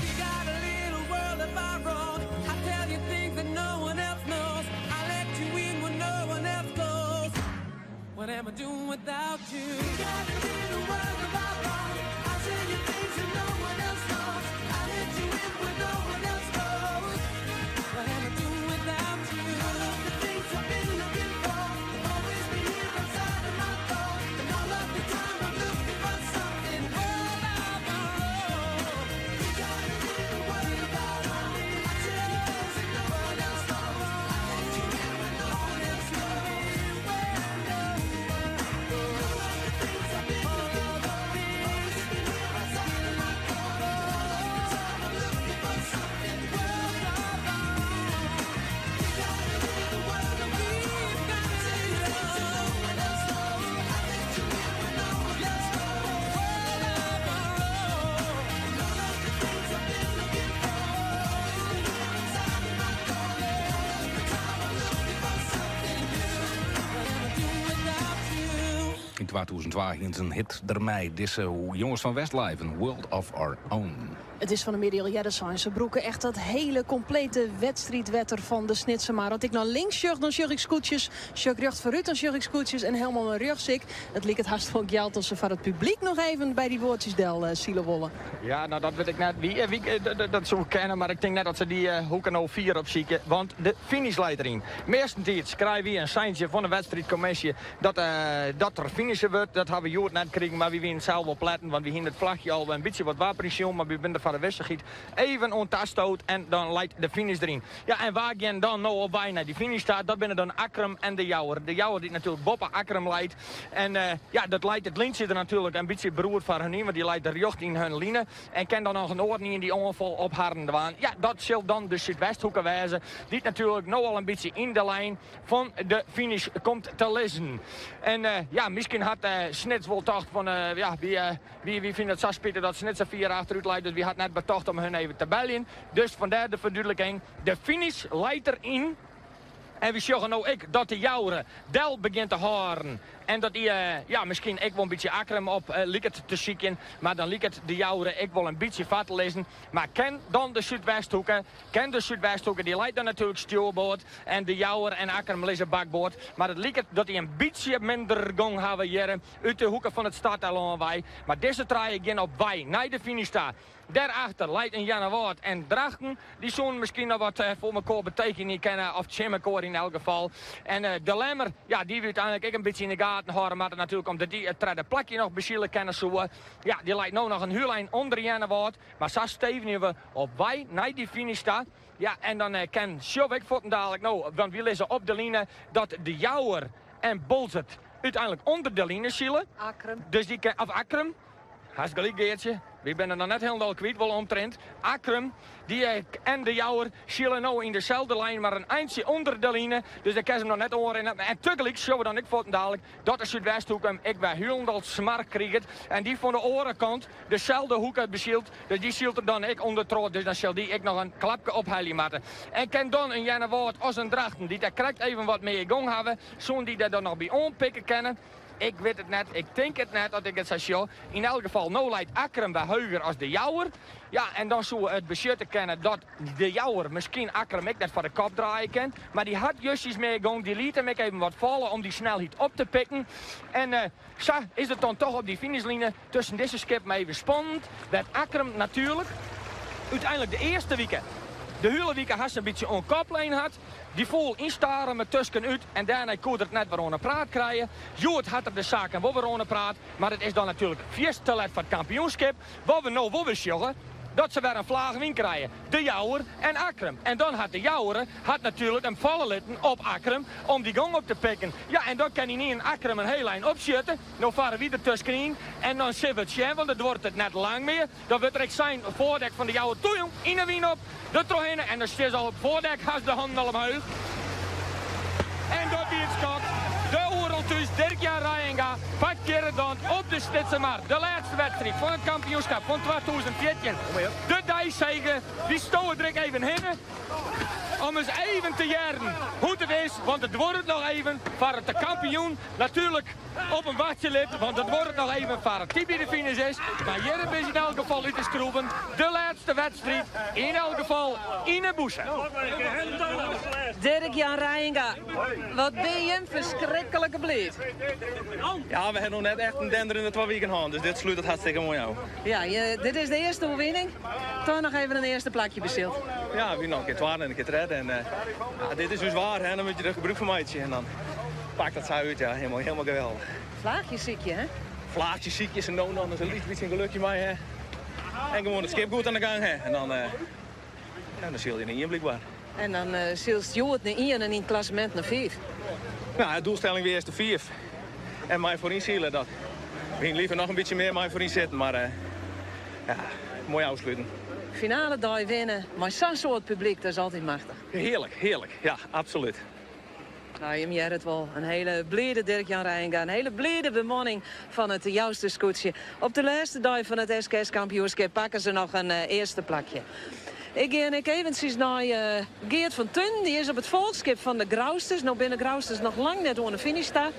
We got a little world of our own. I tell you things that no one else knows. I let you in when no one else goes. What am I doing without you? We got a little world of our own. I tell you things that no one else knows. I let you in when no one else goes. What am I doing without you? All of the things I've been looking for have always been here outside of my door. And all of the time I'm looking for something world of our own. We got a little world of our own. I tell you things that no one else knows. I let you in when no one else goes. All of the things I've been looking for always been here outside of my door. All of the time I'm looking for something world of our own. We got a little world of our own. I tell you things that no one else knows. I let you in when no one else goes. World of our own. And all of the things I've been looking for always been here outside of my door. All of the time I'm looking for something new. What am I doing without you? Yn 2002 hiene se in hit dermei. Dizze jonges fan Westlife, in World of Our Own. It is fan 'e middei al earder sein. Se brûke echt dat hiele komplete wedstriidwetter fan de Snitsermar. As ik nei links sjoch, dan sjoch ik skûtsjes. Sjoch ik rjocht foarút, dan sjoch ik skûtsjes. En helemaal nei rjochts ek. It liket hast wol gjeld as se foar it publyk noch even by dy boatsjes del sile wolle. Ja, no dat wit ik net. Wie, wie, dat soe kinne, mar ik tink net dat se dy hoeken no fier opsykje, want de finish leit deryn. Meastentiids krije wy in seintsje fan de wedstriidkommisje dat, dat der finishe wurdt. Dat hawwe we hjoed net krigen, mar wy wiene sels wol pletten, want wy hiene it flachje al in bytsje wat wapperjen, mar wy binne der foar de wissichheid even oan tastood en dan leit de finish deryn. Ja, en wa gean dan no op wei nei dy finish ta? Dat binne dan Akkrum en De Jouwer. De Jouwer dy't natuerlik boppe Akkrum leit. En ja, dat leit it lyntsje der natuerlik in bytsje beroerd foar hun yn, want dy leit rjocht yn hun line. En kin dan noch in oaren ien dy oanfal op harren dwaan. Ja, dat sil dan de Súdwesthoeke wêze, dy't natuerlik no al in bytsje yn de lijn fan de finish komt te lizzen. En ja, miskien hat Snits wol tocht fan, ja, wy, wy fine it sa spitich dat Snits sa fier achterút leit, dus wy hat net betocht om hun even te beljen. Dus fandêr de ferdúdliking, de finish leit deryn. En wy sjogge no ek dat de Jouwer del begjint te hâlden. En dat dy ja, miskien ek wol in bytsje Akkrum op liket te sykjen. Mar dan liket de Jouwer ek wol in bytsje foar te lizzen. Mar ken dan de Súdwesthoeke? Ken de Súdwesthoeke, dy leit dan natuerlik stjoerboard. En de Jouwer en Akkrum lizze bakboard. Mar it liket dat dy in bytsje minder gong hawwe hjir út de hoeke fan it starteilân wei. Mar dizze trije gean op wei nei de finish ta. Dêrachter leit in Earnewâld en Drachten. Dy soenen miskien noch wat foar mekoar betekenje kinne, of tsjin mekoar yn elk gefal. En de Lemmer, ja, dy we úteinlik ek in bytsje yn de gaten hâlde moatte natuerlik, omdat dy it tredde plakje noch besile kinne soe. Ja, dy leit no noch in hiel ein ûnder Earnewâld, mar sa stevenje we op wei nei dy finish ta. Ja, en dan ken sjoch ik fuortendalik no, want wy lizze op de line, dat de Jouwer en Boalsert úteinlik ûnder de line sile. Akkrum. Dus dy ken, of Akkrum. Hast gelyk Geartsje, wy binne noch net hielendal kwyt, wol omtrint. Akkrum, dy en de Jouwer sile no yn deselde lijn, mar in eintsje ûnder de line, dus dêr kin se him noch net oanrinne. En tagelyk sjogge we dan ek fuortendalik dat de Súdwesthoeke him ek wer hielendal smoarch kriget en dy fan de oare kant deselde hoeke besylt, dus dy sylt der dan ek ûndertroch, dus dan sil dy ek noch in klapke ophelje moatte. En kin dan in Earnewâld as in Drachten, dy't dêr krekt even wat mear gong hawwe, soenen dy dêr dan noch by oanpikke kinne? Ik wit it net, ik tink it net as ik it sa sjoch. Yn elk gefal, no leit Akkrum wer heuger as de Jouwer. Ja, en dan soe it besjutte kinne dat de Jouwer miskien Akkrum ek net foar de kop draaie kin. Mar dy hat justjes mear gong, dy liet him ek even wat falle om dy snelheid op te pikken. En sa is it dan toch op dy finishline tusken dizze skippen even spannend. Wêr't Akkrum natuerlik úteinlik de earste wike, de hiele wike hast in bytsje oan kop lein hat. Dy foel yn Starum er tuskenút en dêrnei koe er it net wer oan 'e praat krije. Hjoed hat er de saken wol wer oan 'e praat, mar it is dan natuerlik fierste let foar it kampioenskip. Wat we no wol wer sjogge, dat se wer in flaach wyn krije, de Jouwer en Akkrum. En dan hat de Jouwer hat natuerlik him falle litten op Akkrum om dy gong op te pikken. Ja, en dan kin ynienen Akkrum in hiel ein opsjitte. No farre wy der tuskenyn en dan sille we it sjen, want it duorret it net lang mear. Dan wurdt der ek sein, foardek fan de Jouwer toe jong, yn 'e wyn op, der trochhinne en dan stean se al op foardek, hast de hannen al omheech. En dat wie it skot. De Oerol thús, Dirk-Jan Reijenga. hjir dan op de Snitsermar de lêste wedstriid fan it kampioenskip fan 2014. De deisege, wy stowe der ek even hinne om ris even te hearren hoe't it is, want it duorret noch even foar it de kampioen natuerlik op him wachtsje lit, want it duorret noch even foar it dy by de finish is. Mar hjir is yn elk gefal út de skroeven de lêste wedstriid, yn elk gefal yn 'e bûse. Dirk Jan Reijenga, wat bin jim ferskriklik bliid. Ja, we ha noch net echt in denderende twa wiken hân, dus dit slút it hartstikke moai ôf. Ja, dit is de earste oerwinning. Toch noch even in earste plakje besyld. Ja, we noch in kear twadde en in kear tredde. En ja, dit is ús waar, hè, dan moat je der gebrûk fan meitsje. En dan pakt dat sa út, ja, helemaal, helemaal geweldich. Flaachje sykje, hè? Flaachje sykje, sa no en dan in lyts bytsje in gelukje mei, hè. En gewoan it skip goed oan de gang, hè. En dan, ja, dan sile je nei ien blykber. En dan sylst hjoed nei ien en yn it klassemint nei fiif. Nou, de doelstelling wie earst de fiif. En mei foaryn sile, dat we hiene liever noch in bytsje mear mei foaryn sitten, mar ja, moai ôfsluten. Finale dei winne mei sa'n soad publyk, dat is altyd machtich. Hearlik, hearlik. Ja, absolút. Nou, jim hearre it wol. In hele blide Dirk-Jan Reijenga, in hele blide bemanning fan it Jouster skûtsje. Op de lêste dei fan it SKS-kampioenskip pakke se noch in earste plakje. Ik gean ek eventsjes nei Geert van Tuinen. Dy is op it folchskip fan de Grousters. No binne de Grousters noch lang net oan de finish ta.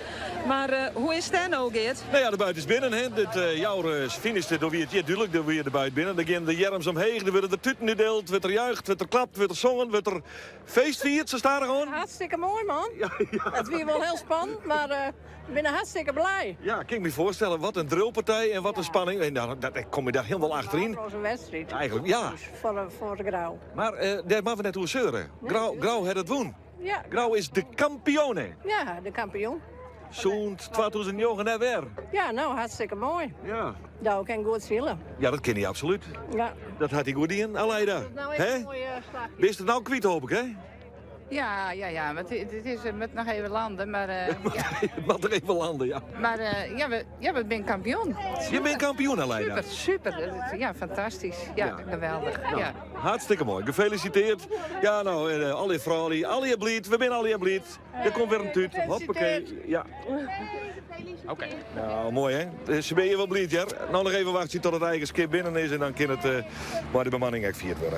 Mar hoe is it dêr no, Geert? Nou ja, de buit is binnen. Hè. Dit Joure finishte, doe wie it hjir dúdlik, doe wie de buit binnen. Dan gean de earms omheech, der wurde der tuten útdield, wurdt der juicht, wurdt der klapt, wurdt der songen, wurdt der feestfierd, sa stadichoan. Hartstikke moai, man. It wie wol hiel spannend, mar we binne hartstikke blij. Ja, kin ik my foarstelle. Wat in drilpartij en wat in spanning. En dan, dat, ik kom je daar hielendal achteryn. Het was een wedstrijd. Eigenlijk, ja. Foar de Grou. Mar dêr moatte we net oer seuren. Grou, Grou hat it wûn. Ja. Grou is de kampioen. Ja, de kampioen. Sûnt 2009 net wer. Ja, no, hartstikke moai. Ja. Douwe kin goed sile. Ja, dat kin hy absolút. Ja. Dat hat hy goed dien, Aleida. Nou even een mooie slagje. Bist it no kwyt, hoop ik, hè? Ja, ja, ja. Want het is, het moet nog even landen, maar ja. Het moat noch even landen, ja. Maar ja, we zijn kampioen. Je bent kampioen, Aleida. Super, super. Ja, fantastisch. Ja, geweldig. Nou, Ja. Hartstikke moai. Gefeliciteerd. Ja, no, allegear froulju, allegear bliid. We binne allegear bliid. Der komt wer in tút. Hoppakee. Ja. Oké. Nou, moai hè? Se binne hjir wol bliid hear. No noch even wachtsje tot it eigen skip binnen is en dan kin it mei de bemanning ek fierd wurde.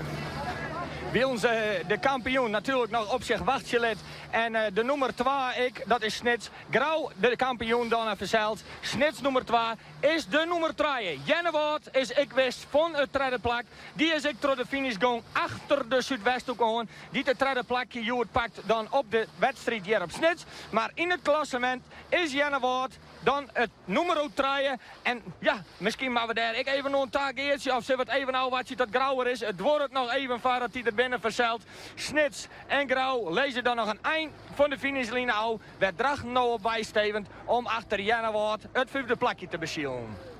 Wilens de kampioen natuerlik noch op sich wachtsje lit. En de nûmer twa ek, dat is Snits. Grou de kampioen dan fansels. Snits nûmer twa is de nûmer trije. Earnewâld is ek wis fan it tredde plak. Dy is ek troch de finish gong achter de Súdwesthoek oan, dy't it tredde plakje hjoed pakt dan op de wedstriid hjir op Snits. Mar yn it klassemint is Earnewâld dan it nûmer trije. En ja, miskien moatte we dêr ek even oan ta, Geartsje, of sille we it even ôfwachtsje tot Grou der is. It duorret noch even foardat dy der binne fansels. Snits en Grou lizze dan noch in ein fan de finishline ôf, wêr't Drachten no op wei stevent om achter Earnewâld it fyfde plakje te besilen.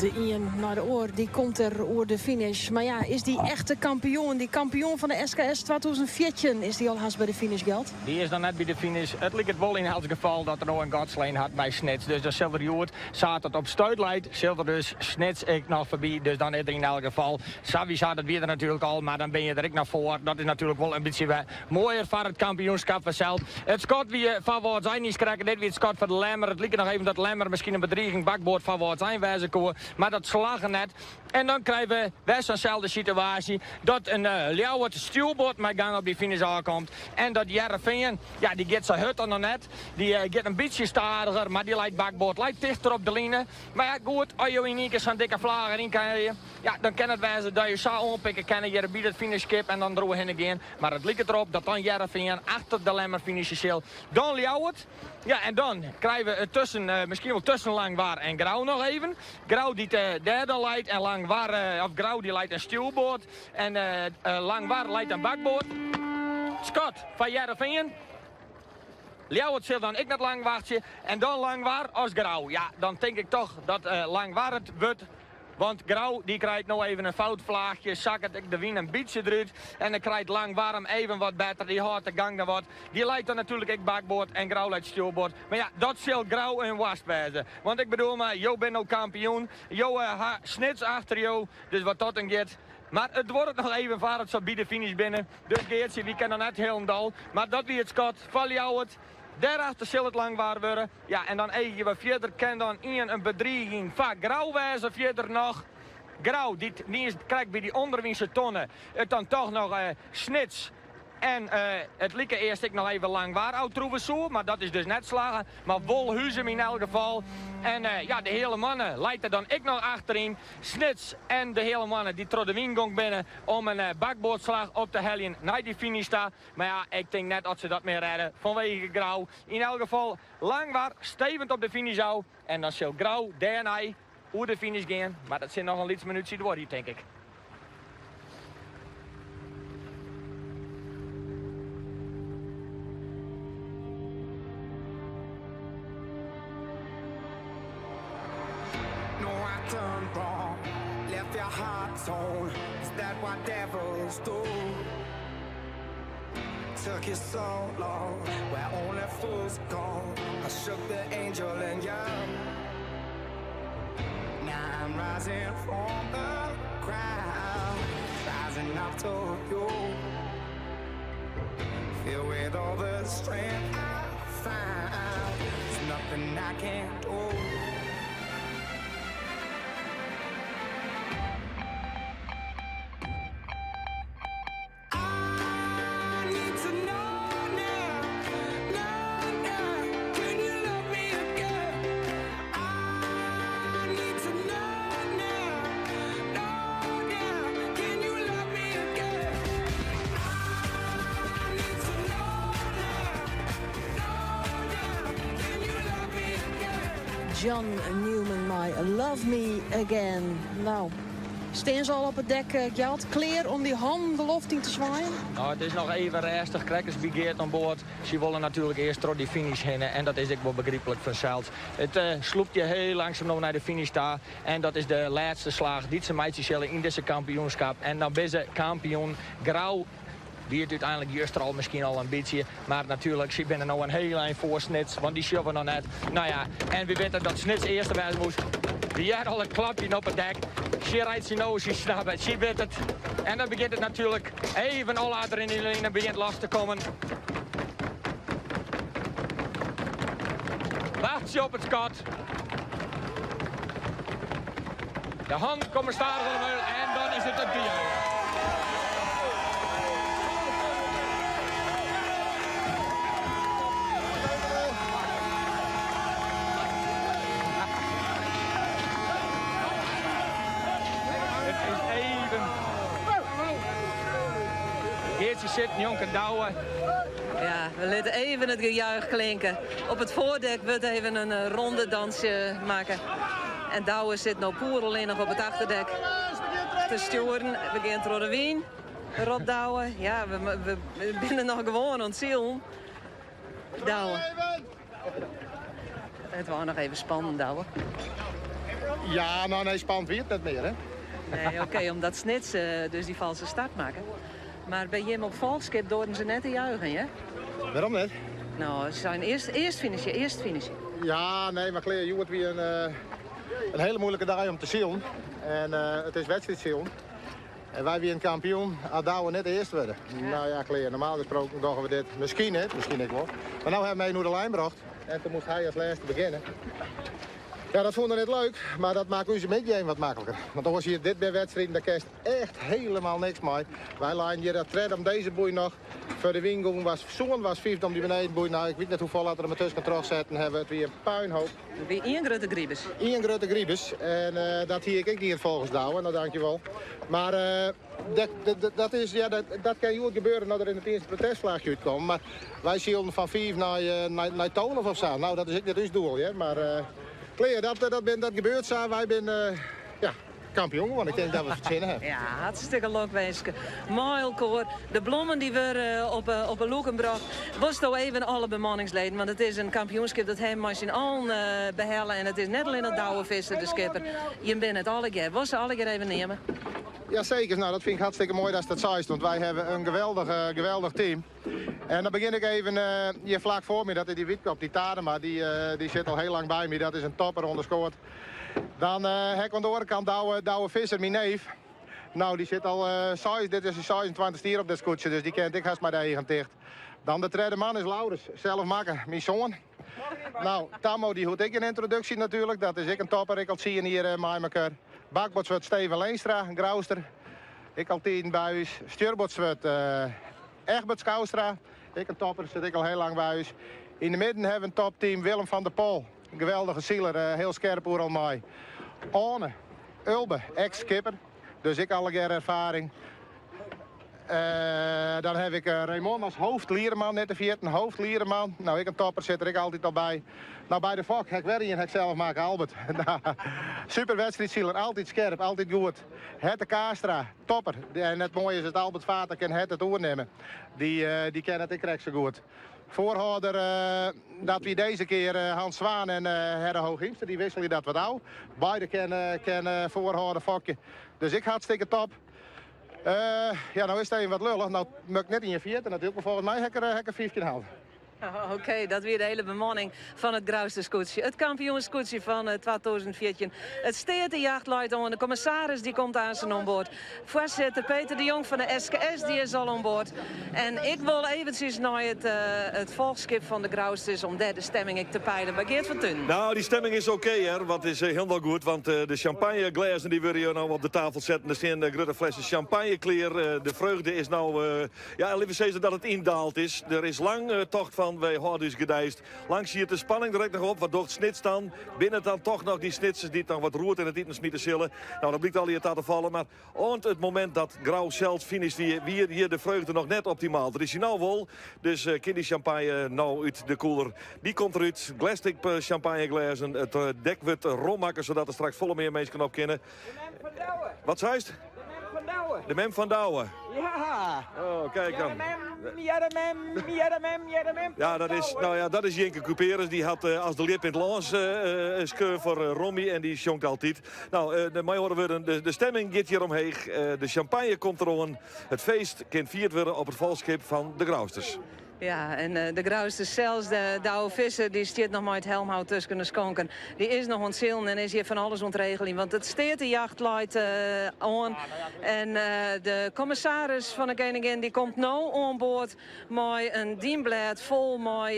De ien nei de oar die komt der oer de finish. Mar ja, is dy echte kampioen, dy kampioen fan de SKS 2014, is dy al hast by de finish, Gjalt? Dy is noch net by de finish. It liket wol yn elts gefal dat er no in gat slein hat mei Snits. Dus dan sil er hjoed, sa't it op stuit leit, sil er dus Snits ek noch foarby. Dus dan is er yn elk gefal sawiesa, dat wie er natuerlik al, mar dan bin je der ek noch foar. Dat is natuerlik wol in bytsje wer moaier foar it kampioenskap fansels. It skot wie foar Wâldsein ynskrekke. Dit wie it skot foar de Lemmer. It like noch even dat Lemmer miskien in bedriging bakboard foar Wâldsein wêze koe, mar dat slagge net. En dan krije we wer sa'n selde situaasje dat in Ljouwert stjoerboard mei gang op dy finish ôfkomt en dat Hearrenfean, ja dy giet sa hurd dan noch net. Dy giet in bytsje stadiger, mar dy leit bakboard, leit tichter op de line. Mar ja goed, as jo yn ien kear sa'n dikke flager yn krije, ja dan kin it wêze dat jo sa oanpikke kinne hjir by dat finishskip en dan deroerhinne gean. Mar it liket derop dat dan Hearrenfean achter de Lemmer finishe sil. Dan Ljouwert. Ja, en dan krije we it tusken, miskien wol tusken Langwar en Grou noch even. Grou dy't dêr dan leit en Langwar, of Grou dy leit in stjoerboard en Langwar leit in bakboard. Skot foar Hearrenfean. Ljouwert sil dan ek net lang wachtsje. En dan Langwar as Grou. Ja, dan tink ik toch dat Langwar it wurdt. Want Grou dy krijt no even in fout flaachje, sakket ek de wyn in bytsje derút en dan krijt Langwar 'm even wat better. Dy hâldt de gang dan wat. Dy leit dan natuerlik ek bakboard en Grou leit stjoerboard. Mar ja, dat sil Grou in woarst wêze. Want ik bedoel mar, jo binne no kampioen. Jo ha Snits achter jo, dus wat dat oangiet. Mar it duorret noch even foar it se by de finish binne. Dus Geartsje, wy kinne noch net hielendal. Mar dat wie it skot foar Ljouwert. Dêrachter sil it Langwar wurde. Ja, en dan eagje we fierder. Kin dan ien in bedriging foar Grou wêze fierder noch? Grou, dy't niis krekt by dy ûnderwynse tonne it dan toch noch Snits en it like earst ek noch even Langwar ôftroeve soe, mar dat is dus net slagge. Mar wol Huzum yn elk gefal. En ja, de Heale Moanne leit der dan ek noch achteryn. Snits en de Heale Moanne dy't troch de wyn gong binne om in bakboardslach op te heljen nei dy finish ta. Mar ja, ik tink net dat se dat mear rêde fanwege Grou. Yn elk gefal, Langwar stevend op de finish ôf en dan sil Grou dêrnei oer de finish gean. Mar dat sil noch in lyts minútsje duorje, tink ik. No, I done wrong, left your heart torn. Is that what devils do? Took you so long, where only fools go. I shook the angel in you. Now I'm rising from the ground, rising up to you. Filled with all the strength I found, there's nothing I can't do. I need to know now, now, now. Can you love me again? I need to know now, know now. Can you love me again? I need to know now, know now. Can you love me again? John Newman mei Love Me Again. Nou, stean se al op it dek, eh, Gjalt? Klear om dy hannen de loft yn te swaaien? Nou, it is noch even rêstich. Krekt as by Geert oan board. Sy wolle natuerlik earst troch dy finish hinne. En dat is ek wol begryplik fansels. It eh, slûpt je hiel langsum no nei de finish ta. En dat is de lêste slach dy't se meitsje sille yn dizze kampioenskip. En dan binne se kampioen. Grou wie it úteinlik juster al miskien al in bytsje. Mar natuerlik, sy binne no in hiel ein foar Snits, want dy sjogge we noch net. Nou ja, en we witte dat Snits earste wêze moast. We hearre al it klapjen op it dek. Sy reitsje no, sy snappe it, sy wit it. En dan begjint it natuerlik even alle adrenaline begjint los te kommen. Wachtsje op it skot. De hannen komme stadich oan de meul en dan is it it gejuich. It is even. Geartsje sit njonken Douwe. Ja, we litte even it gejuich klinke. Op it foardek wurdt even in eh, ronde dansje makke. En Douwe sit no poer allinnich op it achterdek te stjoeren. We gean troch de wyn. Rob Douwe. Ja, we, we binne noch gewoan oan it silen. Douwe. It wie noch even spannend, Douwe. Ja, nou nee, spannend wie it net mear, hè? Nee, oké, omdat Snits dus dy falske start makke. Mar by jim op folchskip doarden se net te juichen, hè? Wêrom net? No, se seinen earst, earst finishe, earst finishe. Ja, nee, mar klear, hjoed wie in, in hiele muoilike dei om te silen. En it is wedstriidsilen. En wy wienen kampioen, as Douwe net earst wurde. Nou ja, klear, normaal gesproken dogge we dit miskien net, miskien ek wol. Mar no hawwe we him even oer de lijn brocht. En toen moast hy as lêste begjinne. Ja, dat fûn er net leuk, mar dat makke ús middei even wat makliker. Want oars hier, dit binne wedstriden, dêr kinst echt helemaal niks mei. Wy leinen hjir as tredde om dizze boei noch. Foar de wyn gong was soan was fyfde om dy benedenboei. Nou, ik wit net hoefolle dat der mar tusken trochsetten hawwe. It wie in puinhoop. It wie ien grutte gribus. Ien grutte gribus. En eh, dat hie ik ek dien folgens Douwe, nou dankjewol. Mar eh, dat, dat, dat, is, ja, dat, dat kin hjoed gebeure dat der yn it earste protestflachje útkomt. Mar wy silen fan 5 nei, eh, nei, nei 12 of sa. Nou, dat is ek net ús doel, hear. Mar eh, klear, dat, dat, bin, dat gebeurt sa. Wy binne ja, kampioen want ik tink dat we it fertsjinne hawwe. Ja, hartstikke lokwinske. Mei elkoar. De blommen dy wurde op 'e op 'e lûken brocht. Wolsto even alle bemanningsleden, want it is in kampioenskip dat him mei syn allen behelle en it is net allinnich Douwe Visser, de skipper. Jim binne it allegear. Wolst se allegear even neame? Jazeker, nou dat fyn ik hartstikke moai datst dat seist, want wy hawwe in geweldich, geweldich team. En dan begjin ik even hjir flak foar my, dat is dy Wytkop, dy Tadema, dy, dy sit al hiel lang by my. Dat is in topper oan de skoat. Dan ha ik oan de oare kant Douwe, Douwe Visser, myn neef. Nou, dy sit al seis, dit is syn 26 jier op dit skûtsje, dus dy kent ek hast mei de eagen ticht. Dan de tredde man is Laurens, sels makke, myn soan. Nou, Tammo dy hoecht ek gjin yntroduksje natuerlik, dat is ek in topper, ek al tsien jier mei mekoar. Bakboardswurd Steven Leenstra, in Grouster, ek al tiden by ús. Stjoerboardswurd Egbert Skoustra, ek in topper, sit ek al hiel lang by ús. Yn de midden hawwe we in topteam, Willem van der Pol, in geweldige siler, hiel skerp oeral mei. Oane Ulbe, eks-skipper, dus ek allegear erfaring. Dan haw ik Raymond as hoofdliereman, net te ferjitten, hoofdliereman. Nou, ek in topper, sit der ek altyd al by. Nou, by de fok ha ik wer ien, ha ik sels makke, Albert. Super wedstriidsiler, altyd skerp, altyd goed. Hette Kaastra, topper. En it moaie is dat Albert Vater kin Hette it oernimme. Dy, dy ken it ek krekt sa goed. Foarhâlder, dat wie dizze kear Hans Zwaan en Herre Hooghiemster, dy wisselje dat wat ôf. Beide kinne foarhâlder fokje. Dus ek hartstikke top. Ja, no is it even wat lullich. No moat ik net ien ferjitte natuerlik, mar folgens my ha ik der 15 hân. Oké, dat wie de hiele bemanning fan it Grouster skûtsje. It kampioensskûtsje fan 2014. It steatejacht leit oan. De kommissaris dy komt aansen oan board. Foarsitter Peter de Jong fan de SKS dy is al oan board. En ik wol eventsjes nei it, it folchskip fan de Grousters om dêr de stemming ek te peilen by Geert van Tuinen. Nou, dy stemming is oké hear, want is hielendal goed. Want de champagneglêzen dy wurde hjir no op de tafel setten. Der stean grutte flessen champagne klear. De freugde is no, ja, litte we sizze dat it yndaald is. Der is lang tocht fan, wy hâlde ús gedeisd. Lang siet de spanning der ek noch op. Wat docht Snits dan? Binne it dan toch noch dy Snitsers dy't noch wat roet yn it iten smite sille? Nou, dat blykt allegear ta te fallen. Mar oant it momint dat Grou sels finished wie, wie hjir de freugde noch net optimaal. Dat is hy no wol, dus kin dy champagne no út de koeler. Dy komt derút, glestik champagneglêzen. It dek wurdt rom makke, sadat der straks folle mear minsken op kinne. Wat seist? De mem fan Douwe. De mem fan Douwe. Ja. Oh, kijk dan. Ja, de mem, ja, de mem, ja, de mem. Ja, dat is, nou ja, dat is Jinke Cuperus. Dy hat uh, as de ljip yn it lân uh, skeaun foar Romy en dy sjongt altyd. Nou, uh, de, mei oare wurden, de, de stemming giet hjir omheech. Uh, de champagne komt deroan. It feest kin fierd wurde op it folchskip fan de Grousters. Ja, en de Grousters sels, de Douwe Visser, dy stiet noch mei it helmhout tusken de skonken. Dy is noch oan it silen en is hjir fan alles oan it regeljen, want it steatejacht leit oan. En de kommissaris fan de Keningin dy komt no oan board mei in dienblêd fol mei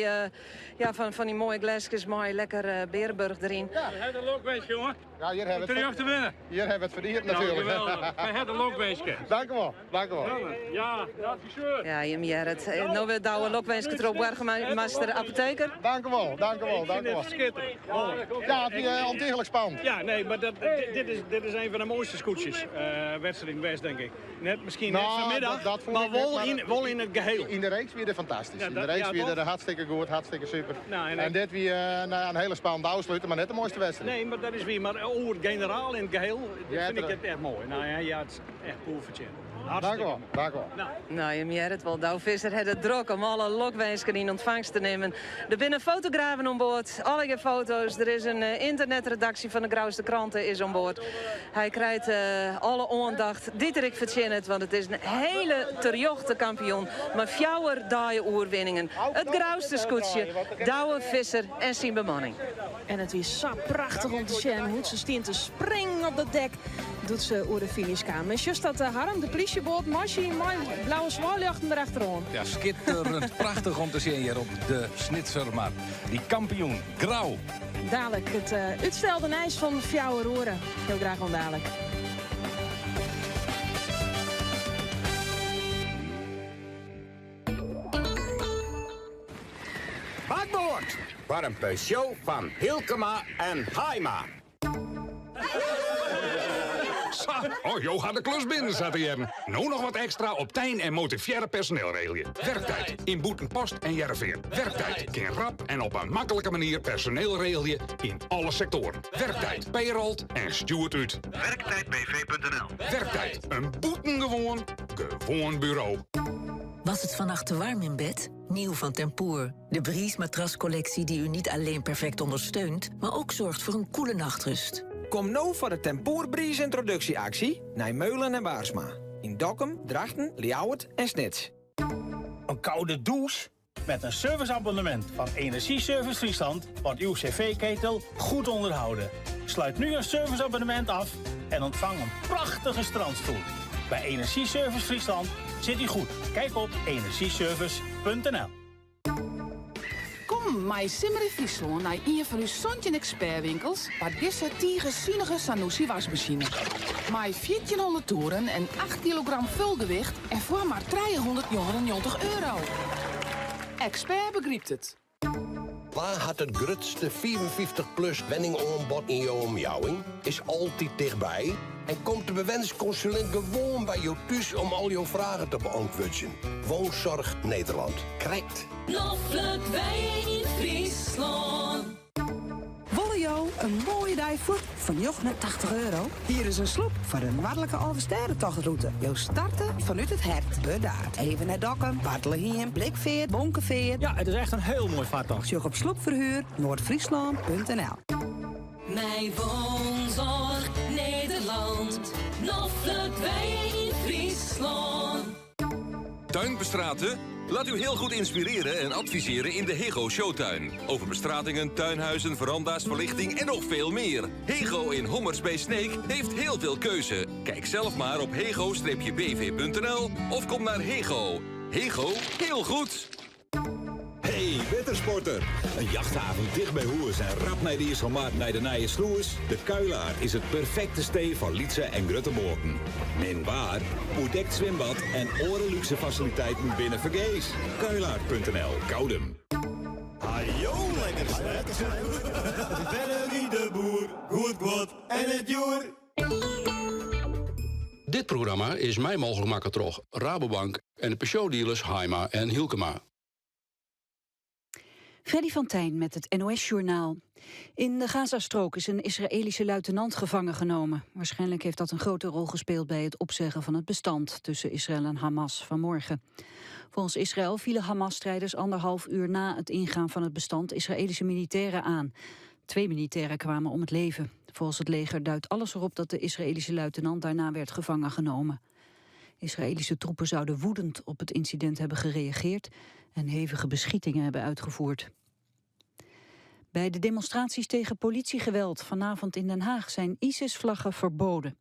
ja, fan dy moaie gleskes mei lekker Bearenburch deryn. Ja, we hawwe de lokwinsk, jonge. Ja, hjir hawwe we it Terjochte winne. Hjir hawwe we it ferdiend natuerlik. Geweldig. Wy hawwe de lokwinske. Dank u wol, dank u wol. Ja, adviseur. Ja, jim hearre it. No wurdt Douwe lokwinske troch boargemaster Apotheker. Dank u wol, dank u wol, dank u wol. Ik fyn it skitterend. Ja, it wie ontiegelijk spannend. Ja, nee, mar dat, dit, is, dit is een fan de moaiste skûtsjes uh, wedstriden west, denk ik. Net, miskien net Nou, fanmiddag, dat, dat fûn mar ik net, wol mar yn, wol yn it geheel. Yn de reeks wie er fantastysk. Ja, yn de dat- reeks ja, wie toch? er hartstikke goed, hartstikke super. Nou, en en ik- dit wie eh, nou ja, in hiele spannende ôfsluter, mar net de moaiste wedstriid. Nee, mar dat is wier. Mar oer it generaal yn it geheel Ja, fyn ik er- it echt moai. Nou ja, ja, it is echt poer fertsjinne. Dank u wel, dank u wel. Nou, jim hearre it wol. Douwe Visser hat it drok om alle lokwinsken yn ûntfangst te nimmen. Der binne fotografen oan board, allegear foto's. Der is in ynternetredaksje fan de Grouster Krante is oan board. Hy krijt alle oandacht dy't er ek fertsjinnet, want it is in hiele terjochte kampioen mei fjouwer dei-oerwinningen. It Grouster skûtsje, Douwe Visser en syn bemanning. En it wie sa prachtich om te sjen hoe't se stien te springen op dat dek doe't se oer de finish kamen. En sjochst dat Harm, de plysjeboat, mei syn mei blauwe swaailjochten derachteroan. Ja, skitterend. Prachtich om te sjen hjir op de Snitsermar. Dy kampioen, Grou. Dalik it útstelde nijs fan fjouwer oere. Hiel graach oant dalik. Bakboard foar in Peugeot fan Hylkema en Haima. Sa, oh, jo ha de klus binnen sa te hearren. No noch wat ekstra op tein en motivearre personeel regelje. Werktijd yn Bûtenpost en Hearrenfean. Werktijd kin rap en op in maklike manier personeel regelje yn alle sektoaren. Werktijd payrolt en stjoert út. Werktijdbv.nl Werktijd, in bûtengewoan, gewoan buro. Was het vannacht te warm in bed? Nieuw van Tempoor. De Breeze matrascollectie die u niet alleen perfect ondersteunt, maar ook zorgt voor een koele nachtrust. Kom no foar de Tempoor Breeze yntroduksje-aksje nei Meulen en Baarsma. Yn Dokkum, Drachten, Ljouwert en Snits. Een koude douche? Met een serviceabonnement van Energieservice Friesland wordt uw cv-ketel goed onderhouden. Sluit nu een serviceabonnement af en ontvang een prachtige strandstoel. Bij Energieservice Friesland zit u goed. Kijk op energieservice.nl. Kom mei Simmer yn Fryslân nei ien fan ús 17 ekspertwinkels foar dizze tige sunige Zanussi wasmasine. Mei 1400 toeren en 8 kilogram fulgewicht en foar mar 399 euro. Expert begrypt it. Wa hat it grutste 55-plus wenningoanbod yn jo omjouwing? Is altyd tichtby en komt de bewennerskonsulint gewoan by jo thús om al jo fragen te beantwurdzjen? Woonzorg Nederland. Krekt. Noflik wenje yn Fryslân. Wolle jo in moaie dei fuort foar 89 euro? Hier is in sloep foar de Noardlike Alvestêdetochtrûte. Jo starte fanút it hert, Burdaard. Even nei Dokkum, Bartlehiem, Blikfeart, Bonkefeart. Ja, it is echt in hiel moai fartocht. Sjoch op sloepverhuur-noordfriesland.nl. Mei Woonzorg Nederland. Noflik wenje yn Fryslân. Tuinbestraten? Laat u heel goed inspireren en adviseren in de Hego Showtuin. Over bestratingen, tuinhuizen, veranda's, verlichting en nog veel meer. Hego in Hommers bij Sneek heeft heel veel keuze. Kijk zelf maar op hego-bv.nl of kom naar Hego. Hego, heel goed! Hey, wettersporter! In jachthaven ticht by hûs en rap nei de Iselmar nei de nije slûs. De Kuilaar is it perfekte stee foar lytse en grutte boaten. Min waar, oerdekt swimbad en oare lúkse fasiliteiten binne fergees. Kuilaar.nl Koudum. Hajo, lekker slet. Benny de Boer, goed guod en it djoer. Dit programma is mei mooglik makke troch Rabobank en de Peugeot-dealers Haima en Hylkema. Freddy van Tijn met het NOS-journaal. In de Gazastrook is een Israëlische luitenant gevangen genomen. Waarschijnlijk heeft dat een grote rol gespeeld bij het opzeggen van het bestand tussen Israël en Hamas vanmorgen. Volgens Israël vielen Hamas-strijders anderhalf uur na het ingaan van het bestand Israëlische militairen aan. Twee militairen kwamen om het leven. Volgens het leger duidt alles erop dat de Israëlische luitenant daarna werd gevangen genomen. Israëlische troepen zouden woedend op het incident hebben gereageerd en hevige beschietingen hebben uitgevoerd. Bij de demonstraties tegen politiegeweld vanavond in Den Haag zijn ISIS-vlaggen verboden.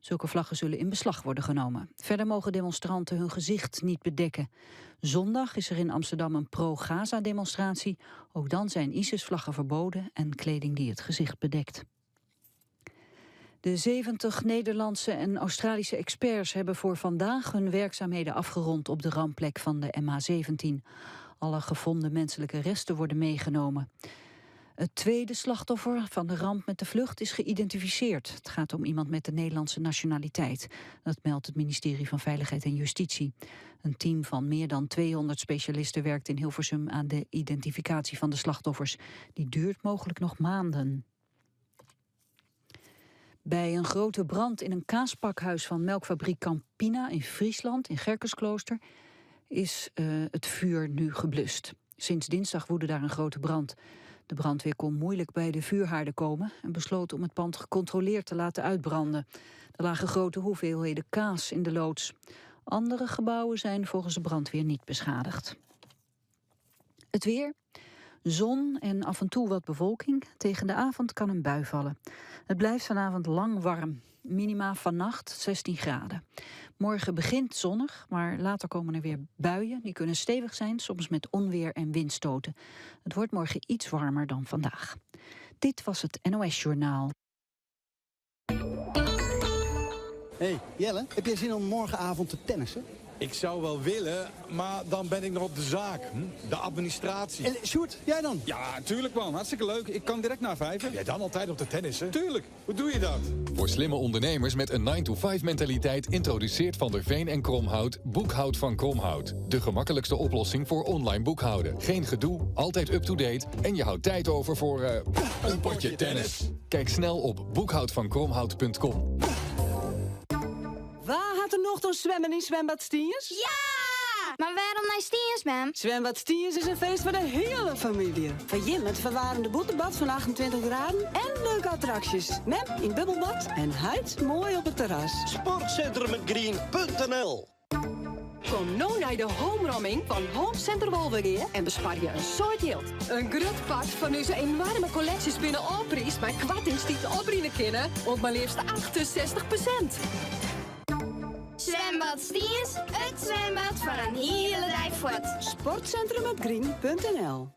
Zulke vlaggen zullen in beslag worden genomen. Verder mogen demonstranten hun gezicht niet bedekken. Zondag is er in Amsterdam een pro-Gaza-demonstratie. Ook dan zijn ISIS-vlaggen verboden en kleding die het gezicht bedekt. De 70 Nederlandse en Australische experts hebben voor vandaag hun werkzaamheden afgerond op de rampplek van de MH17. Alle gevonden menselijke resten worden meegenomen. Het tweede slachtoffer van de ramp met de vlucht is geïdentificeerd. Het gaat om iemand met de Nederlandse nationaliteit. Dat meldt het ministerie van Veiligheid en Justitie. Een team van meer dan 200 specialisten werkt in Hilversum aan de identificatie van de slachtoffers. Die duurt mogelijk nog maanden. Bij een grote brand in een kaaspakhuis van melkfabriek Campina in Friesland, in Gerkesklooster, is uh, het vuur nu geblust. Sinds dinsdag woedde daar een grote brand. De brandweer kon moeilijk bij de vuurhaarden komen en besloot om het pand gecontroleerd te laten uitbranden. Er lagen grote hoeveelheden kaas in de loods. Andere gebouwen zijn volgens de brandweer niet beschadigd. Het weer. Zon en af en toe wat bewolking. Tegen de avond kan een bui vallen. Het blijft vanavond lang warm. Minima vannacht 16 graden. Morgen begint zonnig, maar later komen er weer buien. Die kunnen stevig zijn, soms met onweer en windstoten. Het wordt morgen iets warmer dan vandaag. Dit was het NOS Journaal. Hey Jelle, heb jij zin om morgenavond te tennissen? Ik zou wel willen, maar dan ben ik nog op de zaak. Hm? De administratie. En Sjoerd, jij dan? Ja, tuurlijk man. Hartstikke leuk. Ik kan direct na vijven. Jij dan altijd op de tennissen? Tuurlijk. Hoe doe je dat? Voor slimme ondernemers met een 9-to-5 mentaliteit... introduceert Van der Veen en Kromhout Boekhoud van Kromhout. De gemakkelijkste oplossing voor online boekhouden. Geen gedoe, altijd up-to-date... en je houdt tijd over voor een potje tennis. Kijk snel op boekhoudvankromhout.com. Wa hat der nocht oan swimmen yn Zwembad Stiens? Ja! Mar wêrom nei Stiens, mem? Zwembad Stiens is in feest foar de hiele famylje. Foar jim it ferwaarmde bûtenbad fan 28 graden en leuke attraksjes. Mem yn bubbelbad en heit moai op it terras. Sportcentrumgreen.nl Kom no nei de homeromming fan Home Center Wolvegea en besparje in soad jild. In grut part fan ús enoarme kolleksjes binne ôfpriisd mei koartings dy't oprinne kinne oant mar leafst 68%. Zwembad Stiens, it zwembad foar in hiele dei fuort. Sportcentrumgreen.nl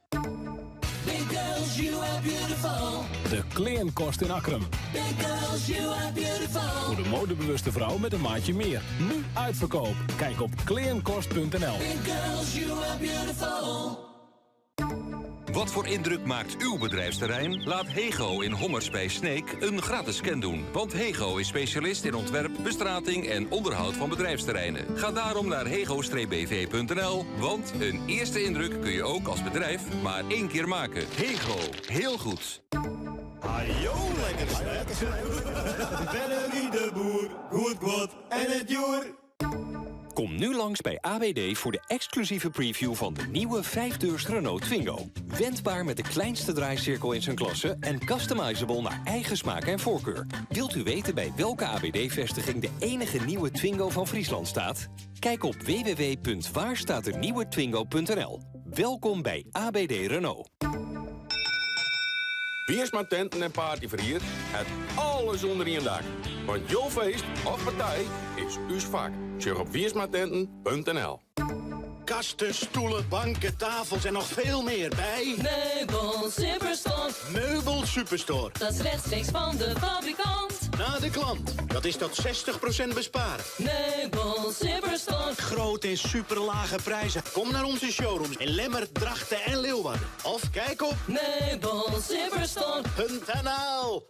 Big girls, you are beautiful. De Kleankost in Akkrum. Big girls, you are beautiful. Voor de modebewuste vrouw met een maatje meer. Nu uitverkoop. Kijk op kleankost.nl. Big girls, you are beautiful. Wat voor indruk maakt uw bedrijfsterrein? Laat Hego in Hommers bij Sneek een gratis scan doen. Want Hego is specialist in ontwerp, bestrating en onderhoud van bedrijfsterreinen. Ga daarom naar hego-bv.nl, want een eerste indruk kun je ook als bedrijf maar één keer maken. Hego, heel goed. Ajo, lekker snel. Bennerie de Boer, goed goed en het joer. Kom nu langs bij AWD voor de exclusieve preview van de nieuwe 5-deurs Renault Twingo. Wendbaar met de kleinste draaicirkel in zijn klasse en customizable naar eigen smaak en voorkeur. Wilt u weten bij welke AWD-vestiging de enige nieuwe Twingo van Friesland staat? Kijk op www.waarstaatdenieuwetwingo.nl. Welkom bij ABD Renault. Wiersma Tenten en Partyverhier het alles onder één dak. Want jouw feest of partij is uw vak. Check op wiersmatenten.nl. Kasten, stoelen, banken, tafels en nog veel meer bij... Meubel Superstore. Meubel Superstore. Dat is rechtstreeks van de fabrikant. Naar de klant. Dat is tot 60% besparen. Meubel Superstore. Groot en superlage prijzen. Kom naar onze showrooms in Lemmer, Drachten en Leeuwarden. Of kijk op meubelsuperstore.nl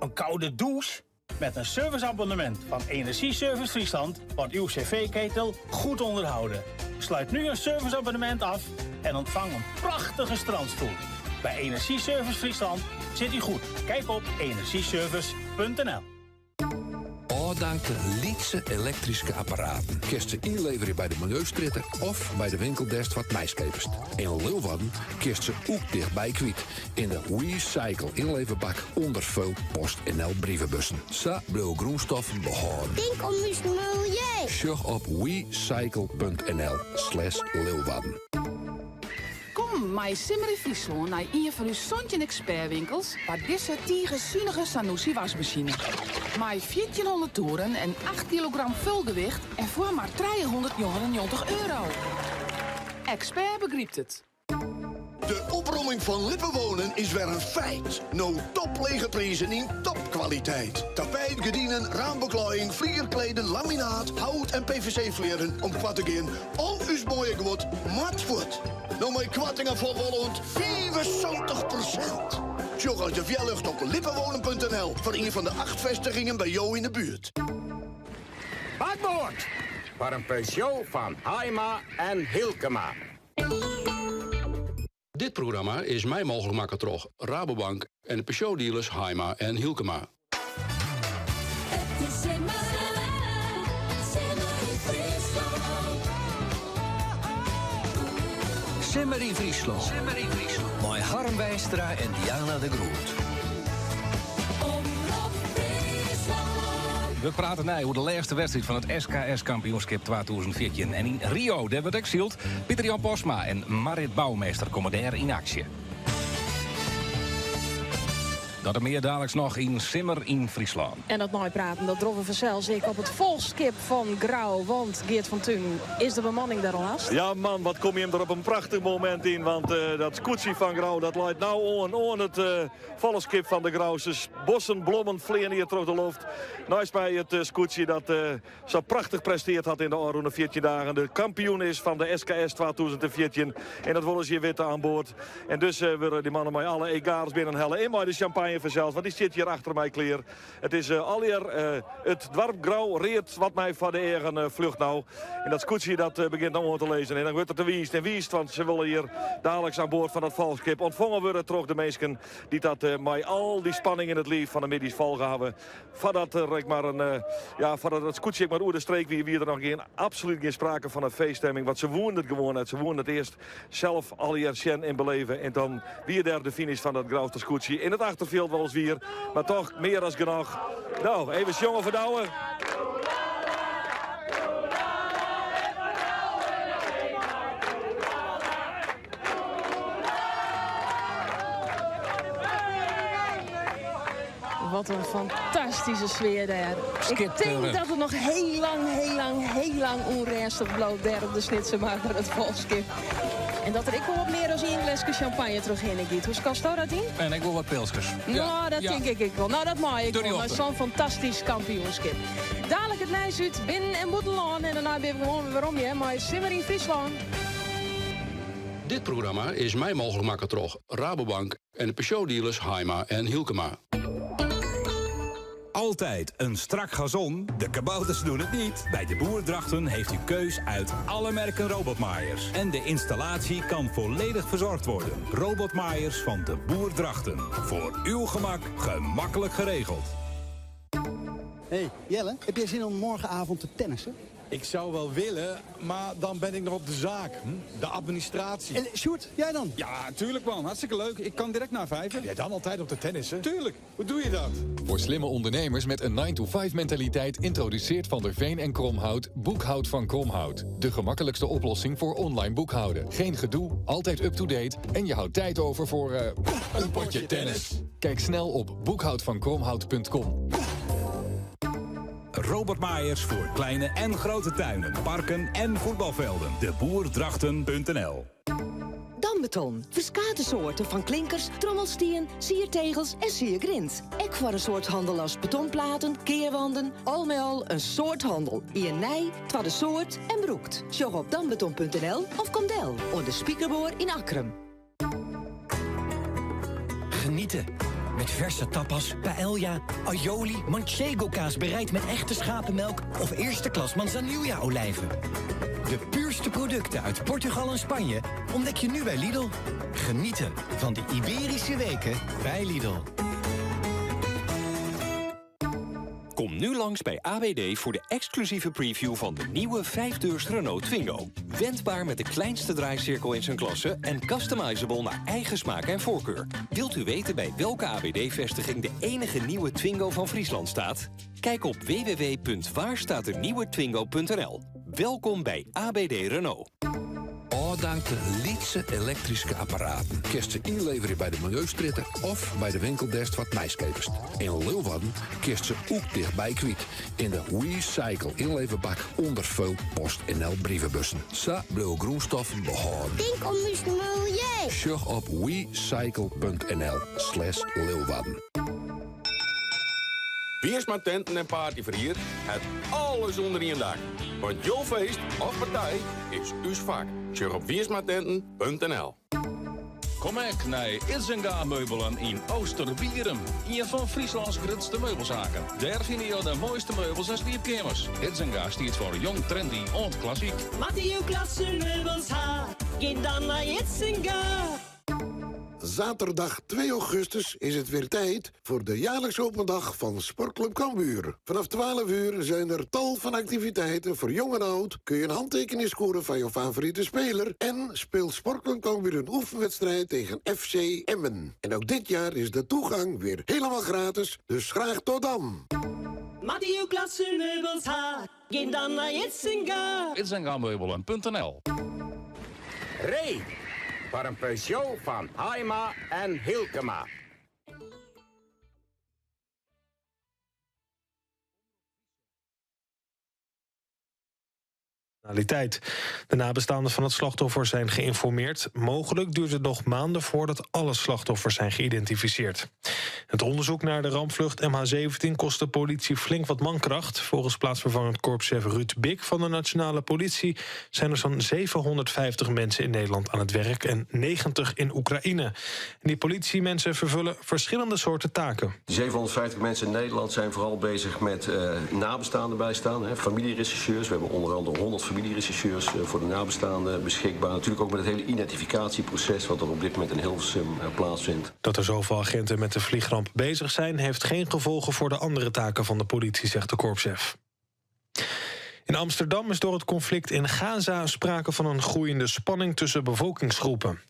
Een koude douche? Met een serviceabonnement van Energieservice Friesland wordt uw cv-ketel goed onderhouden. Sluit nu een serviceabonnement af en ontvang een prachtige strandstoel. Bij Energieservice Friesland zit u goed. Kijk op energieservice.nl. Ôfdankte lytse elektryske apparaten kinst se ynleverje by de miljeustrjitte of by de winkel dêr'tst wat nijs keapest. Yn Leeuwarden kinst se ek tichtby kwyt yn de WeCycle ynleverbak ûnder veel PostNL brievebussen. Sa bliuwe grûnstoffen behâlden. Tink om ús miljeu. Sjoch op wecycle.nl/leeuwarden. Kom mei Simmer yn Fryslân nei ien fan ús 17 ekspertwinkels foar dizze tige sunige Sanusi wasmasine. Mei 1400 toeren en 8 kilogram fulgewicht en foar mar 399 euro. Expert begrypt it. De opromming fan Lippenwonen is wer in feit. No toplege prizen yn topkwaliteit. Tapijt, gerdinen, raambeklaaiïng, flierkleden, laminaat, hout en PVC-flierren om koart te gean. Al ús moaie guod moat fuort. No mei koartingen fan wol oant 75%. Sjoch as de wjerlucht op lippenwonen.nl foar ien fan de acht festigingen by jo yn de buert. Bakboard! Foar in Peugeot fan Haima en Hylkema. Dit programma is mei mooglik makke troch Rabobank en de Peugeot dealers Haima en Hylkema. Simmer yn Fryslân. Mei Harm Weistra en Diana de Groot. We prate nei oer de lêste wedstriid fan it SKS-kampioenskip 2014. En yn Rio, dêr wurdt ek syld. Pieter Jan Postma en Marit Bouwmeester komme dêr yn aksje. Dat en mear daliks noch yn Simmer yn Fryslân. En dat neipraten, dat dogge we fansels ek op it folchskip fan Grou. Want Geert van Tunen, is de bemanning der al hast? Ja man, wat kom jim der op in prachtich momint yn. Want eh, dat skûtsje fan Grou dat leit no oan, oan it uh, folchskip fan de Grousters. Bossen blommen fleane hjir troch de loft. Neist my it eh, skûtsje dat sa prachtich presteard hat yn de ôfrûne 14 dagen. De kampioen is fan de SKS 2014. En dat wolle se hjir witte oan board. En dus eh, wurde dy mannen mei alle egaars binnenhelle. En mei de champagne fansels, want dy stiet hjir achter my klear. It is eh, allegear eh, it doarp Grou read wat my foar de eagen fljocht no. En dat skûtsje dat begjint no oan te lizzen. En dan wurdt der te wiisd en wiisd, want se wolle hjir daliks oan board fan dat folchskip ûntfongen wurde troch de minsken dy't dat mei al dy spanning yn it liif fan 'e middeis folge hawwe. Foardat der ek mar in, ja, foardat it skûtsje ek mar oer de streek wie, wie der noch gjin, absolút gjin sprake fan in feeststemming. Want se woenen it gewoan net. Se woenen it earst sels allegear sjen en beleve. En dan wie dêr de finish fan dat Grouster skûtsje. Yn it achterfjild weliswier, mar toch mear as genôch. No, even sjonge foar Douwe. Wat in fantastyske sfear dêr. Ik tink dat it noch hiel lang, hiel lang, hiel lang ûnrêstich bliuwt dêr op de Snitsermar by it folchskip. En dat der ek wol wat mear as ien gleske champagne trochhinne giet. Hoe skatsto dat yn? En ek wol wat pilskes. Nou, dat tink ik ek wol. Nou, dat mei ek wol. Mei sa'n fantastysk kampioenskip. Dalik it nijs út binnen- en bûtenlân. En dêrnei binne we gewoan wer werom hjir mei Simmer yn Fryslân. Dit programma is mei mooglik makke troch Rabobank en de Peugeot-dealers Haima en Hylkema. Altijd een strak gazon? De kabouters doen het niet. Bij de Boer Drachten heeft u keus uit alle merken robotmaaiers. En de installatie kan volledig verzorgd worden. Robotmaaiers van de Boer Drachten. Voor uw gemak gemakkelijk geregeld. Hey Jelle, heb jij zin om morgenavond te tennissen? Ik zou wel willen, maar dan ben ik nog op de zaak. Hm? De administratie. En Sjoerd, jij dan? Ja, tuurlijk man. Hartstikke leuk. Ik kan direct na vijven. Jij dan altijd op de tennissen? Tuurlijk. Hoe doe je dat? Voor slimme ondernemers met een 9-to-5 mentaliteit introduceert Van der Veen en Kromhout Boekhoud van Kromhout. De gemakkelijkste oplossing voor online boekhouden. Geen gedoe, altijd up-to-date en je houdt tijd over voor een potje tennis. Kijk snel op boekhoudvankromhout.com. Robotmaaiers voor kleine en grote tuinen, parken en voetbalvelden. De Boerdrachten.nl Dambeton. Ferskate soarten fan klinkers, trommelstien, siertegels en siergrint. Ek foar in soad hannel as betonplaten, kearwanden. Al mei al in soad hannel. Ien nij, twadde soart en brûkt. Sjoch op dambeton.nl of kom del oan de Spikerboar yn Akkrum. Genieten met verse tapas, paella, aioli, manchego kaas bereid met echte schapenmelk of eerste klas manzanilla olijven. De puurste producten uit Portugal en Spanje ontdek je nu bij Lidl. Genieten van de Iberische weken bij Lidl. Kom nu langs bij AWD voor de exclusieve preview van de nieuwe 5-deurs Renault Twingo. Wendbaar met de kleinste draaicirkel in zijn klasse en customizable naar eigen smaak en voorkeur. Wilt u weten bij welke AWD-vestiging de enige nieuwe Twingo van Friesland staat? Kijk op www.waarstaatdenieuwetwingo.nl. Welkom bij ABD Renault. Ofdankte lytse elektryske apparaten kinst se ynleverje by de Miljeustrjitte of by de winkel dêr'tst wat nijs keapest. Yn Leeuwarden kinst se ek tichtby kwyt yn de WeCycle ynleverbak ûnder folle PostNL brievebussen. Sa bliuwe grûnstoffen behâlden. Tink om ús miljeu. Sjoch op wecycle.nl slash Leeuwarden. Wiersma Tenten en Partyferhier hat alles ûnder ien dak. Want jo feest of partij is ús fak. Sjoch op wiersmatenten.nl. Kom ek nei Idzinga Meubelen yn Oosterbierum. Ien fan Fryslâns grutste meubelsaken. Dêr fine jo de moaiste meubels en sliepkeamers. Idzinga stiet foar jong, trendy oant klassyk. Moatte jo klasse meubels ha, gean dan nei Idzinga. Zaterdag 2 augustus is het weer tijd voor de jaarlijkse open dag van Sportclub Cambuur. Vanaf 12 uur zijn er tal van activiteiten voor jong en oud. Kun je een handtekening scoren van jouw favoriete speler... en speelt Sportclub Cambuur een oefenwedstrijd tegen FC Emmen. En ook dit jaar is de toegang weer helemaal gratis, dus graag tot dan! Moatte jo klasse meubels ha, gean dan nei Idsinga. Idsingameubelen.nl Ree foar in Peugeot fan Haima en Hylkema. De nabestaanden van het slachtoffer zijn geïnformeerd. Mogelijk duurt het nog maanden voordat alle slachtoffers zijn geïdentificeerd. Het onderzoek naar de rampvlucht MH17 kost de politie flink wat mankracht. Volgens plaatsvervangend korpschef Ruud Bik van de Nationale Politie zijn er zo'n 750 mensen in Nederland aan het werk en 90 in Oekraïne. En die politiemensen vervullen verschillende soorten taken. Die 750 mensen in Nederland zijn vooral bezig met uh, nabestaanden bijstaan, hè, familierechercheurs. We hebben onder andere 100 familierechercheurs eh, voor de nabestaanden beschikbaar. Natuurlijk ook met het hele identificatieproces wat er op dit moment in Hilversum eh, plaatsvindt. Dat er zoveel agenten met de vliegramp bezig zijn, heeft geen gevolgen voor de andere taken van de politie, zegt de korpschef. In Amsterdam is door het conflict in Gaza sprake van een groeiende spanning tussen bevolkingsgroepen.